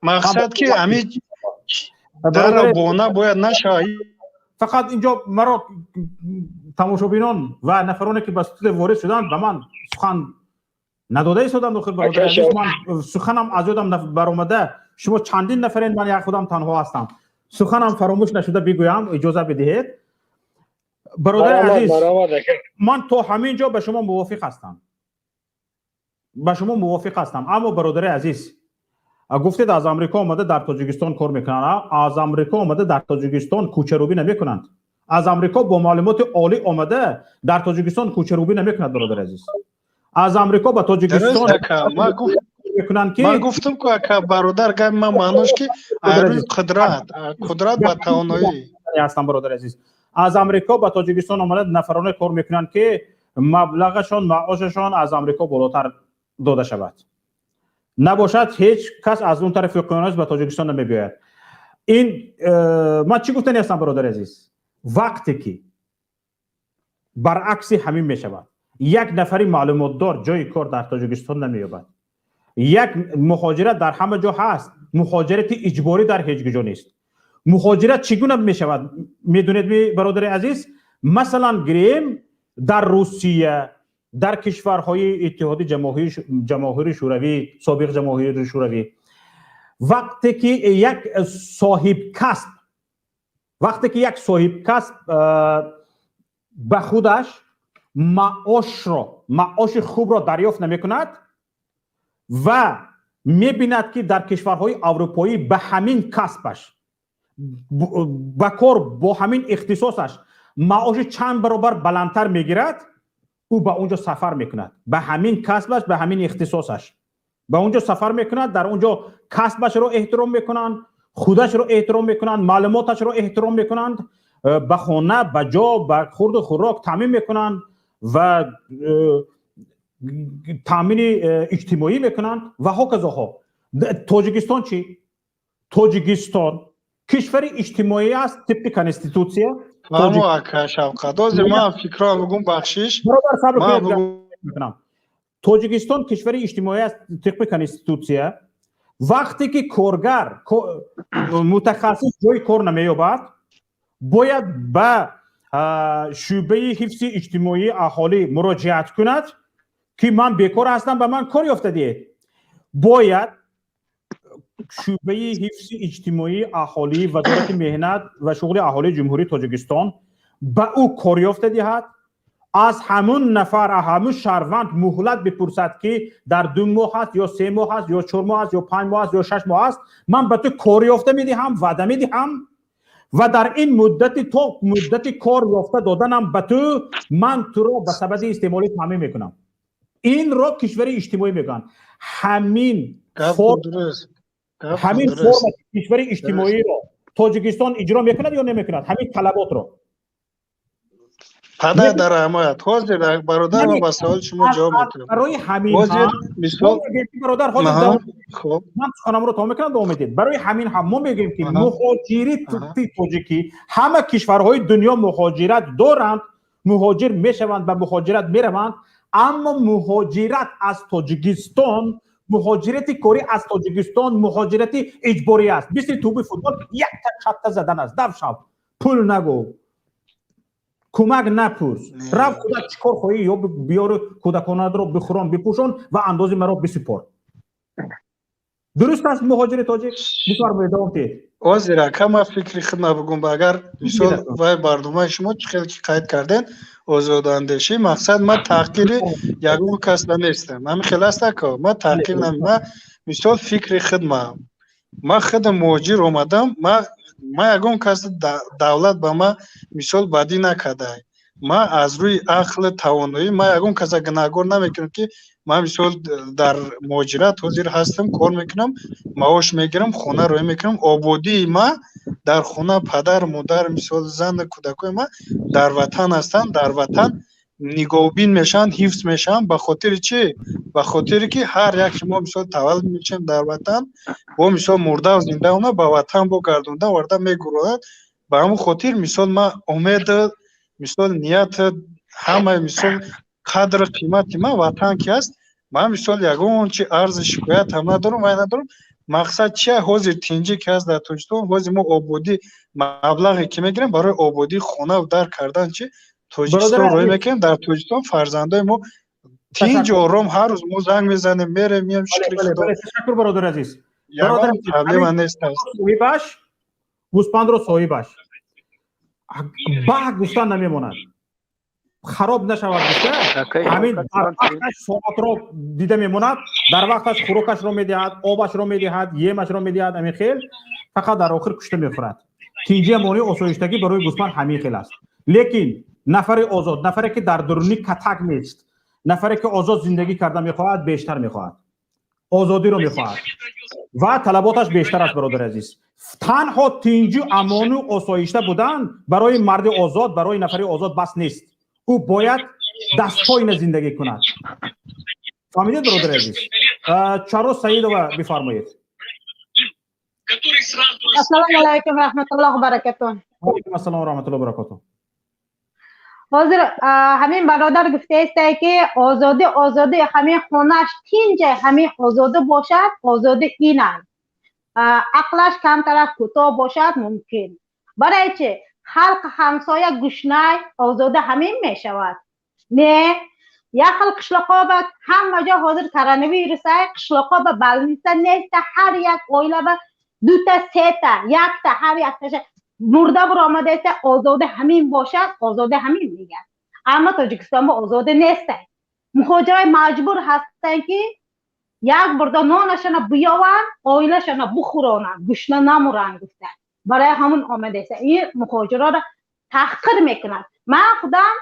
мақсад ки ҳамин дарро бона бояд нашавад. Фақат инҷо маро тамошобинон ва нафароне ки ба студия ворид шуданд, ба ман сухан надода истоданд. Охир, бародар азиз, ман суханам аз ёдам баромада. Шумо чандин нафарен, ман як худам танҳо ҳастам. Суханам фаромӯш нашуда бигӯям, иҷоза бидиҳед. Бародари азиз, ман то ҳамин ҷо ба шумо мувофиқ ҳастам, ба шумо мувофиқ ҳастам. Аммо, бародари азиз, гуфтед, аз Амрико омада дар Тоҷикистон кор мекунанд. Аз Амрико омада дар Тоҷикистон кӯчарӯбӣ намекунанд. Аз Амрико бо маълумоти олӣ омада дар Тоҷикистон кӯчарӯбӣ намекунад, бародари азиз. Аз Амрико ба Тоҷикистон мекунанд ки ман гуфтам ку, ака, бародар, гап ман маънош ки рӯи қудрат ба тавоноӣ ҳастам. Бародари азиз, аз Амрико ба Тоҷикистон омада нафароне кор мекунанд, ки маблағашон, маошашон аз Амрико болотар дода шавад. Набошад, ҳеҷ кас аз он тарафи уқёнус ба Тоҷикистон намебиёяд. Ин ман чӣ гуфтани ҳастам, бародари азиз? Вақте ки баръакси ҳамин мешавад, як нафари маълумотдор ҷои кор дар Тоҷикистон намеёбад. Як муҳоҷират дар ҳама ҷо ҳаст, муҳоҷирати иҷборӣ дар ҳеҷ ҷо нест. Муҳоҷират чӣ гуна мешавад, медонед ми, бародари азиз? Масалан, гирем, дар Русия, дар кишварҳои Иттиҳоди Ҷамоҳири Шӯравӣ, собиқ Ҷамоҳири Шӯравӣ, вақте ки як соҳибкасб, вақте ки як соҳибкасб ба худаш маошро, маоши хубро дарёфт намекунад ва мебинад, ки дар кишварҳои аврупоӣ ба ҳамин касбаш, ба кор бо ҳамин ихтисосаш маоши чанд баробар баландтар мегирад, ӯ ба он ҷо сафар мекунад. Ба ҳамин касбаш, ба ҳамин ихтисосаш ба он ҷо сафар мекунад. Дар он ҷо касбашро эҳтиром мекунанд, худашро эҳтиром мекунанд, маълумоташро эҳтиром мекунанд, ба хона, ба ҷо, ба хурду хӯрок таъмин мекунанд ва таъмини иҷтимоӣ мекунанд ва ҳоказоҳо. Тоҷикистон чӣ? Тоҷикистон кишвари иҷтимоӣ аст тибқи конститутсия. Фаҳмо, ака Шавқат, ҳозир ман фикрро бигум, бахшиш. Мекунам. Тоҷикистон кишвари иҷтимоӣ аст тибқи конститутсия. Вақте ки коргар, мутахассис ҷои кор намеёбад, бояд ба шӯъбаи ҳифзи иҷтимоии аҳолӣ муроҷиат кунад, ки ман бекор ҳастам, ба ман кор ёфта диҳед. Бояд шӯъбаи ҳифзи иҷтимоии аҳолии Вазорати меҳнат ва шуғли аҳолии Ҷумҳурии Тоҷикистон ба ӯ кор ёфта диҳад. Аз ҳамун нафар, ҳамун шаҳрванд муҳлат бипурсад, ки дар 2 моҳ аст ё 3 моҳ аст ё 4 моҳ аст ё 5 моҳ аст ё 6 моҳ аст, ман ба ту кор ёфта медиҳам, ваъда медиҳам ва дар ин муддати, то муддати кор ёфта доданам ба ту, ман туро ба сабади истеъмолӣ таъмин мекунам. Инро кишвари иҷтимоӣ мегӯянд. Ҳамин форма кишвари иҷтимоиро Тоҷикистон иҷро мекунад ё намекунад, ҳамин талаботро? Падар дар ҳамоят. Ҳозир, бародар, ман ба саволи шумо ҷавоб метиҳам. Барои ҳамин, бародар, ҳозир ман суханамро тамом мекунам, давом медиҳед. Барои ҳамин ҳам мо мегӯем, ки муҳоҷири тоҷикӣ, ҳама кишварҳои дунё муҳоҷират доранд, муҳоҷир мешаванд, ба муҳоҷират мераванд, аммо муҳоҷират аз Тоҷикистон, муҳоҷирати корӣ аз Тоҷикистон муҳоҷирати иҷборӣ аст. Мисли тӯби футбол якта чапта задан аст. Дав шав, пул нагӯ, кӯмак напурс, рав, худат чӣ кор хоҳӣ ё биёру кӯдаконатро бихӯрон, бипӯшон ва андози маро бисупор. Дуруст аст, муҳоҷири тоҷик? Бифармоед, давом диҳед. Ҳозир, ака, ман фикри худма бигум. Агар мисол вай барномаи шумо чӣ хел ки қайд кардем, озодандешӣ, мақсад ман таҳқири ягон касда нестам. Ҳамин хел аст, ака, ман таҳқир нами. Ман мисол фикри худма, ман худам муҳоҷир омадам. Ман ягон кас, давлат ба ман мисол бадӣ накардай. Ман аз рӯи ақлу тавоноӣ, ман ягон каса гунаҳгор намекунам, ки ман мисол дар муҳоҷират ҳозир ҳастам, кор мекунам, маош мегирам, хона роҳӣ мекунам. Ободии ман дар хона, падар, модар, мисол зану кӯдакои ман дар ватан ҳастанд, дар ватан нигоҳубин мешаванд, ҳифз мешаванд. Ба хотири чӣ? Ба хотире ки ҳар як шумо мисол таваллуд мешавем дар ватан, бо мисол мурдаву зиндаона ба ватан бо гардонда оварда мегуронад. Ба ҳамон хотир мисол ман умеду мисол нияту ҳамаи мисол қадру қимати ман ватан ки аст. Ман мисол ягон чи арзи шикоят ҳам надорам, вай надорам. Мақсад чия? Ҳозир тинҷӣ ки ҳаст дар Тоҷикистон, ҳозир мо ободӣ, маблағе ки мегирем барои ободии хонаву дар кардан чи Тоҷикистон роҳӣ мекунем. Дар Тоҷикистон фарзандои мо тинҷ, ором, ҳар рӯз мо занг мезанем, мерем, мием, шукри Худо. Ташаккур, бародари азиз. Ягон проблема нест. Соҳибаш Гӯспандро соҳибаш баҳ гуфта намемонад, хароб нашавад гуфта, ҳамин дар вақташ соатро дида мемонад, дар вақташ хӯрокашро медиҳад, обашро медиҳад, емашро медиҳад, ҳамин хел фақат дар охир кушта мехӯрад. Тинҷи амонӣ, осоиштагӣ барои гӯспанд ҳамин хел аст. Лекин нафари озод, нафаре ки дар дуруни катак нест, нафаре ки озод зиндагӣ карда мехоҳад, бештар мехоҳад, озодиро мехоҳад ва талаботаш бештар аст. Бародари азиз, танҳо тинҷу амону осоишта будан барои марди озод, барои нафари озод бас нест. Ӯ бояд дастпойна зиндагӣ кунад. Фаҳмидед, бародари азиз? Чаро Саидова, бифармоед. Ассалому алайкум ва раҳматуллоҳи ва баракатуҳ. Алайкум ассалом ва раҳматуллоҳи ва баракатуҳ. Ҳозир ҳамин бародар гуфтаесте, ки озодӣ, озодӣ ҳамин хонаш тинҷа, ҳамин озодӣ бошад, озодӣ инанд. Ақлаш камтарак кӯтоҳ бошад мумкин. Барои чи? Халқ ҳамсоя гушнай, озодӣ ҳамин мешавад. Не, як хел қишлоқҳо ба ҳама ҷо ҳозир коронавирус ай, қишлоқҳо ба больница нест, ҳар як оила ба дута, сета, якта, ҳар якташа мурда буромадаеста, озодӣ ҳамин бошад, озодӣ ҳамин мегӯяд. Аммо Тоҷикистон ба озодӣ нестай. Муҳоҷирай маҷбур ҳастанд, ки як бурда нонашона биёванд, оилашона бухӯронанд, гушна намуранд гуфта. Барои ҳамун омадаеста. Ин муҳоҷироро таҳқир мекунад. Ман худам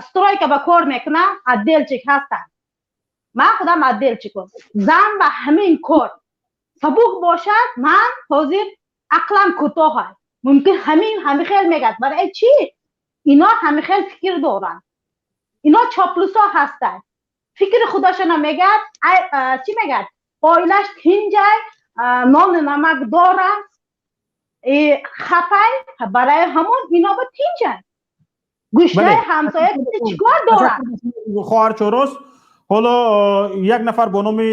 стройка ба кор мекунам, отделчик ҳастам. Ман худам отделчикам. Зан ба ҳамин кор сабук бошад, ман ҳозир ақлам кӯтоҳ аст. Мумкин ҳамин хел мегӯяд. Барои чӣ? Ино ҳамин хел фикр доранд. Ино чоплусо ҳастанд. Фикри худашона мегӯяд, чӣ мегӯяд? Оилаш тинҷай, нону намак дорад, хапай, барои ҳамон ино ба тинҷай. Гушнаи ҳамсоя чӣ кор дорад? Хоҳар Чорос, ҳоло як нафар бо номи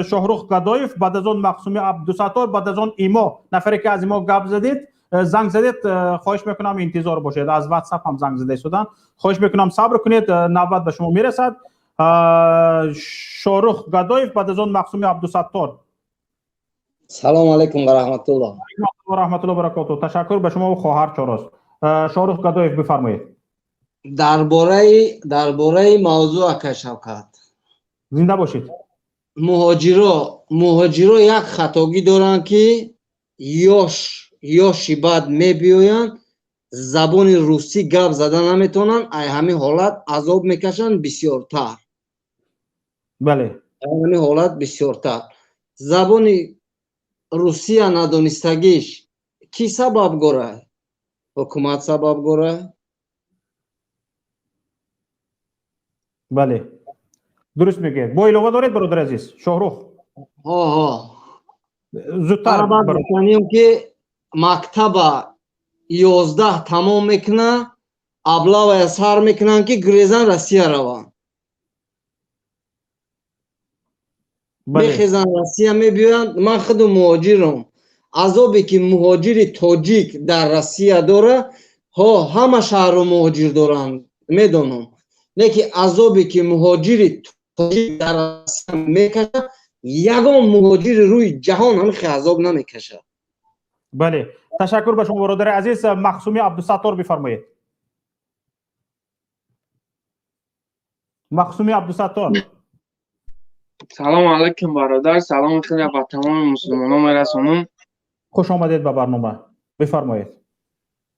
Шоҳрух Гадоев, баъд аз он Мақсуми Абдусаттор, баъд аз он Имо, нафаре ки аз Имо гап задед, занг задед, хоҳиш мекунам интизор бошед. Аз WhatsApp ҳам занг зада истоданд. Хоҳиш мекунам сабр кунед, навбат ба шумо мерасад. Шоҳрух Гадоев, баъд аз он Мақсуми Абдусаттор. Салому алайкум ва раҳматуллоҳ. Ва раҳматуллоҳ ва баракотуҳ. Ташаккур ба шумо, хоҳар Чорос. Шоҳрух Гадоев, бифармоед. Дар бораи мавзӯъ, ака Шавкат. Зинда бошед. Муҳоҷиро як хатогӣ доранд, ки ёш ёши баъд мебиёянд, забони русӣ гап зада наметавонанд, ай ҳамин ҳолат азоб мекашанд бисёртар. Ай ҳамин ҳолат бисёртар. Забони русия надонистагиш кӣ сабабгора? Ҳукумат сабабгора. Бале, дуруст мегӯед. Бо илова доред, бародари азиз Шоҳрух? Ҳо. Зудтар. Гуфтанем, ки мактаба 11 тамом мекуна, облавая сар мекунанд, ки гурезан Россия раванд. Мехезанд, Россия мебиёянд. Ман худу муҳоҷирам. Азобе ки муҳоҷири тоҷик дар Россия дора, ҳо, ҳама шаҳру муҳоҷир доранд, медонам, не ки азобе ки муҳоҷири тоҷик дар Россия мекашад, ягон муҳоҷири рӯи ҷаҳон ҳамин хел азоб намекашад. Бале, ташаккур ба шумо, бародари азиз. Мақсуми Абдусаттор, бифармоед. Мақсуми Абдусаттор. Салому алайкум, бародар. Саломи хеле ба тамоми мусулмонон мерасонам. Хуш омадед ба барнома, бифармоед.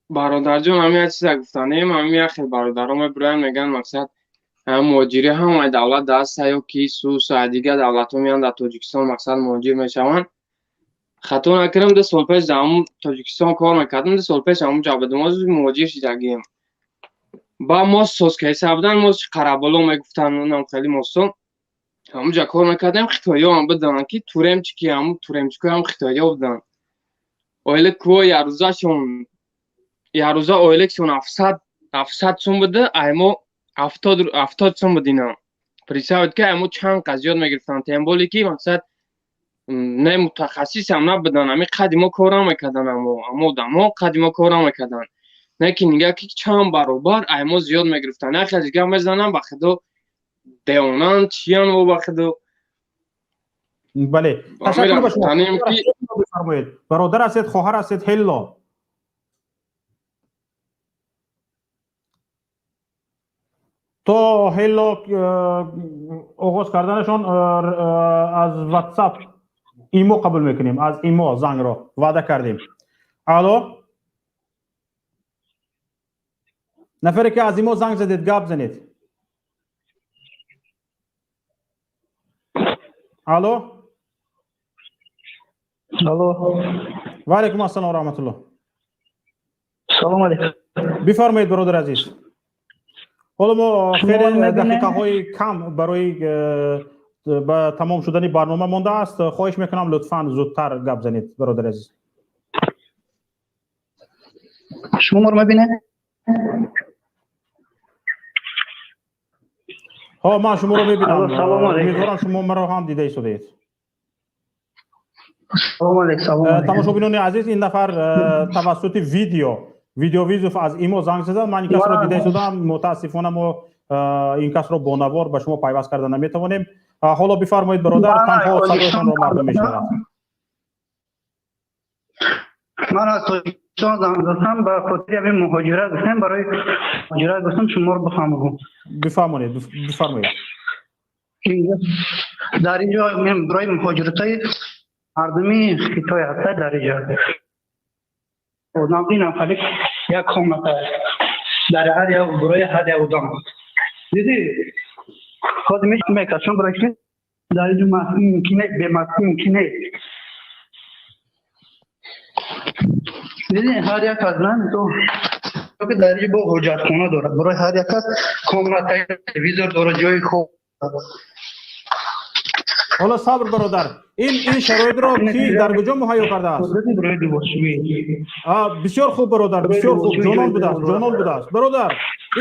Бародарҷон, ҳамин як чиза гуфтанем. Ҳамин як хел бародаро мебироянд, мегӯянд, мақсад, муҳоҷирӣ ҳамаи давлат даста ё ки сус дигар давлатҳо меянд дар Тоҷикистон, мақсад, муҳоҷир мешаванд. Хато накардам, 2 сол пеш дар ҳамун Тоҷикистон кор мекардам, 2 сол пеш ҳамун ҷо будам, ҳозир муҳоҷир шидагием. Ба мост соскайса будан, мост Қараболо мегуфтанд, унам хеле мосто. Ҳамунҷа кор мекардем, хитоиёам буданд, ки туремчики, ҳамун туремчикоям хитоиё буданд. Оила кӯ ярӯзашон, ярӯза оилакшон 700 сум буда, аймо 70 сум буд. Ина представить ки аймо чанд қад зиёд мегирифтанд, тем более ки, мақсад, не мутахассисам набуданд, ами қади мо кор намекарданд, амо одамо қади мо кор намекарданд, не ки нигаҳ ки чанд баробар аймо зиёд мегирифтанд. Як хел гап мезанам, ба худо, девонанд, чиян во, ба худо. Бале, ташаккур ба шумо. Бифармоед, бародар ҳастед, хоҳар ҳастед? Hello. То hello оғоз карданашон аз WhatsApp имо қабул мекунем, аз имо зангро ваъда кардем. Алло, нафаре ки аз имо занг задед, гап занед. Алло. Алло. Ва алайкум ассалом ва раҳматуллоҳ. Салом алейкум. Бифармоед, бародар азиз. Ҳоло мо хеле дақиқаҳои кам барои ба тамом шудани барнома мондааст. Хоҳиш мекунам, лутфан зудтар гап занед, бародар азиз. Шумо моро мебинед? Ҳо, ман шуморо мебинам. Умедворам, шумо маро ҳам дида истодаед. Салом алейкум. Салом алейкум. Тамошобинони азиз, ин нафар тавассути видеовызов аз имо занг заданд. Ман ин касро дида истодам. Мутаассифона, мо ин касро бо навор ба шумо пайваст карда наметавонем. Ҳоло бифармоед, бародар, танҳо садоятонро мардум мешунавад. Ман аз Тоҷикистон занг задам, ба хотири ҳамин муҳоҷират гуфтем, барои муҳоҷират гуфтам, шуморо бифаҳмам. Бифармоед, бифармоед. Дар инҷо барои муҳоҷиратҳои мардуми Хитой ҳаста. Дар инҷо одам инам хали як комната дар ҳар як, барои ҳар як одам. Диди, худ мекашам, барои ки дар инҷо маска мумкин нест, бе маска мумкин нест. Диди, ҳар як аз ман то ки дар инҷо бо ҳоҷатхона дорад, барои ҳар як кас комната, телевизор дорад, ҷои хоб. Ҳоло сабр, бародар, ин шароитро ки дар куҷо муҳайё кардааст? Бисёр хуб, бародар, бисёр хуб, ҷонон будааст, ҷонон будааст. Бародар,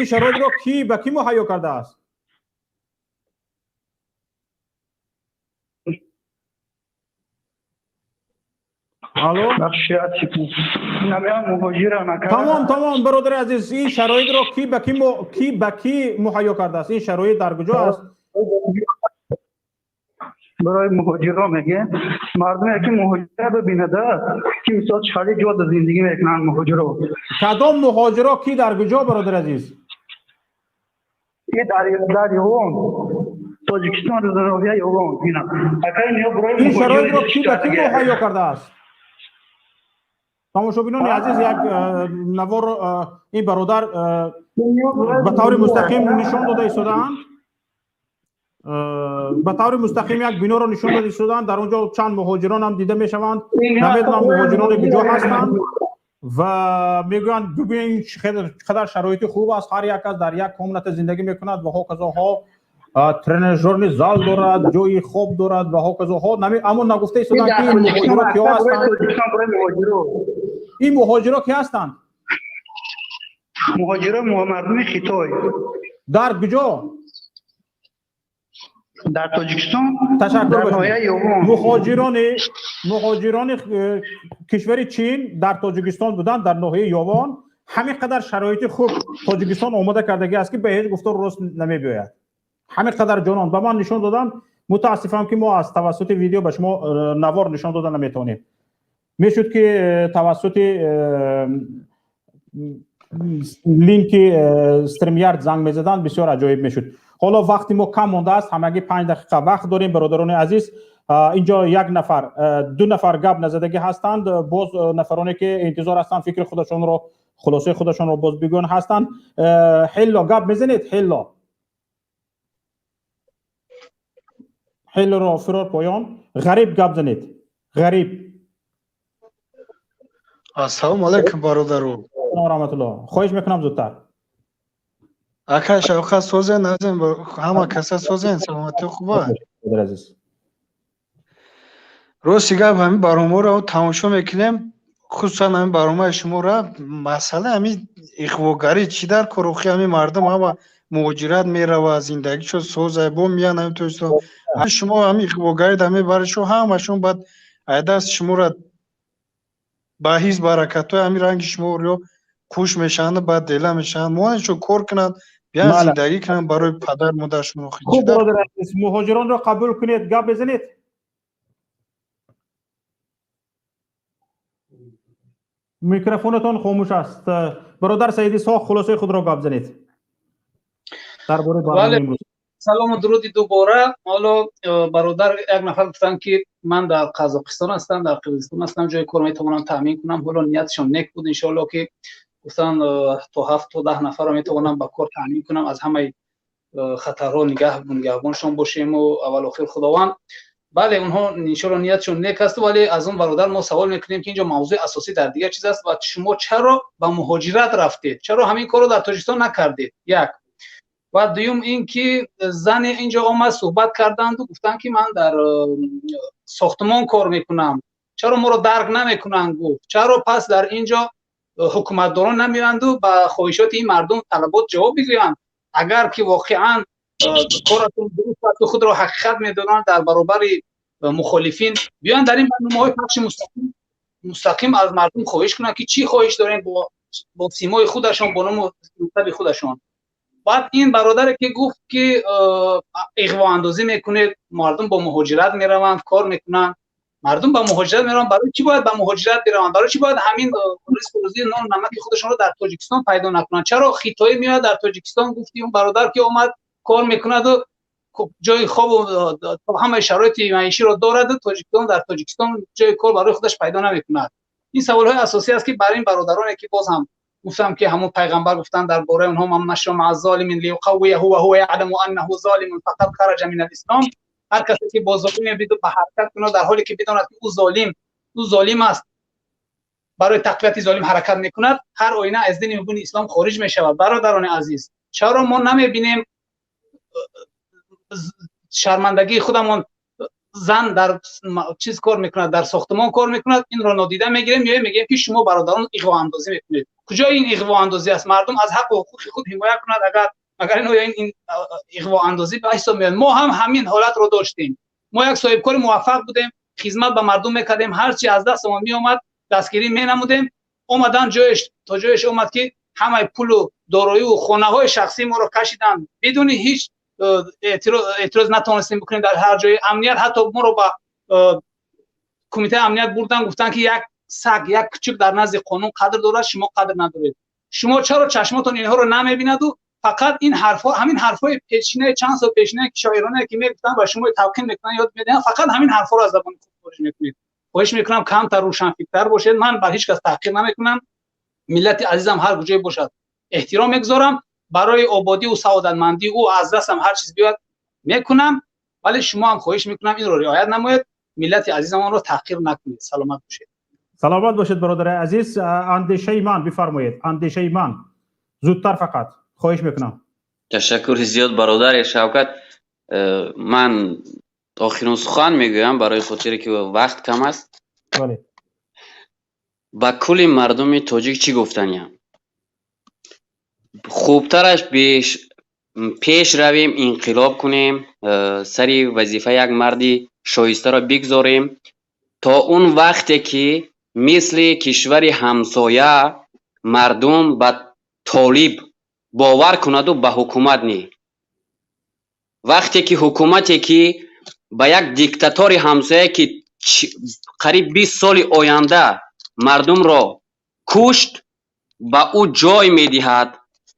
ин шароитро ки ба кӣ муҳайё кардааст? Алло. Тамом, тамом, бародари азиз, ин шароитро ки ба кӣ муҳайё кардааст? Ин шароит дар куҷо аст? Барои муҳоҷирро мегӯем, мардуме ки муҳоҷира бибинада, ки мисол чали ҷода зиндагӣ мекунанд муҳоҷиро. Кадом муҳоҷиро, ки дар куҷо, бародари азиз? Ки дар Ёвон, Тоҷикистон, ноҳияи Ёвон. Ин шароитро ки ба кӣ муҳайё кардааст? Тамошобинони азиз, як наворро ин бародар ба таври мустақим нишон дода истодаанд, ба таври мустақим як биноро нишон дода истодаанд. Дар он ҷо чанд муҳоҷирон ҳам дида мешаванд. Намедонам, муҳоҷироне куҷо ҳастанд ва мегӯянд: бибин, чӣ қадар шароити хуб аст, ҳар як кас дар як комната зиндагӣ мекунад ва ҳоказоҳо, тренажёрный зал дорад, ҷои хоб дорад ва ҳоказоҳо. Аммо нагуфта истоданд, ки ин муҳоҷиро киҳо ҳастанд. Ин муҳоҷиро ки ҳастанд? Муҳоҷиро мардуми Хитой. Дар куҷо? Дар Тоҷикистон. Ташаккур. Муҳоҷирони кишвари Чин дар Тоҷикистон буданд, дар ноҳияи Ёвон. Ҳамин қадар шароити хуб Тоҷикистон омода кардагӣ аст, ки ба ҳеҷ гуфтор рост намебиёяд. Ҳамин қадар ҷонон ба ман нишон доданд. Мутаассифам, ки мо аз тавассути видео ба шумо навор нишон дода наметавонем. Мешуд, ки тавассути линки StreamYard занг мезаданд, бисёр аҷоиб мешуд. Ҳоло вақти мо кам мондааст, ҳамагӣ 5 дақиқа вақт дорем, бародарони азиз. Инҷо як нафар, ду нафар гап назадагӣ ҳастанд. Боз нафароне ки интизор ҳастанд фикри худашонро, хулосаи худашонро боз бигӯянд, ҳастанд. Hello, гап мезанед? Hello, hello-ро фирор поён. Ғариб, гап занед, Ғариб. Ассалому алайкум, бародару. Раҳматулло, хоҳиш мекунам, зудтар. Ака Шавқат, созен, азем, ҳама каса созен, саломатӣ хуба? Азиз. Рости гап, ҳамин барномаро тамошо мекунем, хусусан ҳамин барномаи шуморо. Масъала ҳамин иғвогарӣ чӣ дар кор? Охи ҳамин мардум ҳама муҳоҷират мерава, зиндагишо соза, бо миян ҳамин Тоҷикистон. Шумо ҳамин иғвогарӣ да мебаред, ҳамашон баъд айдаст шуморо ба ҳиз баракатҳои ҳамин ранги шумо ё хуш мешаванд, баъд дела мешаванд. Монашон кор кунанд, биён зиндагӣ кунанд барои падар модаршон. Хуб, бародар азиз, муҳоҷиронро қабул кунед, гап бизанед. Микрофонатон хомӯш аст, бародар Саид Исҳоқ. Хулосаи худро гап занед дар бораи барномаи имрӯз. Салому дуруди дубора. Ҳоло бародар як нафар гуфтанд, ки ман дар Қазоқистон ҳастам, дар Қирғизистон ҳастам, ҷои кор метавонам таъмин кунам. Ҳоло ниятшон нек буд, иншоалло, ки гуфтанд, то 7 то 10 нафарро метавонам ба кор таъмин кунам. Аз ҳамаи хатарҳо нигаҳбоншон бошему аввал охир Худованд. Бале, онҳо иншоалло ниятшон нек аст, вале аз он бародар мо савол мекунем, ки инҷо мавзӯи асосӣ дар дигар чиз аст ва шумо чаро ба муҳоҷират рафтед? Чаро ҳамин корро дар Тоҷикистон накардед? Як ва дуюм ин ки зане инҷо омад, суҳбат карданду гуфтанд, ки ман дар сохтмон кор мекунам, чаро моро дарк намекунанд, гуфт. Чаро пас дар инҷо ҳукуматдорон намеоянду ба хоҳишоти ин мардум, талабот ҷавоб бигӯянд? Агар ки воқеан коратон дуруст асту худро ҳақиқат медонанд, дар баробари мухолифин биёянд, дар ин барномаҳои пахши мустақим аз мардум хоҳиш кунанд, ки чӣ хоҳиш дорем, бо симои худашон, бо ному насаби худашон. Баъд ин бародаре ки гуфт, ки иғвоандозӣ мекунед, мардум бо муҳоҷират мераванд, кор мекунанд. Мардум ба муҳоҷират мераванд, барои чӣ бояд ба муҳоҷират бираванд? Барои чӣ бояд ҳамин ризқу рӯзии нону намаки худашонро дар Тоҷикистон пайдо накунанд? Чаро хитоӣ меояд дар Тоҷикистон, гуфти он бародар, ки омад, кор мекунаду ҷои хобу ҳамаи шароити маиширо дораду тоҷикистон, дар Тоҷикистон ҷои кор барои худаш пайдо намекунад? Ин саволҳои асосӣ аст, ки бар ин бародароне ки боз ҳам гуфтам, ки ҳамон пайғамбар гуфтанд дар бораи онҳо: من مشى مع ظالم ليقويه وهو يعلم أنه ظالم فقد خرج من الإسلام. Ҳар касе ки бо золиме ба ҳаракат кунад, дар ҳоле ки бидонад, ки ӯ золим аст, барои тақвияти золим ҳаракат мекунад, ҳар оина аз дини мубини ислом хориҷ мешавад. Бародарони азиз, чаро мо намебинем шармандагии худамон? Зан дар чиз кор мекунад, дар сохтмон кор мекунад, инро нодида мегирем ё мегӯем, ки шумо бародарон иғвоандозӣ мекунед. Куҷои ин иғвоандозӣ аст? Мардум аз ҳаққу ҳуқуқи худ ҳимоя кунад, агар ин иғвоандозӣ ба ҳисоб меояд. Мо ҳам ҳамин ҳолатро доштем. Мо як соҳибкори муваффақ будем, хизмат ба мардум мекардем, ҳар чи аз дастамон меомад, дастгирӣ менамудем. Омадан ҷоеш то ҷоеш омад, ки ҳамаи пулу дороиву хонаҳои шахсии моро кашиданд. Бидуни ҳеҷ эътироз натавонистем бикунем. Дар ҳар ҷои амният, ҳатто моро ба кумитаи амният бурдан, гуфтанд, ки як саг, як кӯчук дар назди қонун қадр дорад, шумо қадр надоред. Шумо чаро чашмотон инҳоро намебинаду фақат ин ҳарфҳо, ҳамин ҳарфҳои пешинаи чанд сол пешинае, ки шоироне ки мегуфтанд ва шумо талқин мекунанд, ёд медиҳанд, фақат ҳамин ҳарфҳоро аз забони худ хориҷ мекунед? Хоҳиш мекунам, камтар рӯшанфиктар бошед. Ман бар ҳеҷ кас таҳқир намекунам. Миллати азизам ҳар куҷое бошад, эҳтиром мегузорам. Барои ободиву саодатмандии ӯ аз дастам ҳар чиз биёяд, мекунам. Вале шумо ҳам, хоҳиш мекунам, инро риоят намоед, миллати азизамонро таҳқир накунед. Саломат бошед. Саломат бошед, бародари азиз. Андешаи ман, бифармоед, андешаи ман, зудтар фақат, хоҳиш мекунам. Ташаккури зиёд, бародари Шавкат. Ман охирин сухан мегӯям, барои хотире ки вақт кам аст. Ба кулли мардуми тоҷик чӣ гуфтаниям? Хубтараш пеш равем, инқилоб кунем, сари вазифа як марди шоистаро бигзорем, то он вақте ки мисли кишвари ҳамсоя мардум ба толиб бовар кунаду ба ҳукумат не. Вақте ки ҳукумате ки ба як диктатори ҳамсоя, ки қариб 20 соли оянда мардумро кушт, ба ӯ ҷой медиҳад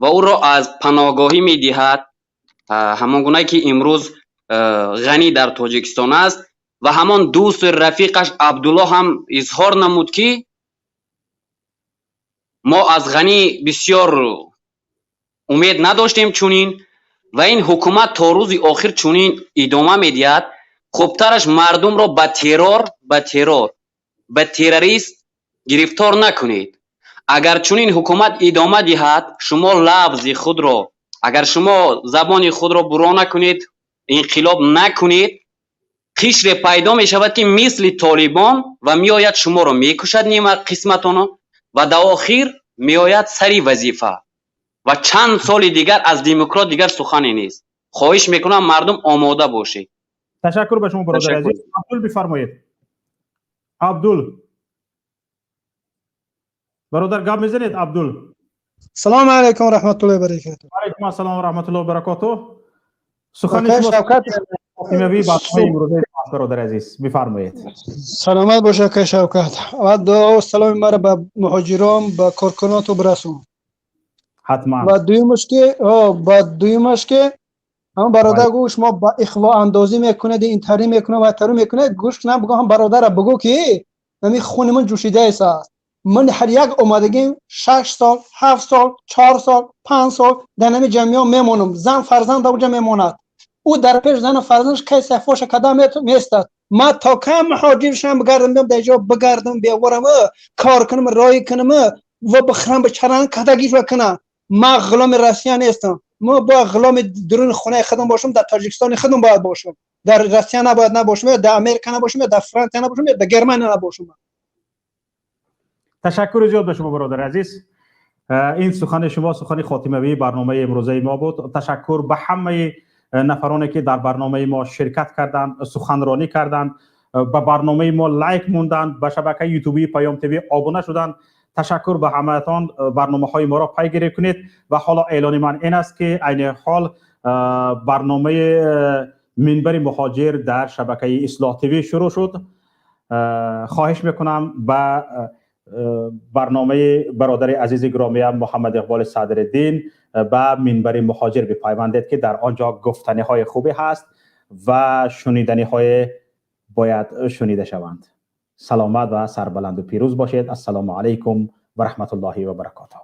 ва ӯро аз паноҳгоҳӣ медиҳад, ҳамон гунае ки имрӯз Ғанӣ дар Тоҷикистон аст ва ҳамон дӯсту рафиқаш Абдулло ҳам изҳор намуд, ки мо аз Ғанӣ бисёр умед надоштем чунин, ва ин ҳукумат то рӯзи охир чунин идома медиҳад. Хубтараш мардумро ба террор, ба террорист гирифтор накунед. Агар чунин ҳукумат идома диҳад, шумо лафзи худро, агар шумо забони худро буро накунед, инқилоб накунед, қишре пайдо мешавад, ки мисли толибон, ва меояд, шуморо мекушад, нима қисматоно, ва дар охир меояд сари вазифа ва чанд соли дигар аз демократ дигар сухане нест. Хоҳиш мекунам, мардум, омода бошед. Ташаккур ба шумо, бародари азиз. Абдул, бифармоед. Абдул бародар, гап мезанед, Абдул. Салому алайкум ва раҳматуллоҳи ва баракатуҳ. Алайкум ассалом ва раҳматуллоҳи ва баракатуҳ. Сухани шумо. Бародари азиз, бифармоед. Саломат бош, акай Шавкат, ва дуо саломи маро ба муҳоҷирон, ба коркуноту бирасон. Ҳатман. Ва дуюмаш ки ба дуюмаш ки ҳамон бародар гуфт, шумо ба ихвоандозӣ мекунед, интарӣ мекунед ва тару мекунед. Гӯш кунам, бигӯ ҳам бародара, бигӯ ки ҳамин хуни ман ҷӯшидааст. Ман ҳар як омадагим 6 сол, 7 сол, 4 сол, 5 сол дар ҳамин ҷамъиё мемонам. Зан, фарзанд дар уҷа мемонад. Ӯ дар пеш зану фарзандаш кай сафоша када местад. Ман то кам муҳоҷир шам, бигардам, биём дар ҷо бигардам, беворам, кор кунам, роҳӣ кунам ва бихӯрам, бичарам, кадагиш кунам. Ман ғуломи Россия нестам. Мо бояд ғуломи дуруни хонаи худам бошам, дар Тоҷикистони худам бояд бошам, дар Россия набояд набошам, ё дар Америка набошам, ё дар Франсия набошам, ё дар Германия набошам. Ташаккури зиёд ба шумо, бародари азиз. Ин сухани шумо сухани хотимавии барномаи имрӯзаи мо буд. Ташаккур ба ҳамаи нафароне ки дар барномаи мо ширкат карданд, суханронӣ карданд, ба барномаи мо лайк монданд, ба шабакаи ютубии Паём ТВ обуна шуданд. Ташаккур ба ҳамаатон. Барномаҳои моро пайгирӣ кунед. Ва ҳоло эълони ман ин аст, ки айни ҳол барномаи Минбари муҳоҷир дар шабакаи Ислоҳ ТВ шурӯъ шуд. Хоҳиш мекунам, ба барномаи бародари азизи гиромиям Муҳаммад Иқболи Садриддин, ба Минбари муҳоҷир бипайвандед, ки дар он ҷо гуфтаниҳои хубе ҳаст ва шуниданиҳое бояд шунида шаванд. Саломат ва сарбаланду пирӯз бошед. Ассалому алайкум ва раҳматуллоҳи ва баракотуҳ.